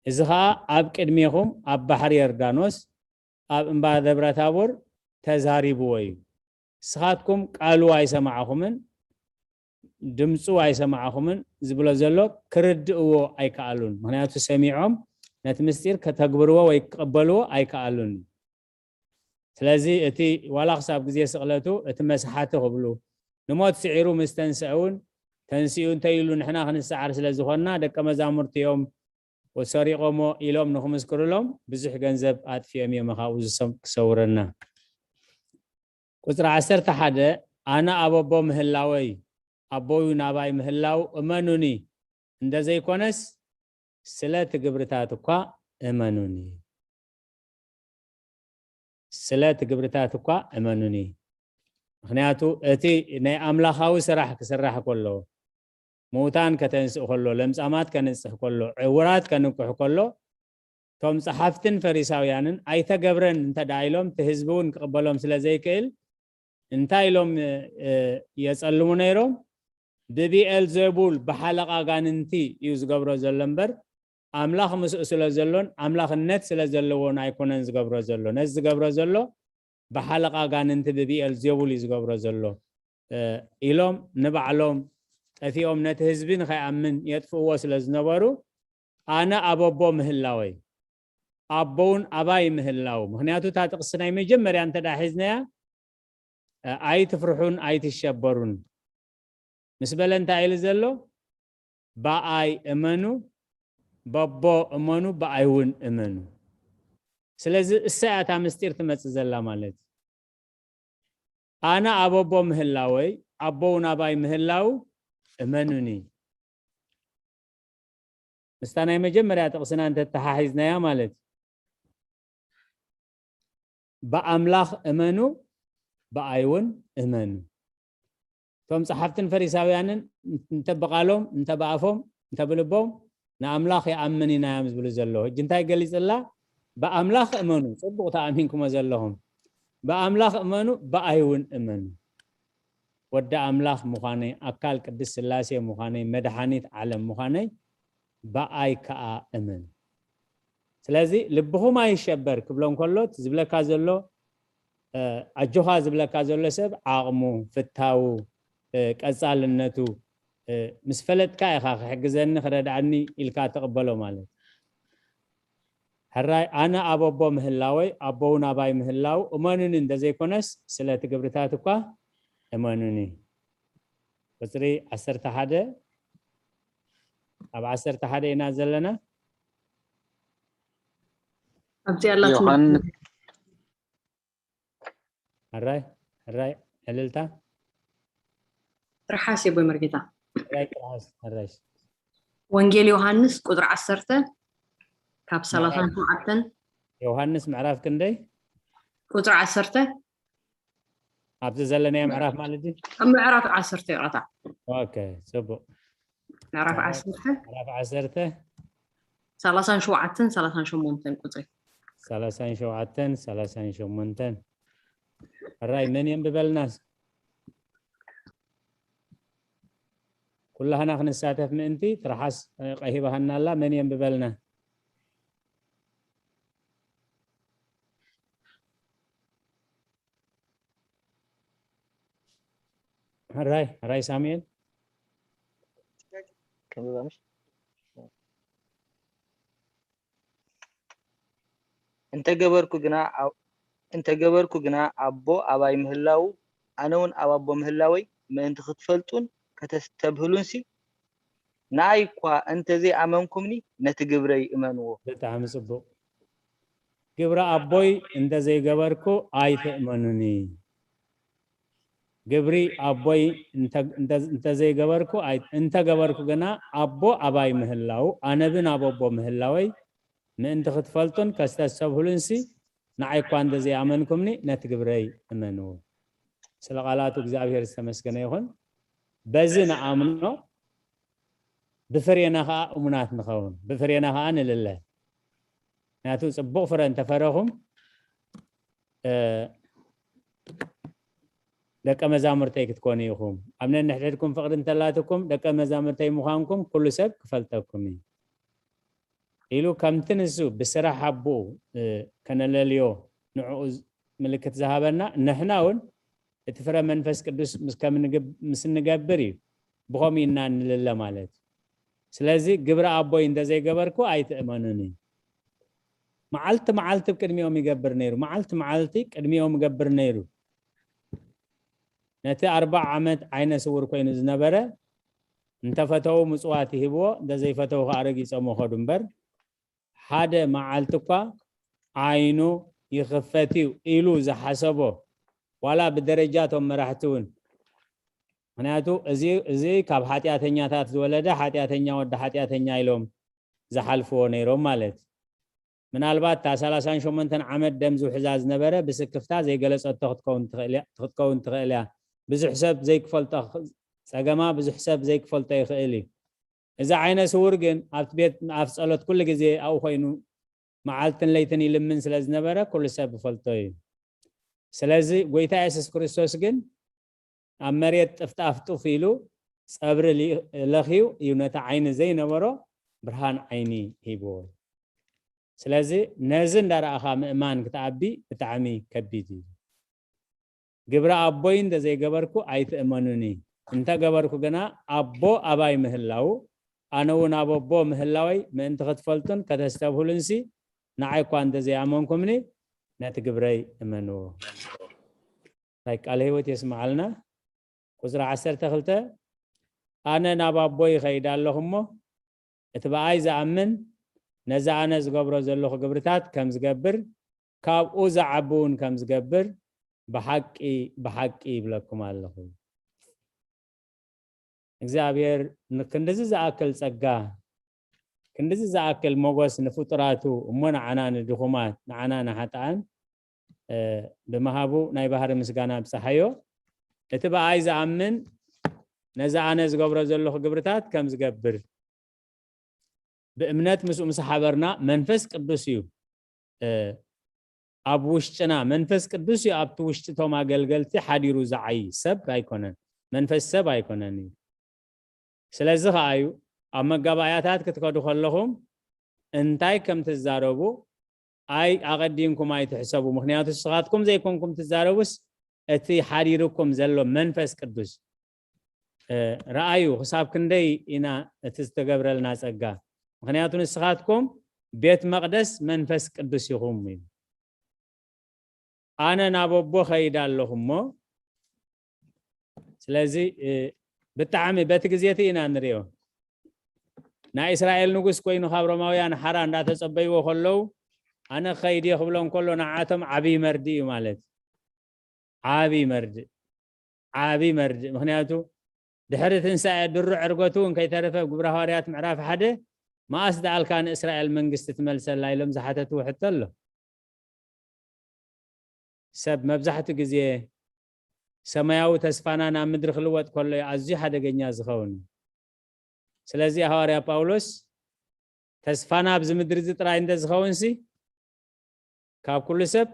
እዚ ኸዓ ኣብ ቅድሜኹም ኣብ ባሕሪ ዮርዳኖስ ኣብ እምባ ደብረ ታቦር ተዛሪብዎ እዩ። ንስኻትኩም ቃሉ ኣይሰማዕኹምን ድምፁ ኣይሰማዕኹምን ዝብሎ ዘሎ ክርድእዎ ኣይከኣሉን። ምክንያቱ ሰሚዖም ነቲ ምስጢር ከተግብርዎ ወይ ክቕበልዎ ኣይከኣሉን። ስለዚ እቲ ዋላ ክሳብ ግዜ ስቕለቱ እቲ መስሓቲ ክብሉ ንሞት ስዒሩ ምስ ተንስአ እውን ተንሲኡ እንተይሉ ንሕና ክንሰዓር ስለ ዝኾንና ደቀ መዛሙርቲ እዮም ሰሪቖሞ ኢሎም ንክምስክሩሎም ብዙሕ ገንዘብ ኣጥፊኦም እዮም ካብኡ ዝሰም- ክሰውረና። ቁፅሪ ዓሰርተ ሓደ ኣነ ኣብ ኣቦ ምህላወይ ኣቦዩ ናባይ ምህላው እመኑኒ እንደዘይኮነስ ስለ እቲ ግብርታት እኳ እመኑኒ። ስለ እቲ ግብርታት እኳ እመኑኒ። ምክንያቱ እቲ ናይ ኣምላኻዊ ስራሕ ክስራሕ ከሎ ምውታን ከተንስእ ከሎ፣ ለምጻማት ከንጽሕ ከሎ፣ ዕውራት ከንቅሕ ከሎ፣ እቶም ጸሓፍትን ፈሪሳውያንን ኣይተገብረን እንተ ደኣ ኢሎም፣ እቲ ህዝቢ እውን ክቕበሎም ስለ ዘይክእል፣ እንታይ ኢሎም፣ እ፣ የጸልሙ ነይሮም? ብብኤል ዜቡል፣ ብሓለቓ ኣጋንንቲ እዩ ዝገብሮ ዘሎ እምበር፣ ኣምላኽ ምስኡ ስለ ዘሎን ኣምላኽነት ስለ ዘለዎን ኣይኮነን ዝገብሮ ዘሎ። ነዚ ዝገብሮ ዘሎ ብሓለቓ ኣጋንንቲ ብብኤል ዜቡል እዩ ዝገብሮ ዘሎ፣ እ፣ ኢሎም ንባዕሎም ጠፊኦም ነቲ ህዝቢ ንኸይኣምን የጥፍእዎ ስለ ዝነበሩ፣ ኣነ ኣብ ኣቦ ምህላወይ፣ ኣቦውን ኣባይ ምህላው። ምኽንያቱ እታ ጥቕሲ ናይ መጀመርያ እንተ ደኣ ሒዝናያ፣ እ፣ ኣይትፍርሑን ኣይትሸበሩን ምስ በለ እንታይ ኢሉ ዘሎ? ብኣይ እመኑ፣ በቦ እመኑ፣ ብኣይ እውን እመኑ። ስለዚ እሳ እያ እታ ምስጢር ትመጽእ ዘላ ማለት እዩ። ኣነ ኣብ ኣቦ ምህላወይ፣ ኣቦ እውን ኣባይ ምህላው እመኑኒ። ምስታ ናይ መጀመርያ ጥቕስና እንተተሓሒዝናያ ማለት እዩ። ብኣምላኽ እመኑ፣ ብኣይ እውን እመኑ። እቶም ጸሓፍትን ፈሪሳውያንን እንተ ብቓሎም፣ እንተ ብኣፎም፣ እንተ ብልቦም ንኣምላኽ ይኣምን ኢና እዮም ዝብሉ ዘለዉ። ሕጂ እንታይ ገሊጽላ? ብኣምላኽ እመኑ፣ ጽቡቕ ተኣሚንኩሞ ዘለኹም። ብኣምላኽ እመኑ፣ ብኣይ እውን እመኑ። ወዲ ኣምላኽ ምዃነይ፣ ኣካል ቅድስት ስላሴ ምዃነይ፣ መድሓኒት ዓለም ምዃነይ ብኣይ ከኣ እመኑ። ስለዚ ልብኹም ኣይሸበር ክብሎ እንከሎ፣ እቲ ዝብለካ ዘሎ፣ እ፣ ኣጆኻ ዝብለካ ዘሎ ሰብ ዓቕሙ፣ ፍታዉ፣ እ፣ ቀጻልነቱ፣ እ፣ ምስ ፈለጥካ ኢኻ ክሕግዘኒ፣ ክረድኣኒ ኢልካ ትቕበሎ ማለት። ሕራይ፣ ኣነ ኣብ ኣቦ ምህላወይ፣ ኣቦ እውን ኣባይ ምህላው እመኑኒ፣ እንተዘይኮነስ ስለ እቲ ግብርታት እኳ እመኑኒ። ቁጽሪ ዓሰርተ ሓደ፣ ኣብ ዓሰርተ ሓደ ኢና ዘለና። ኣብዚኣ ኣላትና። ዮሃንስ ሕራይ፣ ሕራይ፣ ዕልልታ። ትርሓስ የቦይ መርጌታ። ሕራይ፣ ትርሓስ፣ ሕራይ። ወንጌል ዮሃንስ ቁጽሪ ዓሰርተ ካብ ሰላሳን ሸውዓተን። ዮሃንስ ምዕራፍ ክንደይ? ቁጽሪ ዓሰርተ። ኣብዚ ዘለናዮ ምዕራፍ ማለት እዩ? ኣብ ምዕራፍ ዓሰርተ፣ ይቕረታ። ኦኬ፣ ጽቡቕ። ምዕራፍ ዓሰርተ። ምዕራፍ ዓሰርተ። ሰላሳን ሸውዓተን፣ ሰላሳን ሸሞንተን ቁጽሪ። ሰላሳን ሸውዓተን፣ ሰላሳን ሸሞንተን። ሕራይ፣ መን የንብበልና? ኩላህና ክንሳተፍ ምእንቲ ትርሓስ፣ እ፣ ቀሂባሃና ኣላ። መን የንብበልና? ሕራይ፣ ሕራይ ሳሙኤል። ከንብባ ምሽ? እንተገበርኩ ግና ኣብ-፣ እንተገበርኩ ግና ኣቦ ኣባይ ምህላዉ፣ ኣነ እውን ኣብ ኣቦ ምህላወይ ምእንቲ ክትፈልጡን ከተስተብህሉንሲ፣ ንኣይ እኳ እንተዘይኣመንኩምኒ፣ ነቲ ግብረይ እመንዎ። ብጣዕሚ ጽቡቕ። ግብሪ ኣቦይ እንተዘይገበርኩ ኣይትእመኑኒ። ግብሪ ኣቦይ እንተ-፣ እንተ-፣ እንተዘይገበርኩ ኣይ-፣ እንተገበርኩ ግና ኣቦ ኣባይ ምህላዉ፣ ኣነ ብን ኣብ ኣቦ ምህላወይ ምእንቲ ክትፈልጡን ከስተስተብህሉንሲ፣ ንዓይ እኳ እንተዘይኣመንኩምኒ፣ ነቲ ግብረይ እመንዎ። ስለ ቃላቱ እግዚኣብሔር ዝተመስገነ ይኹን። በዚ ንኣምኖ፣ ብፍሬና ኸዓ እሙናት ንኸውን፣ ብፍሬና ኸዓ ንልለ። ምክንያቱ ጽቡቕ ፍረ እንተፈረኹም፣ እ፣ ደቀ መዛሙርተይ ክትኮኑ ኢኹም። ኣብ ነንሕድሕድኩም ፍቕሪ እንተላትኩም፣ ደቀ መዛሙርተይ ምዃንኩም ኩሉ ሰብ ክፈልጠኩም እዩ። ኢሉ ከምቲ ንሱ ብስራሕ ኣቦኡ፣ እ፣ ከነለልዮ ንዕኡ ዝ-፣ ምልክት ዝሃበና፣ ንሕና እውን እቲ ፍረ መንፈስ ቅዱስ ምስ ከም ንግብ-፣ ምስ እንገብር እዩ ብኸምኡ ኢና እንልለ ማለት እዩ። ስለዚ ግብሪ ኣቦይ እንተዘይገበርኩ ኣይትእመኑኒ። መዓልቲ መዓልቲ ቅድሚኦም ይገብር ነይሩ። መዓልቲ መዓልቲ ቅድሚኦም ይገብር ነይሩ። ነቲ ኣርባዓ ዓመት ዓይነ ስውር ኮይኑ ዝነበረ እንተፈተዉ ምጽዋት ይህብዎ፣ እንተዘይፈተዉ ከኣ ረጊጾሞ ከዱ እምበር፣ ሓደ መዓልቲ እኳ ዓይኑ ይኽፈት እዩ ኢሉ ዝሓሰቦ፣ ዋላ ብደረጃ እቶም መራሕቲ እውን፣ ምኽንያቱ እዚ፣ እዚ ካብ ሓጢኣተኛታት ዝወለደ ሓጢኣተኛ ወዲ ሓጢኣተኛ ኢሎም ዝሓልፍዎ ነይሮም ማለት። ምናልባት እታ ሰላሳን ሸሞንተን ዓመት ደም ዝውሕዛ ዝነበረ ብስክፍታ ዘይገለጸቶ ክትከውን ትኽእል እያ፣ ክትከውን ትኽእል እያ። ብዙሕ ሰብ ዘይክፈልጦ ኽ-፣ ጸገማ ብዙሕ ሰብ ዘይክፈልጦ ይኽእል እዩ። እዚ ዓይነ ስውር ግን ኣብቲ ቤት ኣፍ ጸሎት ኩሉ ግዜ ኣብኡ ኮይኑ መዓልትን ለይትን ይልምን ስለ ዝነበረ ኩሉ ሰብ ይፈልጦ እዩ። ስለዚ ጎይታ የሱስ ክርስቶስ ግን ኣብ መሬት ጥፍጣፍ ጡፍ ኢሉ ጸብሪ ሊ- ለኽዩ እዩ ነቲ ዓይኒ ዘይነበሮ ብርሃን ዓይኒ ሂብዎ። ስለዚ ነዚ እንዳረኣኻ ምእማን ክትኣቢ ብጣዕሚ ከቢድ እዩ። ግብረ ኣቦይ እንተዘይገበርኩ ኣይትእመኑኒ፣ እንተገበርኩ ግና ኣቦ ኣባይ ምህላዉ ኣነ እውን ኣብ ኣቦ ምህላወይ ምእንቲ ክትፈልጡን ከተስተብህሉንሲ ንዓይ እኳ እንተዘይኣመንኩምኒ ነቲ ግብረይ እመንዎ። ናይ ቃለ ህይወት የስምዓልና። ቁፅሪ ዓሰርተ ክልተ ኣነ ናብ ኣቦ ይኸይድ ኣለኹ እሞ እቲ ብኣይ ዝኣምን ነዚ ኣነ ዝገብሮ ዘለኹ ግብርታት ከም ዝገብር ካብኡ ዝዓቢ እውን ከም ዝገብር ብሓቂ ብሓቂ ይብለኩም ኣለኹ። እግዚኣብሔር ንክንድዚ ዝኣክል ጸጋ ክንድዚ ዝኣክል ሞጎስ ንፍጡራቱ እሞ ንዓና ንድኹማት ንዓና ንሓጥኣን ብምሃቡ ናይ ባህሪ ምስጋና ኣብፀሓዮ። እቲ ብኣይ ዝኣምን ነዚ ኣነ ዝገብሮ ዘለኹ ግብርታት ከም ዝገብር ብእምነት ምስኡ ምስ ሓበርና መንፈስ ቅዱስ እዩ ኣብ ውሽጥና መንፈስ ቅዱስ እዩ ኣብቲ ውሽጢ ቶም ኣገልገልቲ ሓዲሩ ዝዓይ ሰብ ኣይኮነን መንፈስ ሰብ ኣይኮነን እዩ። ስለዚ ከዓ እዩ ኣብ መጋባእያታት ክትከዱ ከለኹም እንታይ ከም ትዛረቡ ኣይ ኣቐዲምኩም ኣይትሕሰቡ፣ ምክንያቱ ንስኻትኩም ዘይኮንኩም ትዛረቡስ እቲ ሓዲሩኩም ዘሎ መንፈስ ቅዱስ ረኣዩ ክሳብ ክንደይ ኢና እቲ ዝተገብረልና ጸጋ። ምክንያቱ ንስኻትኩም ቤት መቕደስ መንፈስ ቅዱስ ኢኹም እዩ። ኣነ ናብ ኣቦ ኸይድ ኣለኹ እሞ ስለዚ ብጣዕሚ በቲ ግዜ እቲ ኢና ንሪኦ። ናይ እስራኤል ንጉስ ኮይኑ ካብ ሮማውያን ሓራ እንዳተጸበይዎ ከለዉ ኣነ ኸይድ እየ ክብሎም ከሎ ንዓቶም ዓብዪ መርዲ እዩ ማለት ዓብዪ መርድእ ዓብዪ መርድእ ምክንያቱ ድሕሪ ትንሳኤ ድሩዕ ዕርገቱ እውን ከይተረፈ ግብረ ሃዋርያት ምዕራፍ ሓደ መኣስ ደኣልካ ንእስራኤል መንግስቲ ትመልሰላ ኢሎም ዝሓተትዎ ሕቶ ኣሎ። ሰብ መብዛሕትኡ ግዜ ሰማያዊ ተስፋና ናብ ምድሪ ክልወጥ ከሎ እዩ ኣዝዩ ሓደገኛ ዝኸውን። ስለዚ ሃዋርያ ጳውሎስ ተስፋና ኣብዚ ምድሪ እዚ ጥራይ እንተ ዝኸውን ሲ ካብ ኩሉ ሰብ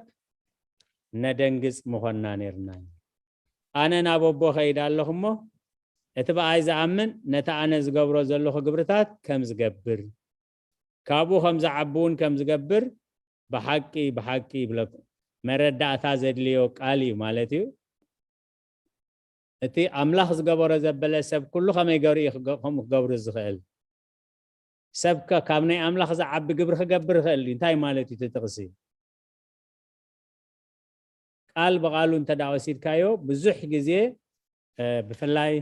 ነደንግጽ ምኾንና ነርና። ኣነ ናብ ኣቦ ኸይድ ኣለኹ እሞ እቲ ብኣይ ዝኣምን ነቲ ኣነ ዝገብሮ ዘለኹ ግብርታት ከም ዝገብር ካብኡ ከም ዝዓቢ እውን ከም ዝገብር ብሓቂ ብሓቂ ይብለኩም። መረዳእታ ዘድልዮ ቃል እዩ ማለት እዩ። እቲ ኣምላኽ ዝገበሮ ዘበለ ሰብ ኩሉ ከመይ ገሩ እዩ ከምኡ ክገብሩ ዝኽእል? ሰብከ ካብ ናይ ኣምላኽ ዝዓቢ ግብሪ ክገብር ይኽእል እዩ? እንታይ ማለት እዩ እቲ ጥቕሲ? ቃል ብቓሉ እንተ ደኣ ወሲድካዮ ብዙሕ ግዜ ብፍላይ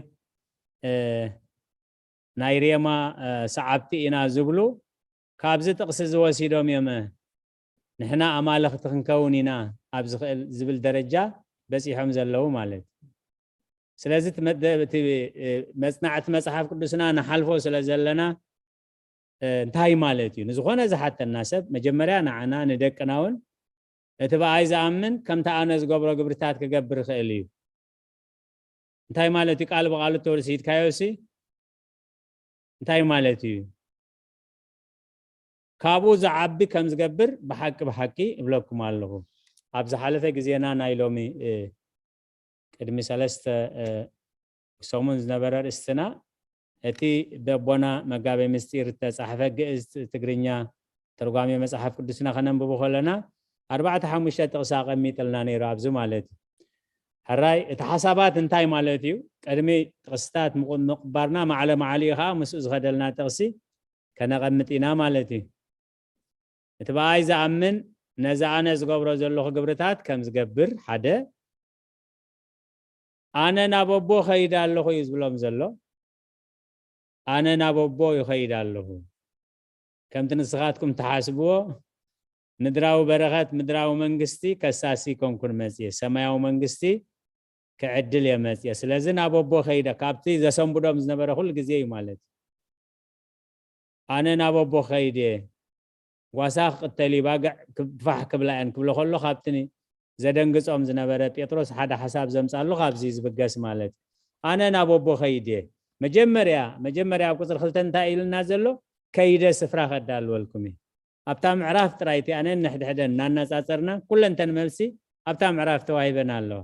ናይ ሬማ ሰዓብቲ ኢና ዝብሉ ካብዚ ጥቕሲ ዝወሲዶም እዮም። ንሕና ኣማልኽቲ ክንከውን ኢና ኣብ ዝኽእል ዝብል ደረጃ በፂሖም ዘለዉ ማለት እዩ። ስለዚ እቲ መደ- እቲ መጽናዕቲ መጽሓፍ ቅዱስና ንሓልፎ ስለ ዘለና እንታይ ማለት እዩ ንዝኾነ ዝሓተና ሰብ መጀመርያ ንዓና ንደቅና እውን እቲ ብኣይ ዝኣምን ከምቲ ኣነ ዝገብሮ ግብርታት ክገብር ይኽእል እዩ። እንታይ ማለት እዩ ቃል ብቃሉ ተወሲድካዮ ሲ እንታይ ማለት እዩ? ካብኡ ዝዓቢ ከም ዝገብር ብሓቂ ብሓቂ እብለኩም ኣለኹ። ኣብ ዝሓለፈ ግዜና ናይ ሎሚ ቅድሚ ሰለስተ ሰሙን ዝነበረ ርእስትና እቲ በቦና መጋቤ ምስጢር ዝተጻሕፈ ግእዝ ትግርኛ ተርጓሚ መጽሓፍ ቅዱስና ከነንብቡ ከለና ኣርባዕተ ሓሙሽተ ጥቕሲ ኣቐሚጥልና ነይሩ ኣብዚ ማለት እዩ። ሕራይ እቲ ሓሳባት እንታይ ማለት እዩ? ቅድሚ ጥቕስታት ምቕባርና ማዕለ ማዕሊኡ ከዓ ምስኡ ዝኸደልና ጥቕሲ ከነቐምጥ ኢና ማለት እዩ። እቲ ብኣይ ዝኣምን ነዚ ኣነ ዝገብሮ ዘለኹ ግብርታት ከም ዝገብር ሓደ ኣነ ናብ ኣቦ ኸይድ ኣለኹ እዩ ዝብሎም ዘሎ። ኣነ ናብ ኣቦ ይኸይድ ኣለኹ። ከምቲ ንስኻትኩም ትሓስብዎ ምድራዊ በረኸት ምድራዊ መንግስቲ ከሳሲ ኮንኩን መፅየ ሰማያዊ መንግስቲ ክዕድል እየ መፅየ። ስለዚ ናብ ኣቦ ኸይደ ካብቲ ዘሰንብዶም ዝነበረ ኩሉ ግዜ እዩ ማለት እዩ። ኣነ ናብ ኣቦ ኸይድ እየ ጓሳ ክቕተል እዩ ባግዕ ክፋሕ ክብላ እየን ክብሎ ከሎ ካብቲ ዘደንግጾም ዝነበረ ጴጥሮስ ሓደ ሓሳብ ዘምጻሉ ካብዚ ዝብገስ ማለት እዩ። ኣነ ናብ ኣቦ ከይድ እየ። መጀመርያ መጀመርያ ኣብ ቁፅሪ ክልተ እንታይ ኢልና ዘሎ? ከይደ ስፍራ ከዳልወልኩም እየ። ኣብታ ምዕራፍ ጥራይ እቲኣነን ንሕድሕደን እናነፃፀርና ኩለንተን መልሲ ኣብታ ምዕራፍ ተዋሂበን ኣለዋ።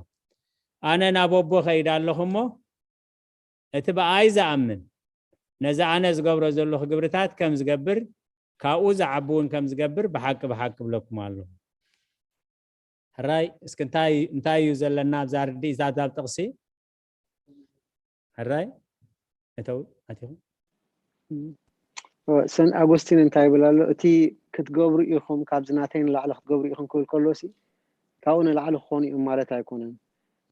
ኣነ ናብ ኣቦ ከይድ ኣለኹ እሞ እቲ ብኣይ ዝኣምን ነዚ ኣነ ዝገብሮ ዘለኹ ግብርታት ከም ዝገብር ካብኡ ዝዓቢ እውን ከም ዝገብር ብሓቂ ብሓቂ እብለኩም ኣለኹ። ሕራይ እስኪ እንታይ እንታይ እዩ ዘለና ኣብዛ ርድኢት ኣብዛ ጥቕሲ? ሕራይ እተው ኣቲኹም ሰን ኣጎስቲን እንታይ ይብል ኣሎ? እቲ ክትገብሩ ኢኹም ካብዚ ናተይ ንላዕሊ ክትገብሩ ኢኹም ክብል ከሎ ሲ ካብኡ ንላዕሊ ክኾኑ እዮም ማለት ኣይኮነን።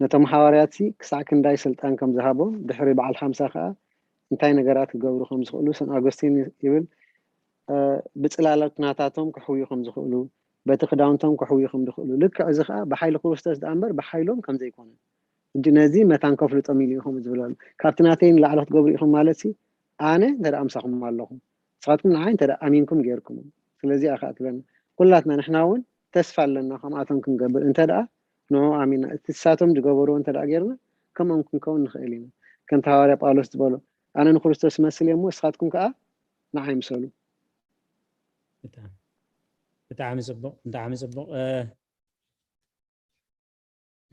ነቶም ሃዋርያት ሲ ክሳዕ ክንዳይ ስልጣን ከም ዝሃቦም ድሕሪ በዓል ሓምሳ ከዓ እንታይ ነገራት ክገብሩ ከም ዝኽእሉ ሰን ኣጎስቲን ይብል። ብፅላሎት ናታቶም ክሕውዩ ከም ዝኽእሉ በቲ ክዳውንቶም ክሕውዩ ከም ዝኽእሉ ልክዕ እዚ ከዓ ብሓይሊ ክርስቶስ ደኣ እምበር ብሓይሎም ከም ዘይኮነ ሕጂ ነዚ መታን ከፍልጦም ኢሉ ኢኹም ዝብለሉ ካብቲ ናተይ ንላዕሊ ክትገብሩ ኢኹም ማለት ሲ ኣነ እንተ ደኣ ምሳኹም ኣለኹ ንስኻትኩም ንዓይ እንተ ደኣ ኣሚንኩም ጌርኩም ስለዚ ኣኻ ትብለና ኩላትና ንሕና እውን ተስፋ ኣለና ከምኣቶም ክንገብር እንተ ደኣ ንዑ ኣሚና እቲ ንሳቶም ዝገበርዎ እንተ ደኣ ጌርና ከምኦም ክንከውን ንኽእል ኢና ከምቲ ሃዋርያ ጳውሎስ ዝበሎ ኣነ ንክርስቶስ እመስል እየ እሞ ንስኻትኩም ከዓ ንዓይ ምሰሉ ብጣዕሚ ብጣዕሚ ጽቡቕ ብጣዕሚ ጽቡቕ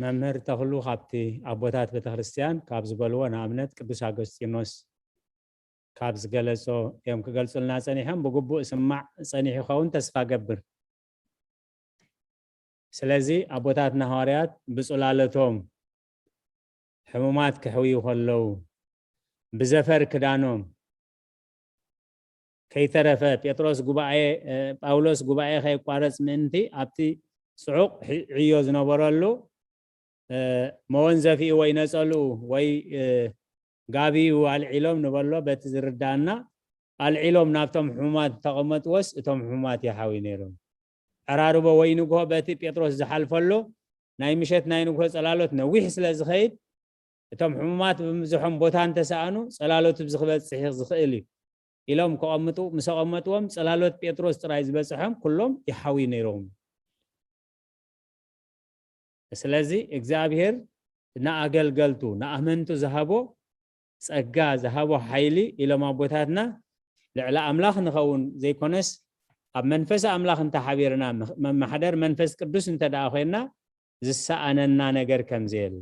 መምህር ተኽሉ ካብቲ ኣቦታት ቤተክርስትያን ካብ ዝበልዎ ንኣብነት ቅዱስ ኣጎስጢኖስ ካብ ዝገለጾ እዮም ክገልጹልና ጸኒሖም ብግቡእ ስማዕ ጸኒሑ ይኸውን ተስፋ ገብር ስለዚ ኣቦታትና ሃዋርያት ብጹላለቶም ሕሙማት ክሕውዩ ከለዉ ብዘፈር ክዳኖም ከይተረፈ ጴጥሮስ ጉባኤ ጳውሎስ ጉባኤ ከይቋረጽ ምእንቲ ኣብቲ ጽዑቕ ዕዮ ዝነበረሉ መወንዘፊኡ ወይ ነጸልኡ ወይ ጋብኡ ኣልዒሎም ንበሎ በቲ ዝርዳእና ኣልዒሎም ናብቶም ሕሙማት ተቐመጥዎስ እቶም ሕሙማት ይሓዊ ነይሮም። ዕራርቦ ወይ ንግሆ በቲ ጴጥሮስ ዝሓልፈሉ ናይ ምሸት ናይ ንግሆ ጸላሎት ነዊሕ ስለ ዝኸይድ እቶም ሕሙማት ብምብዝሖም ቦታ እንተሰኣኑ ጸላሎት ብዝክበጽሕ ዝኽእል እዩ ኢሎም ከቐምጡ ምስ ኣቐመጥዎም ጸላሎት ጴጥሮስ ጥራይ ዝበጽሖም ኩሎም ይሓውዩ ነይሮም። ስለዚ እግዚኣብሔር ንኣገልገልቱ ንኣመንቱ ዝሃቦ ጸጋ ዝሃቦ ሓይሊ ኢሎም ኣቦታትና ልዕሊ ኣምላኽ ንኸውን ዘይኮነስ ኣብ መንፈስ ኣምላኽ እንተሓቢርና መማሕደር መንፈስ ቅዱስ እንተ ደኣ ኮይንና ዝሰኣነና ነገር ከም ዘየለ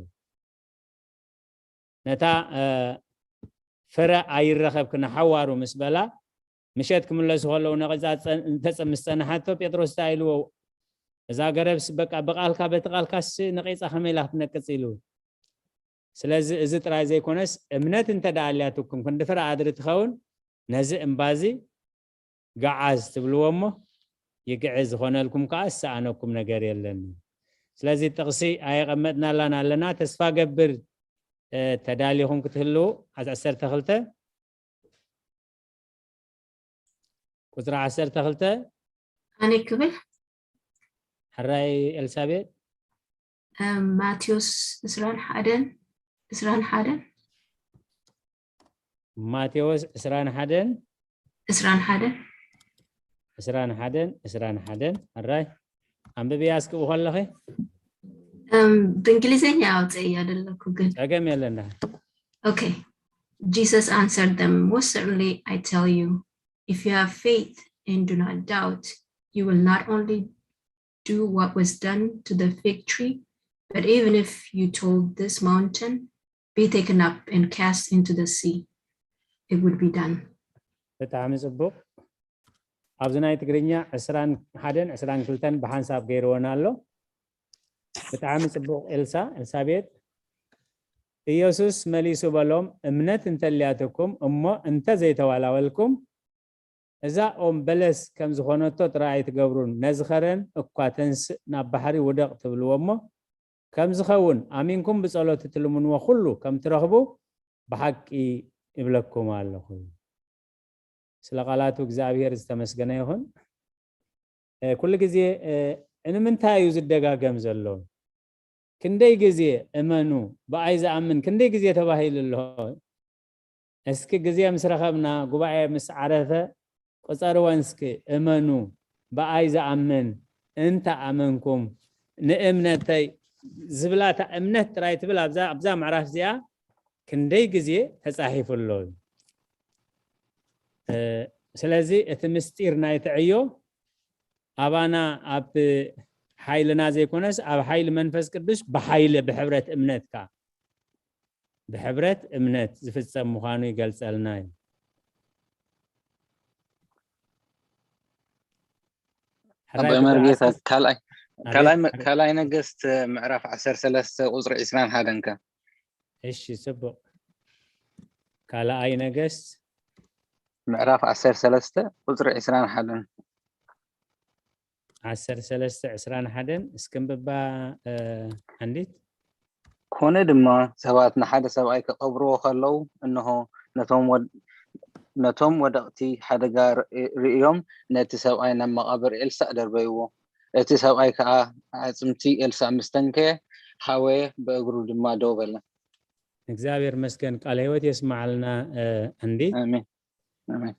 ነታ ፍረ ኣይረኸብክን ሓዋሩ ምስ በላ ምሸት ክምለሱ ከለዉ ነቒጻ ምስ ጸንሓቶ ጴጥሮስ እንታይ ኢልዎ እዛ ገረብስ በቃ ብቓልካ በቲ ቃልካስ ነቒጻ ከመይ ኢላ ክትነቅጽ ኢሉ ስለዚ እዚ ጥራይ ዘይኮነስ እምነት እንተ ደኣ ኣልያትኩም ክንዲ ፍረ ኣድሪ ትኸውን ነዚ እምባዚ ገዓዝ ትብልዎ እሞ ይግዕዝ ዝኾነልኩም ከዓ ዝሰኣነኩም ነገር የለን። ስለዚ ጥቕሲ ኣየቐመጥናላን ኣለና። ተስፋ ገብር ተዳሊኹም ክትህልዉ ዓሰርተ ክልተ ቁፅሪ ዓሰርተ ክልተ ኣነ ክብል ሕራይ ኤልሳቤጥ ማቴዎስ ዕስራን ሓደን ዕስራን ሓደን ማቴዎስ ዕስራን ሓደን ዕስራን ሓደን ዕስራን ሓደን ዕስራን ሓደን ሕራይ ኣንብብያ እስኪ ብኸለኺ ብእንግሊዝኛ ኣውፅእያ ዘለኩ ግን ፀገም የለና Okay. Jesus answered them, Most certainly I tell you, if you have faith and do not doubt, you will not only do what was done to the fig tree, but even if you told this mountain, Be taken up and cast into the sea, it would be done. ብጣዕሚ ፅቡቕ። ኣብዚ ናይ ትግርኛ ዕስራን ሓደን ዕስራን ክልተን ብሓንሳብ ገይርወን ኣሎ። ብጣዕሚ ፅቡቕ ኤልሳ ኤልሳቤጥ። ኢየሱስ መሊሱ በሎም፣ እምነት እንተልያትኩም እሞ እንተ ዘይተዋላወልኩም እዛ ኦም በለስ ከም ዝኾነቶ ጥራይ ኣይትገብሩን፣ ነዚ ኸረን እኳ ተንስእ ናብ ባሕሪ ውደቕ ትብልዎ እሞ ከም ዝኸውን ኣሚንኩም ብጸሎት እትልምንዎ ኩሉ ከም ትረኽቡ ብሓቂ እብለኩም ኣለኹ። ስለ ቃላቱ እግዚኣብሔር ዝተመስገነ ይኹን። ኩሉ ግዜ ንምንታይ እዩ ዝደጋገም ዘሎ? ክንደይ ግዜ እመኑ ብኣይ ዝኣምን ክንደይ ግዜ ተባሂሉ ኣሎ። እስኪ ግዜ ምስ ረኸብና ጉባኤ ምስ ዓረፈ ቁፀርወን እስኪ እመኑ ብኣይ ዝኣምን እንተ ኣመንኩም ንእምነተይ ዝብላ እታ እምነት ጥራይ ትብል ኣብዛ ኣብዛ ምዕራፍ እዚኣ ክንደይ ግዜ ተጻሒፉ ኣሎ እዩ። ስለዚ እቲ ምስጢር ናይቲ ዕዮ ኣባና ኣብ ሓይልና ዘይኮነስ ኣብ ሓይሊ መንፈስ ቅዱስ ብሓይሊ ብሕብረት እምነትካ ብሕብረት እምነት ዝፍጸም ምዃኑ ይገልጸልና እዩ። ኣቦይ መርጌታ ካልኣይ ካልኣይ ነገስት ምዕራፍ ዓሰርተ ሰለስተ ቁፅሪ ዕስራን ሓደን ከ? እሺ ጽቡቕ። ካልኣይ ነገስት ምዕራፍ ዓሰርተ ሰለስተ ቁፅሪ ዕስራን ሓደን። ዓሰርተ ሰለስተ ዕስራን ሓደን እስክንብባ። ኣንዲት ኮነ ድማ ሰባት ንሓደ ሰብኣይ ክቐብርዎ ከለዉ እንሆ ነቶም ወደቕቲ ሓደጋ ርእዮም ነቲ ሰብኣይ ናብ መቓብር ኤልሳእ ደርበይዎ። እቲ ሰብኣይ ከዓ ኣዕፅምቲ ኤልሳእ ምስ ተንከየ ሓወየ፣ ብእግሩ ድማ ደው በለ። እግዚኣብሔር መስገን ቃለ ህይወት የስማዓልና። እንዲ ኣሜን ኣሜን።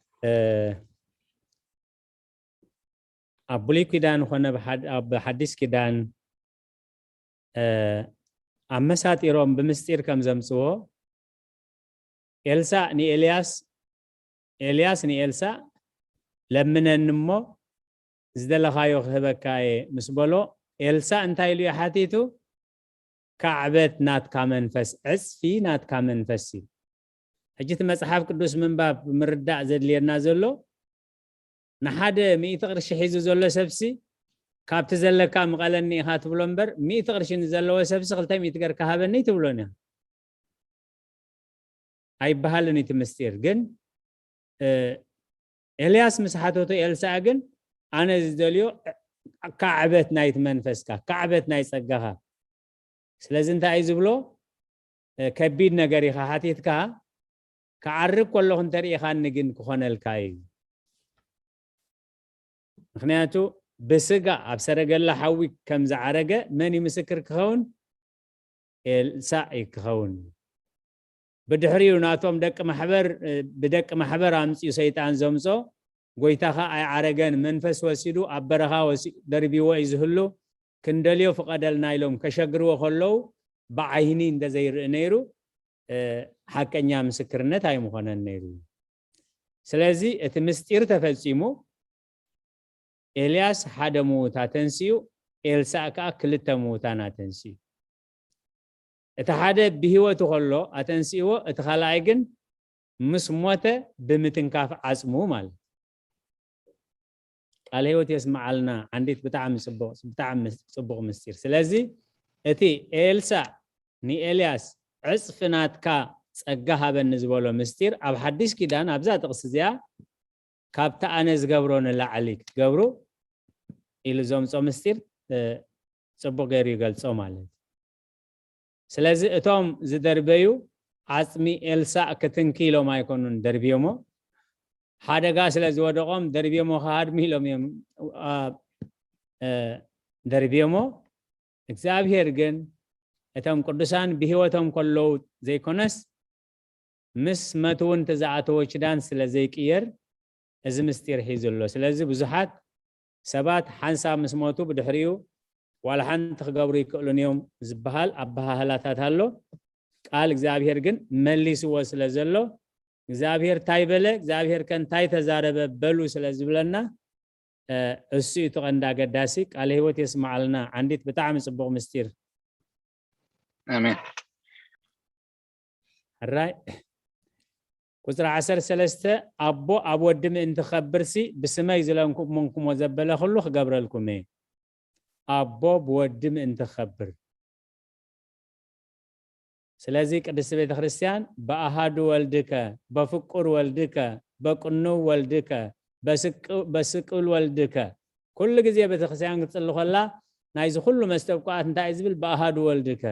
ኣብ ብሉይ ኪዳን ኮነ ኣብ ሓዲስ ኪዳን ኣመሳጢሮም ብምስጢር ከም ዘምፅዎ ኤልሳእ ንኤልያስ ኤልያስ ንኤልሳእ ለምነኒ እሞ ዝደለኻዮ ክህበካ እየ ምስ በሎ ኤልሳእ እንታይ ኢሉ እዩ ሓቲቱ? ካዕበት ናትካ መንፈስ ዕፅፊ ናትካ መንፈስ እዩ። ሕጂ እቲ መፅሓፍ ቅዱስ ምንባብ ምርዳእ ዘድልየና ዘሎ ንሓደ ሚእቲ ቅርሺ ሒዙ ዘሎ ሰብሲ ካብቲ ዘለካ ምቐለኒ ኢኻ ትብሎ እምበር ሚእቲ ቅርሺ ንዘለዎ ሰብሲ ክልተ ሚእቲ ገርካ ሃበኒ ትብሎን ኢኻ። ኣይበሃልን እቲ ምስጢር ግን ኤልያስ ምስ ሓተቶ ኤልሳዕ ግን ኣነ ዝደልዮ ካዕበት ናይቲ መንፈስካ ካዕበት ናይ ፀጋኻ ስለዚ እንታይ እዩ ዝብሎ ከቢድ ነገር ኢኻ ሓቲትካ ክዓርግ ከለኹ እንተሪኢኻኒ ግን ክኾነልካ እዩ ምክንያቱ ብስጋ ኣብ ሰረገላ ሓዊ ከም ዝዓረገ መን እዩ ምስክር ክኸውን ኤልሳዕ እዩ ክኸውን ብድሕሪኡ ናቶም ደቂ ማሕበር ብደቂ ማሕበር ኣምፅኡ ሰይጣን ዘምፆ ጎይታኻ ኣይዓረገን መንፈስ ወሲዱ ኣብ በረኻ ደርቢዎ እዩ ዝህሉ ክንደልዮ ፍቐደልና ኢሎም ከሸግርዎ ከለዉ ብዓይኒ እንደዘይርኢ ነይሩ ሓቀኛ ምስክርነት ኣይምኾነን ነይሩ ስለዚ እቲ ምስጢር ተፈፂሙ ኤልያስ ሓደ ምዉት ኣተንስኡ ኤልሳዕ ከዓ ክልተ ምዉታን ኣተንስኡ እቲ ሓደ ብህይወቱ ከሎ ኣተንስእዎ እቲ ካልኣይ ግን ምስ ሞተ ብምትንካፍ ዓፅሙ ማለት ቃል ህይወት የስምዓልና ዓንዲት ብጣዕሚ ጽቡቅ ብጣዕሚ ጽቡቅ ምስጢር ስለዚ እቲ ኤልሳዕ ንኤልያስ ዕፅፊ ናትካ ጸጋ ሃበኒ ዝበሎ ምስጢር ኣብ ሓድሽ ኪዳን ኣብዛ ጥቕሲ እዚኣ ካብቲ ኣነ ዝገብሮ ንላዕሊ ክትገብሩ ኢሉ ዘምጾ ምስጢር ጽቡቕ ገይሩ ይገልጾ ማለት እዩ። ስለዚ እቶም ዝደርበዩ ዓጽሚ ኤልሳእ ክትንኪ ኢሎም ኣይኮኑን ደርብዮሞ፣ ሓደጋ ስለ ዝወደቖም ደርብዮሞ ክሃድሙ ኢሎም እዮም ደርብዮሞ። እግዚኣብሄር ግን እቶም ቅዱሳን ብህይወቶም ከለዉ ዘይኮነስ ምስ መቱ እውን እቲ ዝኣተዎ ኪዳን ስለ ዘይቅየር እዚ ምስጢር ሒዙ ኣሎ። ስለዚ ብዙሓት ሰባት ሓንሳብ ምስ ሞቱ ብድሕሪኡ ዋላ ሓንቲ ክገብሩ ይክእሉን እዮም ዝበሃል ኣበሃህላታት ኣሎ። ቃል እግዚኣብሄር ግን መሊስዎ ስለ ዘሎ እግዚኣብሄር እንታይ በለ እግዚኣብሄር ከ እንታይ ተዛረበ በሉ ስለ ዝብለና እሱ እዩ እቲ ቀንዲ ኣገዳሲ። ቃለ ህይወት የስምዓልና። ዓንዲት ብጣዕሚ ፅቡቕ ምስጢር። ኣሜን። ሕራይ ቁፅሪ ዓሰርተ ሰለስተ ኣቦ ኣብ ወዲ ምእንቲ ክኸብርሲ ብስመይ ዝለመንኩሞ ዘበለ ኩሉ ክገብረልኩም እየ። ኣቦ ብወዲ ምእንቲ ክኸብር ስለዚ ቅድስቲ ቤተ ክርስቲያን በአሃዱ ወልድከ በፍቁር ወልድከ በቅኑው ወልድከ በስቅል ወልድከ ኩሉ ግዜ ቤተክርስትያን ክትፅሊ ከላ ናይዚ ኩሉ መስተብቋኣት እንታይ ዝብል በአሃዱ ወልድከ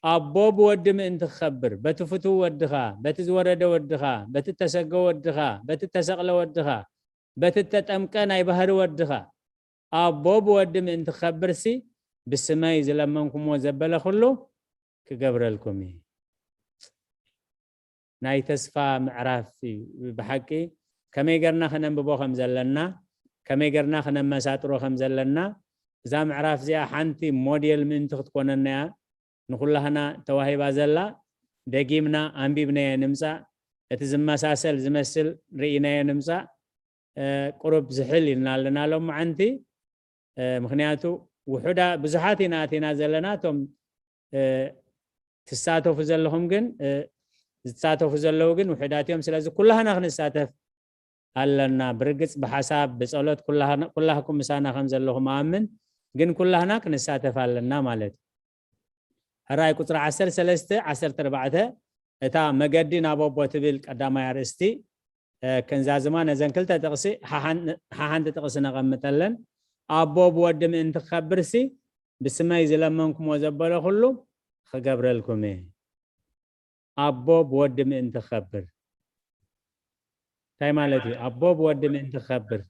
ኣቦ ብወዲ ምእንቲ ክኸብር በቲ ፍትው ወድኻ በቲ ዝወረደ ወድኻ በቲ ተሰገ ወድኻ በቲ ተሰቕለ ወድኻ በቲ ተጠምቀ ናይ ባህሪ ወድኻ ኣቦ ብወዲ ምእንቲ ክኸብርሲ ብስመይ ዝለመንኩምዎ ዘበለ ኩሉ ክገብረልኩም እዩ። ናይ ተስፋ ምዕራፍ እዩ። ብሓቂ ከመይ ገርና ክነንብቦ ከም ዘለና ከመይ ገርና ክነመሳጥሮ ከም ዘለና እዛ ምዕራፍ እዚኣ ሓንቲ ሞዴል ምእንቲ ክትኮነና እያ ንኩላህና ተዋሂባ ዘላ ደጊምና ኣንቢብናዮ ንምጻእ፣ እቲ ዝመሳሰል ዝመስል ርኢናዮ ንምጻእ ቁሩብ ዝሕል ኢልና ኣለና ሎምዓንቲ። ምክንያቱ ውሑዳ ብዙሓት ኢና ኣቲና ዘለና፣ እቶም ትሳተፉ ዘለኹም ግን፣ ዝሳተፉ ዘለዉ ግን ውሑዳት እዮም። ስለዚ ኩላህና ክንሳተፍ ኣለና። ብርግጽ ብሓሳብ ብጸሎት ኩላህና- ኩላህኩም ምሳና ከም ዘለኹም ኣምን፣ ግን ኩላህና ክንሳተፍ ኣለና ማለት እዩ። ሕራይ ቁጽሪ ዓሰርተ ሰለስተ፣ ዓሰርተ ኣርባዕተ፣ እታ መገዲ ናብ ኣቦ ትብል ቀዳማይ ኣርእስቲ፣ ከንዛዝማ ነዘን ክልተ ጥቕሲ ሓሓንቲ ጥቕሲ ነቐምጠለን። ኣቦ ብወዲ ምእንቲ ክኸብርሲ ብስመይ ዝለመንኩምዎ ዘበለ ኩሉ ክገብረልኩም እየ። ኣቦ ብወዲ ምእንቲ ክኸብር እንታይ ማለት እዩ? ኣቦ ብወዲ ምእንቲ ክኸብር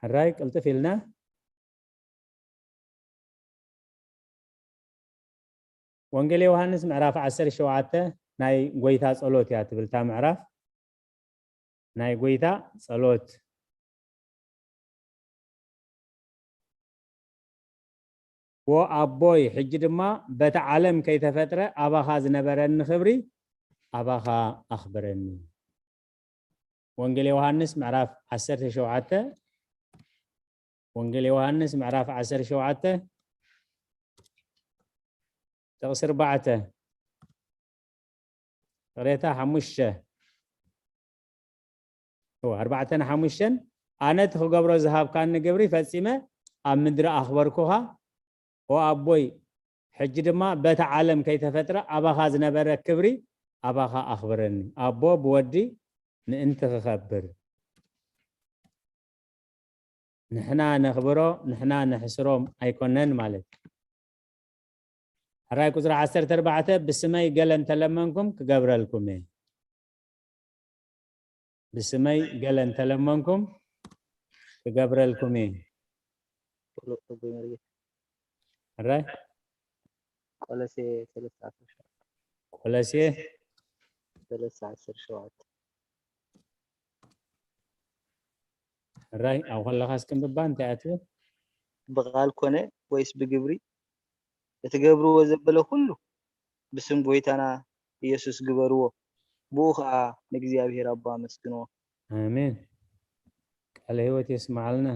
ሕራይ ቅልጥፍ ኢልና። ወንጌል ዮሃንስ ምዕራፍ ዓሰርተ ሸውዓተ ናይ ጎይታ ጸሎት እያ ትብል እታ ምዕራፍ። ናይ ጎይታ ጸሎት። ወኣቦይ፣ ሕጂ ድማ በቲ ዓለም ከይተፈጥረ ኣባኻ ዝነበረኒ ክብሪ ኣባኻ ኣኽብረኒ። ወንጌል ዮሃንስ ምዕራፍ ዓሰርተ ሸውዓተ፣ ወንጌል ዮሃንስ ምዕራፍ ዓሰርተ ሸውዓተ ጥቕሲ ኣርባዕተ፣ ይቕሬታ፣ ሓሙሽተ፣ እወ፣ ኣርባዕተን ሓሙሽተን፣ ኣነ እቲ ክገብሮ ዝሃብካኒ ግብሪ ፈጺመ ኣብ ምድሪ ኣኽበርኩኻ። ኦ ኣቦይ፣ ሕጂ ድማ በቲ ዓለም ከይተፈጥረ ኣባኻ ዝነበረ ክብሪ ኣባኻ ኣኽብረኒ። ኣቦ ብወዲ ምእንቲ ክኸብር ንሕና ነኽብሮ፣ ንሕና ነሕስሮም ኣይኮነን ማለት እዩ። ሕራይ ቁጽሪ ዓሰርተ ኣርባዕተ፣ ብስመይ ገለ እንተለመንኩም ክገብረልኩም እየ። ብስመይ ገለ እንተለመንኩም ክገብረልኩም እየ። ቶሎ ኣቦይ መርጌታ። ሕራይ ቆሎሴ ሰለስተ ዓሰርተ ሸውዓተ። ቆሎሴ ሰለስተ ዓሰርተ ሸውዓተ። ሕራይ ኣብ ከለኻስ ክንብባ እንታይ ኣትብል? ብቓል ኮነ ወይስ ብግብሪ እትገብርዎ ዘበለ ኩሉ ብስም ጎይታና ኢየሱስ ግበርዎ፣ ብኡ ኸኣ ንእግዚኣብሔር ኣቦ ኣመስግንዎ። ኣሜን። ቃለ ህይወት የስምዓልና።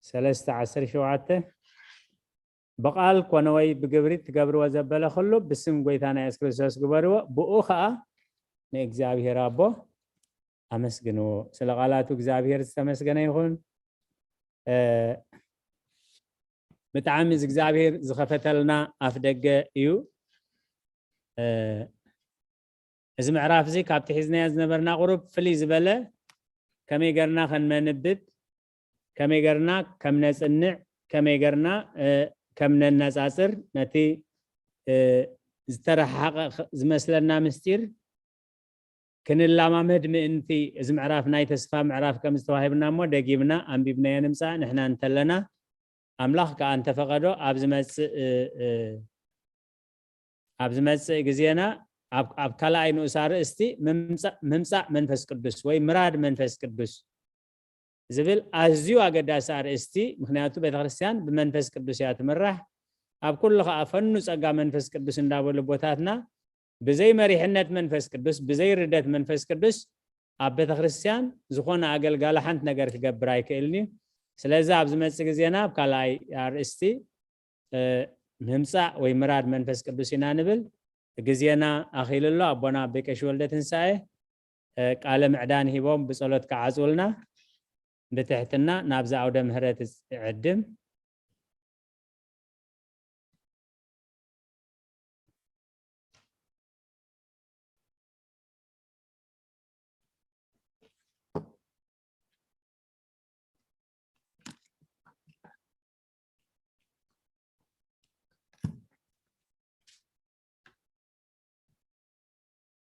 ሰለስተ ዓሰርተ ሸውዓተ፣ ብቓል ኮነ ወይ ብግብሪ ትገብርዎ ዘበለ ኩሉ ብስም ጎይታና የሱስ ክርስቶስ ግበርዎ፣ ብኡ ኸኣ ንእግዚኣብሔር ኣቦ ኣመስግንዎ። ስለ ቃላቱ እግዚኣብሔር ዝተመስገነ ይኹን። እ፣ ብጣዕሚ እግዚኣብሔር ዝኸፈተልና ኣፍ ደገ እዩ። እ፣ እዚ ምዕራፍ እዚ ካብቲ ሒዝናዮ ዝነበርና ቁሩብ ፍልይ ዝበለ፣ ከመይ ገርና ከም ነንብብ፣ ከመይ ገርና ከም ነጽንዕ፣ ከመይ ገርና፣ እ፣ ከም ነነጻጽር፣ ነቲ፣ እ፣ ዝተረሓሓቐ ኸ-፣ ዝመስለና ምስጢር ክንለማመድ ምእንቲ፣ እዚ ምዕራፍ ናይ ተስፋ ምዕራፍ ከም ዝተዋሂብና እሞ ደጊምና ኣንቢብናዮ ንምጻእ። ንሕና እንተለና፣ ኣምላኽ ከኣ እንተፈቐዶ ኣብ ዝመጽእ፣ እ፣ እ፣ ኣብ ዝመጽእ ግዜና ኣብ፣ ኣብ ካልኣይ ንኡስ ኣርእስቲ ምምጻእ፣ ምምጻእ መንፈስ ቅዱስ ወይ ምራድ መንፈስ ቅዱስ ዝብል ኣዝዩ ኣገዳሲ ኣርእስቲ፣ ምኽንያቱ ቤተክርስትያን ብመንፈስ ቅዱስ እያ ትምራሕ። ኣብ ኩሉ ኸኣ ፈኑ ጸጋ መንፈስ ቅዱስ እንዳበሉ ኣቦታትና ብዘይ መሪሕነት መንፈስ ቅዱስ፣ ብዘይ ርደት መንፈስ ቅዱስ ኣብ ቤተክርስትያን ዝኾነ ኣገልጋሊ ሓንቲ ነገር ክገብር ኣይክእልን እዩ። ስለዚ ኣብ ዝመጽእ ግዜና ኣብ ካልኣይ ኣርእስቲ እ፣ ምምጻእ ወይ ምራድ መንፈስ ቅዱስ ኢና ንብል። ግዜና ኣኺሉ ኣሎ። ኣቦና ኣቦይ ቀሺ ወልደ ትንሳኤ፣ እ፣ ቃለ ምዕዳን ሂቦም ብጸሎት ክዓጽውልና ብትሕትና ናብዚ ኣውደ ምህረት እዕድም።